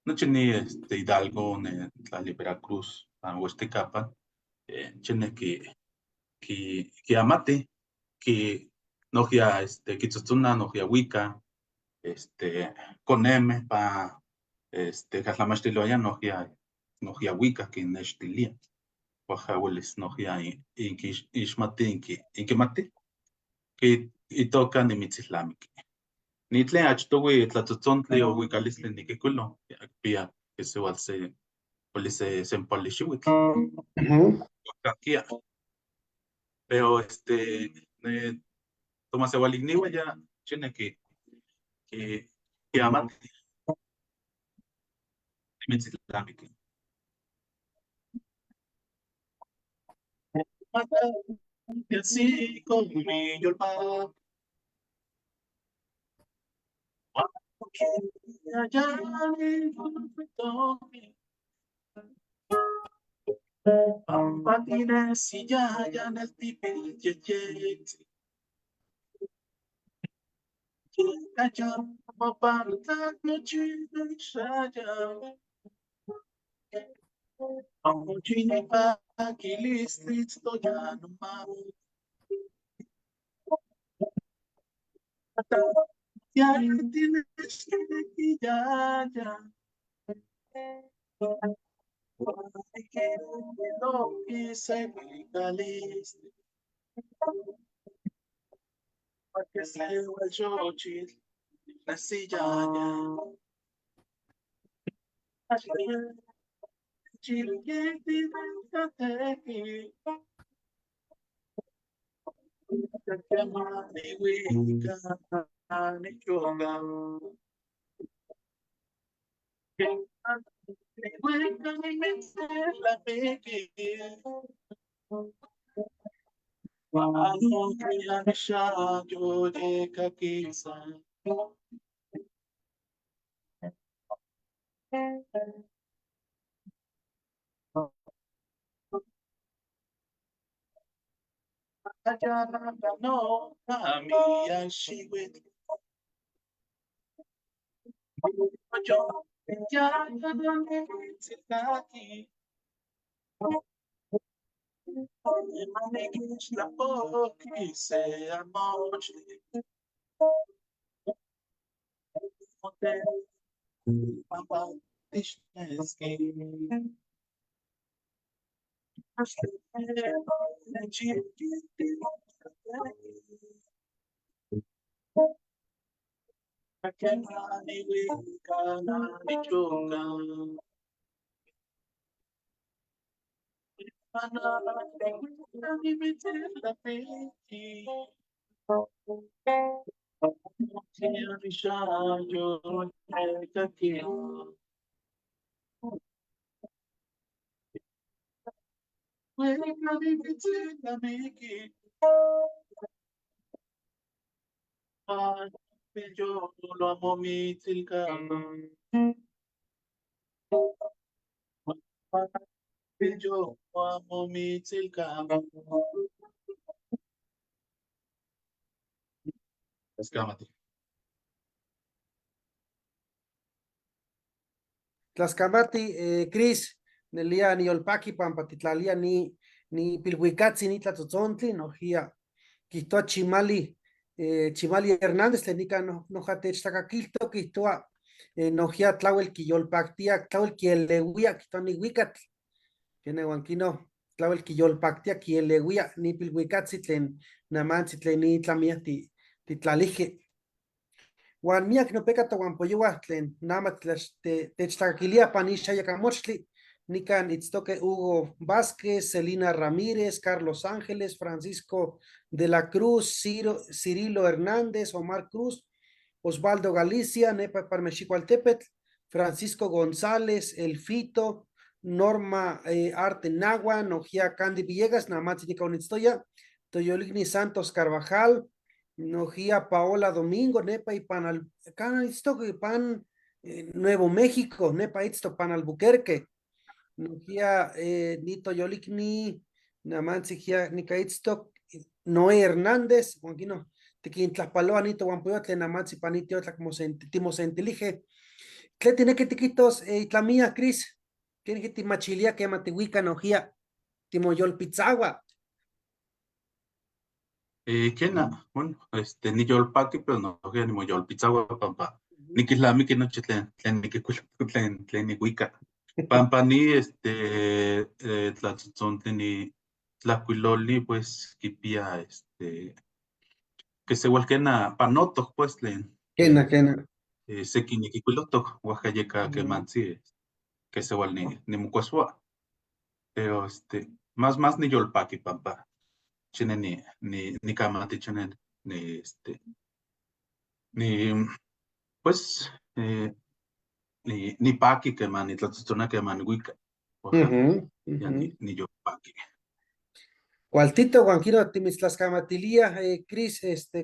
I: nochi ni Hidalgo, ne Tlali Veracruz, pan Huixtecapan, chene ki amati, ki nojia kitzotzona, nojia huica, coneme pa catlamachtiloaya nojia huica kinextilia. Oaxaca huelis nojia inquixmati, inquimati, itoca nimitzilamiqui. Ni tlen achtohui tlatzontli o huicalistli niquihcuilo, pia que se igual se huelis sempoali xiuitl. Oaxaquia. Pero tomasehualicniua ya chene ki amati nimitzilamiqui. Así con mi yolpa. Patines y ya en el tipil Yo amo mitzilkama. Tlaxcamati.
A: Tlaxcamati, Cris, nelia niyolpaki pampa titlalia ni pilhuicatzi ni tlatzontli, nojía quihtoa Chimali, Chimali Hernández, tlen nica noja techtlakaquilto, quihtoa nojía tlauel quiyolpactia, tlauel quieleuía, quihtoa ni huicatl, kena huan quino, tlauel quiyolpactia, quieleuía, ni pilhuicatzi tlen namantzi tlen ni tlamia titlalije. Huan miak nopeka tohuampoyohua tlen nama techtlakaquilia pan ixayacamochtli, nican itztoque Hugo Vázquez, Celina Ramírez, Carlos Ángeles, Francisco de la Cruz, Cirilo Hernández, Omar Cruz, Osvaldo Galicia, nepa Parmexicoaltepetl, Francisco González, El Fito, Norma Arte Nagua, Nojia Candy Villegas, Namatzi nica unitztoya, Toyoligni Santos Carvajal, Nojia Paola Domingo, nepa y pan al, cana itztoque, pan Nuevo México, nepa itzto pan Albuquerque, Nojia Nito Yoligni, Namantzi gia nica itztoc, Noé Hernández, Juanquino, Tiquintlapaloa, Nito Guampoyotl, Namantzi panitio, timosentilije. Tle tiene que tiquitos, itlamía, Cris, tiene que timachilia, que matihuica, nojía, timoyolpitzagua.
I: Kena, bueno, ni yolpaki, pero no, ni moyolpitzagua, pampa. Ni quislamiki nochi tlen niquikuil, tlen nihuica. Pampa ni, tlatzontli ni tlacuiloli, pues, quipia, que se huelquena panotoc, pues, tlen.
A: Kena, kena.
I: Seki niquikuilotoc, oaxaca que mantzi, que se huel ni mucuesua. Pero, más ni yolpaki, pampa. Chine ni kamati, chine ni, ni, pues, ni paki que man, ni tlatzotzona que man, huica. Oaxaca, ya ni yo paki.
A: Cualtito, Juanquino, timitztlascamatilia, Cris,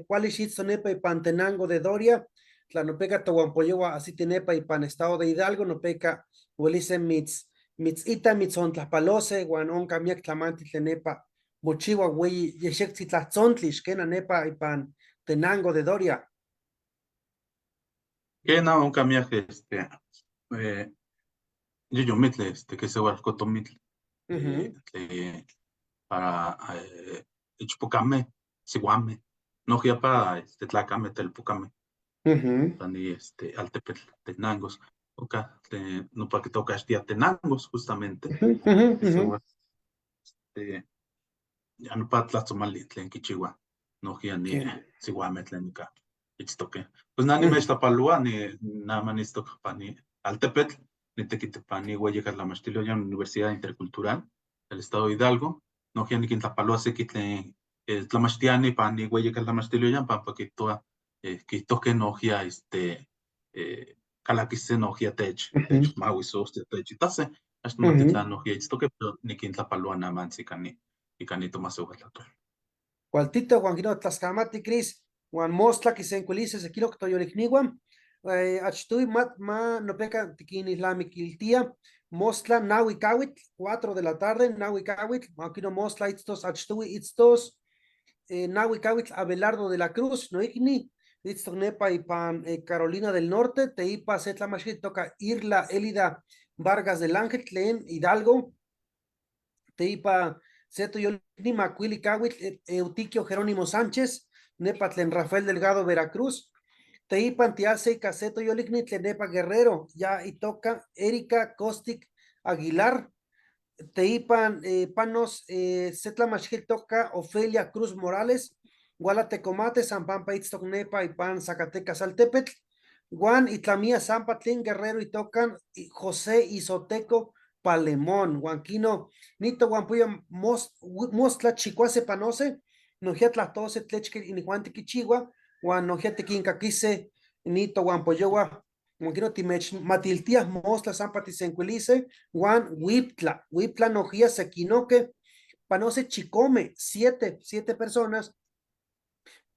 A: ¿cuál es Itzonepa y Pantenango de Doria? Tlanopeca, Tohuampoyoa, así tenepa y pan estado de Hidalgo, nopeca, huelice mitz, mitzita, mitzontlapalose, guan onca miak tlamanti tlenepa, mochiwa, güey, yexectzi tlatzontli, xquena nepa y pan Tenango de Doria.
I: Quena onca miak, yoyomitle, que se hualcotomitl, para ichpocame, sihuame, no ya para, tlacame, telpocame. Pani, altepetl, tenangos, oca, te, no pa que toca este tenangos, justamente. Ese guas, ya no pa tlatzomali, tlen kichiwa, no ya ni sihuame, tlen ika, itztoque. Pues nani me ixtapalua, ni nama ni itztoc pani altepetl, ni tequitepani, hueyicatlamachtilo, ya Universidad Intercultural del Estado de Hidalgo, no ya ni quintlapalua, seki tlen tlamachtiani, pani hueyicatlamachtilo, ya pa quitoa quitoque no ya, calakise no ya tech, tech mahuisos, tech itase, hasta matitlán no ya itztoque, pero ni quintlapalua namantzi ikani, ikani Tomás Ehuatlatol.
A: Cualtito, Juan Gino, Tlaxcamati, Cris, Juan Mostla, Quisencuelice, Sequilo, Toyolicniguam, Achtui, Mat, Ma, Nopeca, Tiquinislamiquiltía, Mostla, Nahui Cahuitl, 4 de la tarde, Nahui Cahuitl, Juan Mostla, Itztos, Achtui, Itztos, Nahui Cahuitl, Abelardo de la Cruz, Noigni, Itztok Nepa y Pan Carolina del Norte, Teipa, Setlamachil, toca Irla, Elida, Vargas del Ángel, Tlen, Hidalgo, Teipa, Seto, Yolini, Macuili, Cahuitl, Eutiquio, Jerónimo Sánchez, Nepa, Tlen, Rafael Delgado, Veracruz, Teipa, Antiace, Caseto, Yoligni, Tlenepa, Guerrero, ya y toca Erika, Kostic, Aguilar, Teipan, Panos, Setlamachil, toca Ofelia Cruz Morales, Gualatecomate, San Pampa, Itztoc, Nepa, y Pan, Zacatecas, Altepetl, Guan, Itlamía, Zampa, Tlin, Guerrero, y tocan y José Isoteco, Palemón, Huanquino, Nito, Guampuyo, Mostla, Chicuase, Panose, Nojiatla, Tose, Tlechque, Inijuante, Quichigua, Guan, Nojiate, Quincaquise, Nito, Guampoyoa, Huanquino, Timech, Matiltías, Mostla, Zampa, Tisencuilice, Guan, Huiptla, Huiptla, Nojía, Sequinoque, Panose, Chicome, 7 personas,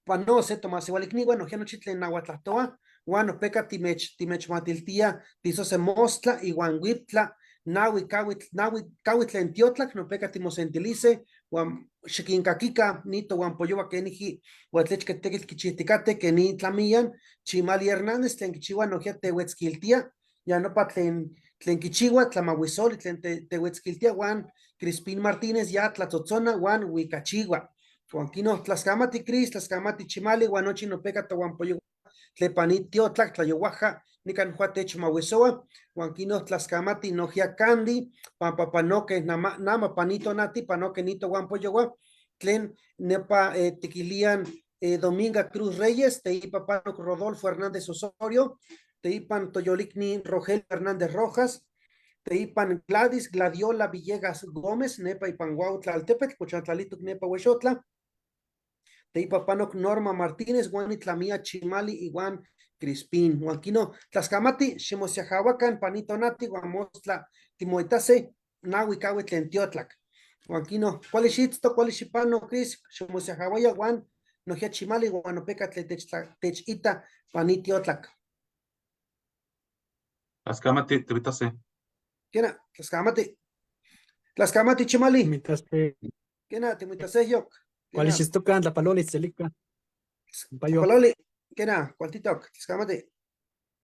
A: Panose, Tomás, Igualicnigua, Nojía, Nochitle, Nahuatlatoa, Guan, Opeca, Timech, Timech, Matiltía, Tizose, Mostla, y Guan, Huiptla, Nahui cahuitl, nahui cahuitl tlen tiotlac nopeka timosentilise huan xiquincaquica ni tohuampoyohua keniji huan tlechque tekitl quichijticate que ni tlamiyan Chimali Hernández tlen quichihua nojquiya tehuetzquiltía ya nopa tlen tlen quichihua tlamahuisoli tlen tehuetzquiltía huan Crispín Martínez ya tlatzotzona huan huicachihua. Huan quino tlascamati Cris, tlascamati Chimali huan nochi nopeka tohuampoyohua tlepani tiotlac tlayohuaja nican jua techmahuisohua huan quino tlascamati nojia Candy pampa panoque nama, nama panito nati panoque nito huampoyohua tlen nepa tiquilian Dominga Cruz Reyes, teipa panoc Rodolfo Hernández Osorio, teipan Toyolicni Rogelio Hernández Rojas, teipan Gladys Gladiola Villegas Gómez, nepa ipan Huautla Altepetl, Cochantlalitoc nepa Huexotla, teipa panoc Norma Martínez, huan itlamia Chimali ihuan Crispín. Huan quino tlascamati, ximosiajahuacan panito nati, huan mostla timoitase, nahui cahui tlen tiotlac. Huan quino, cuali xitzto, cuali xipano, Cris, ximosiajahuaya, huan nojia Chimali, huan opeca tlen techita pani tiotlac.
I: Tlascamati, tibitase.
A: Kena, tlascamati. Tlascamati, Chimali.
G: Mitase.
A: Kena, timoitase yok.
G: Cuali xistocan, tlapaloli, tzelica. Payo.
A: Tlapaloli, kena, cualtitoc, tlascamati.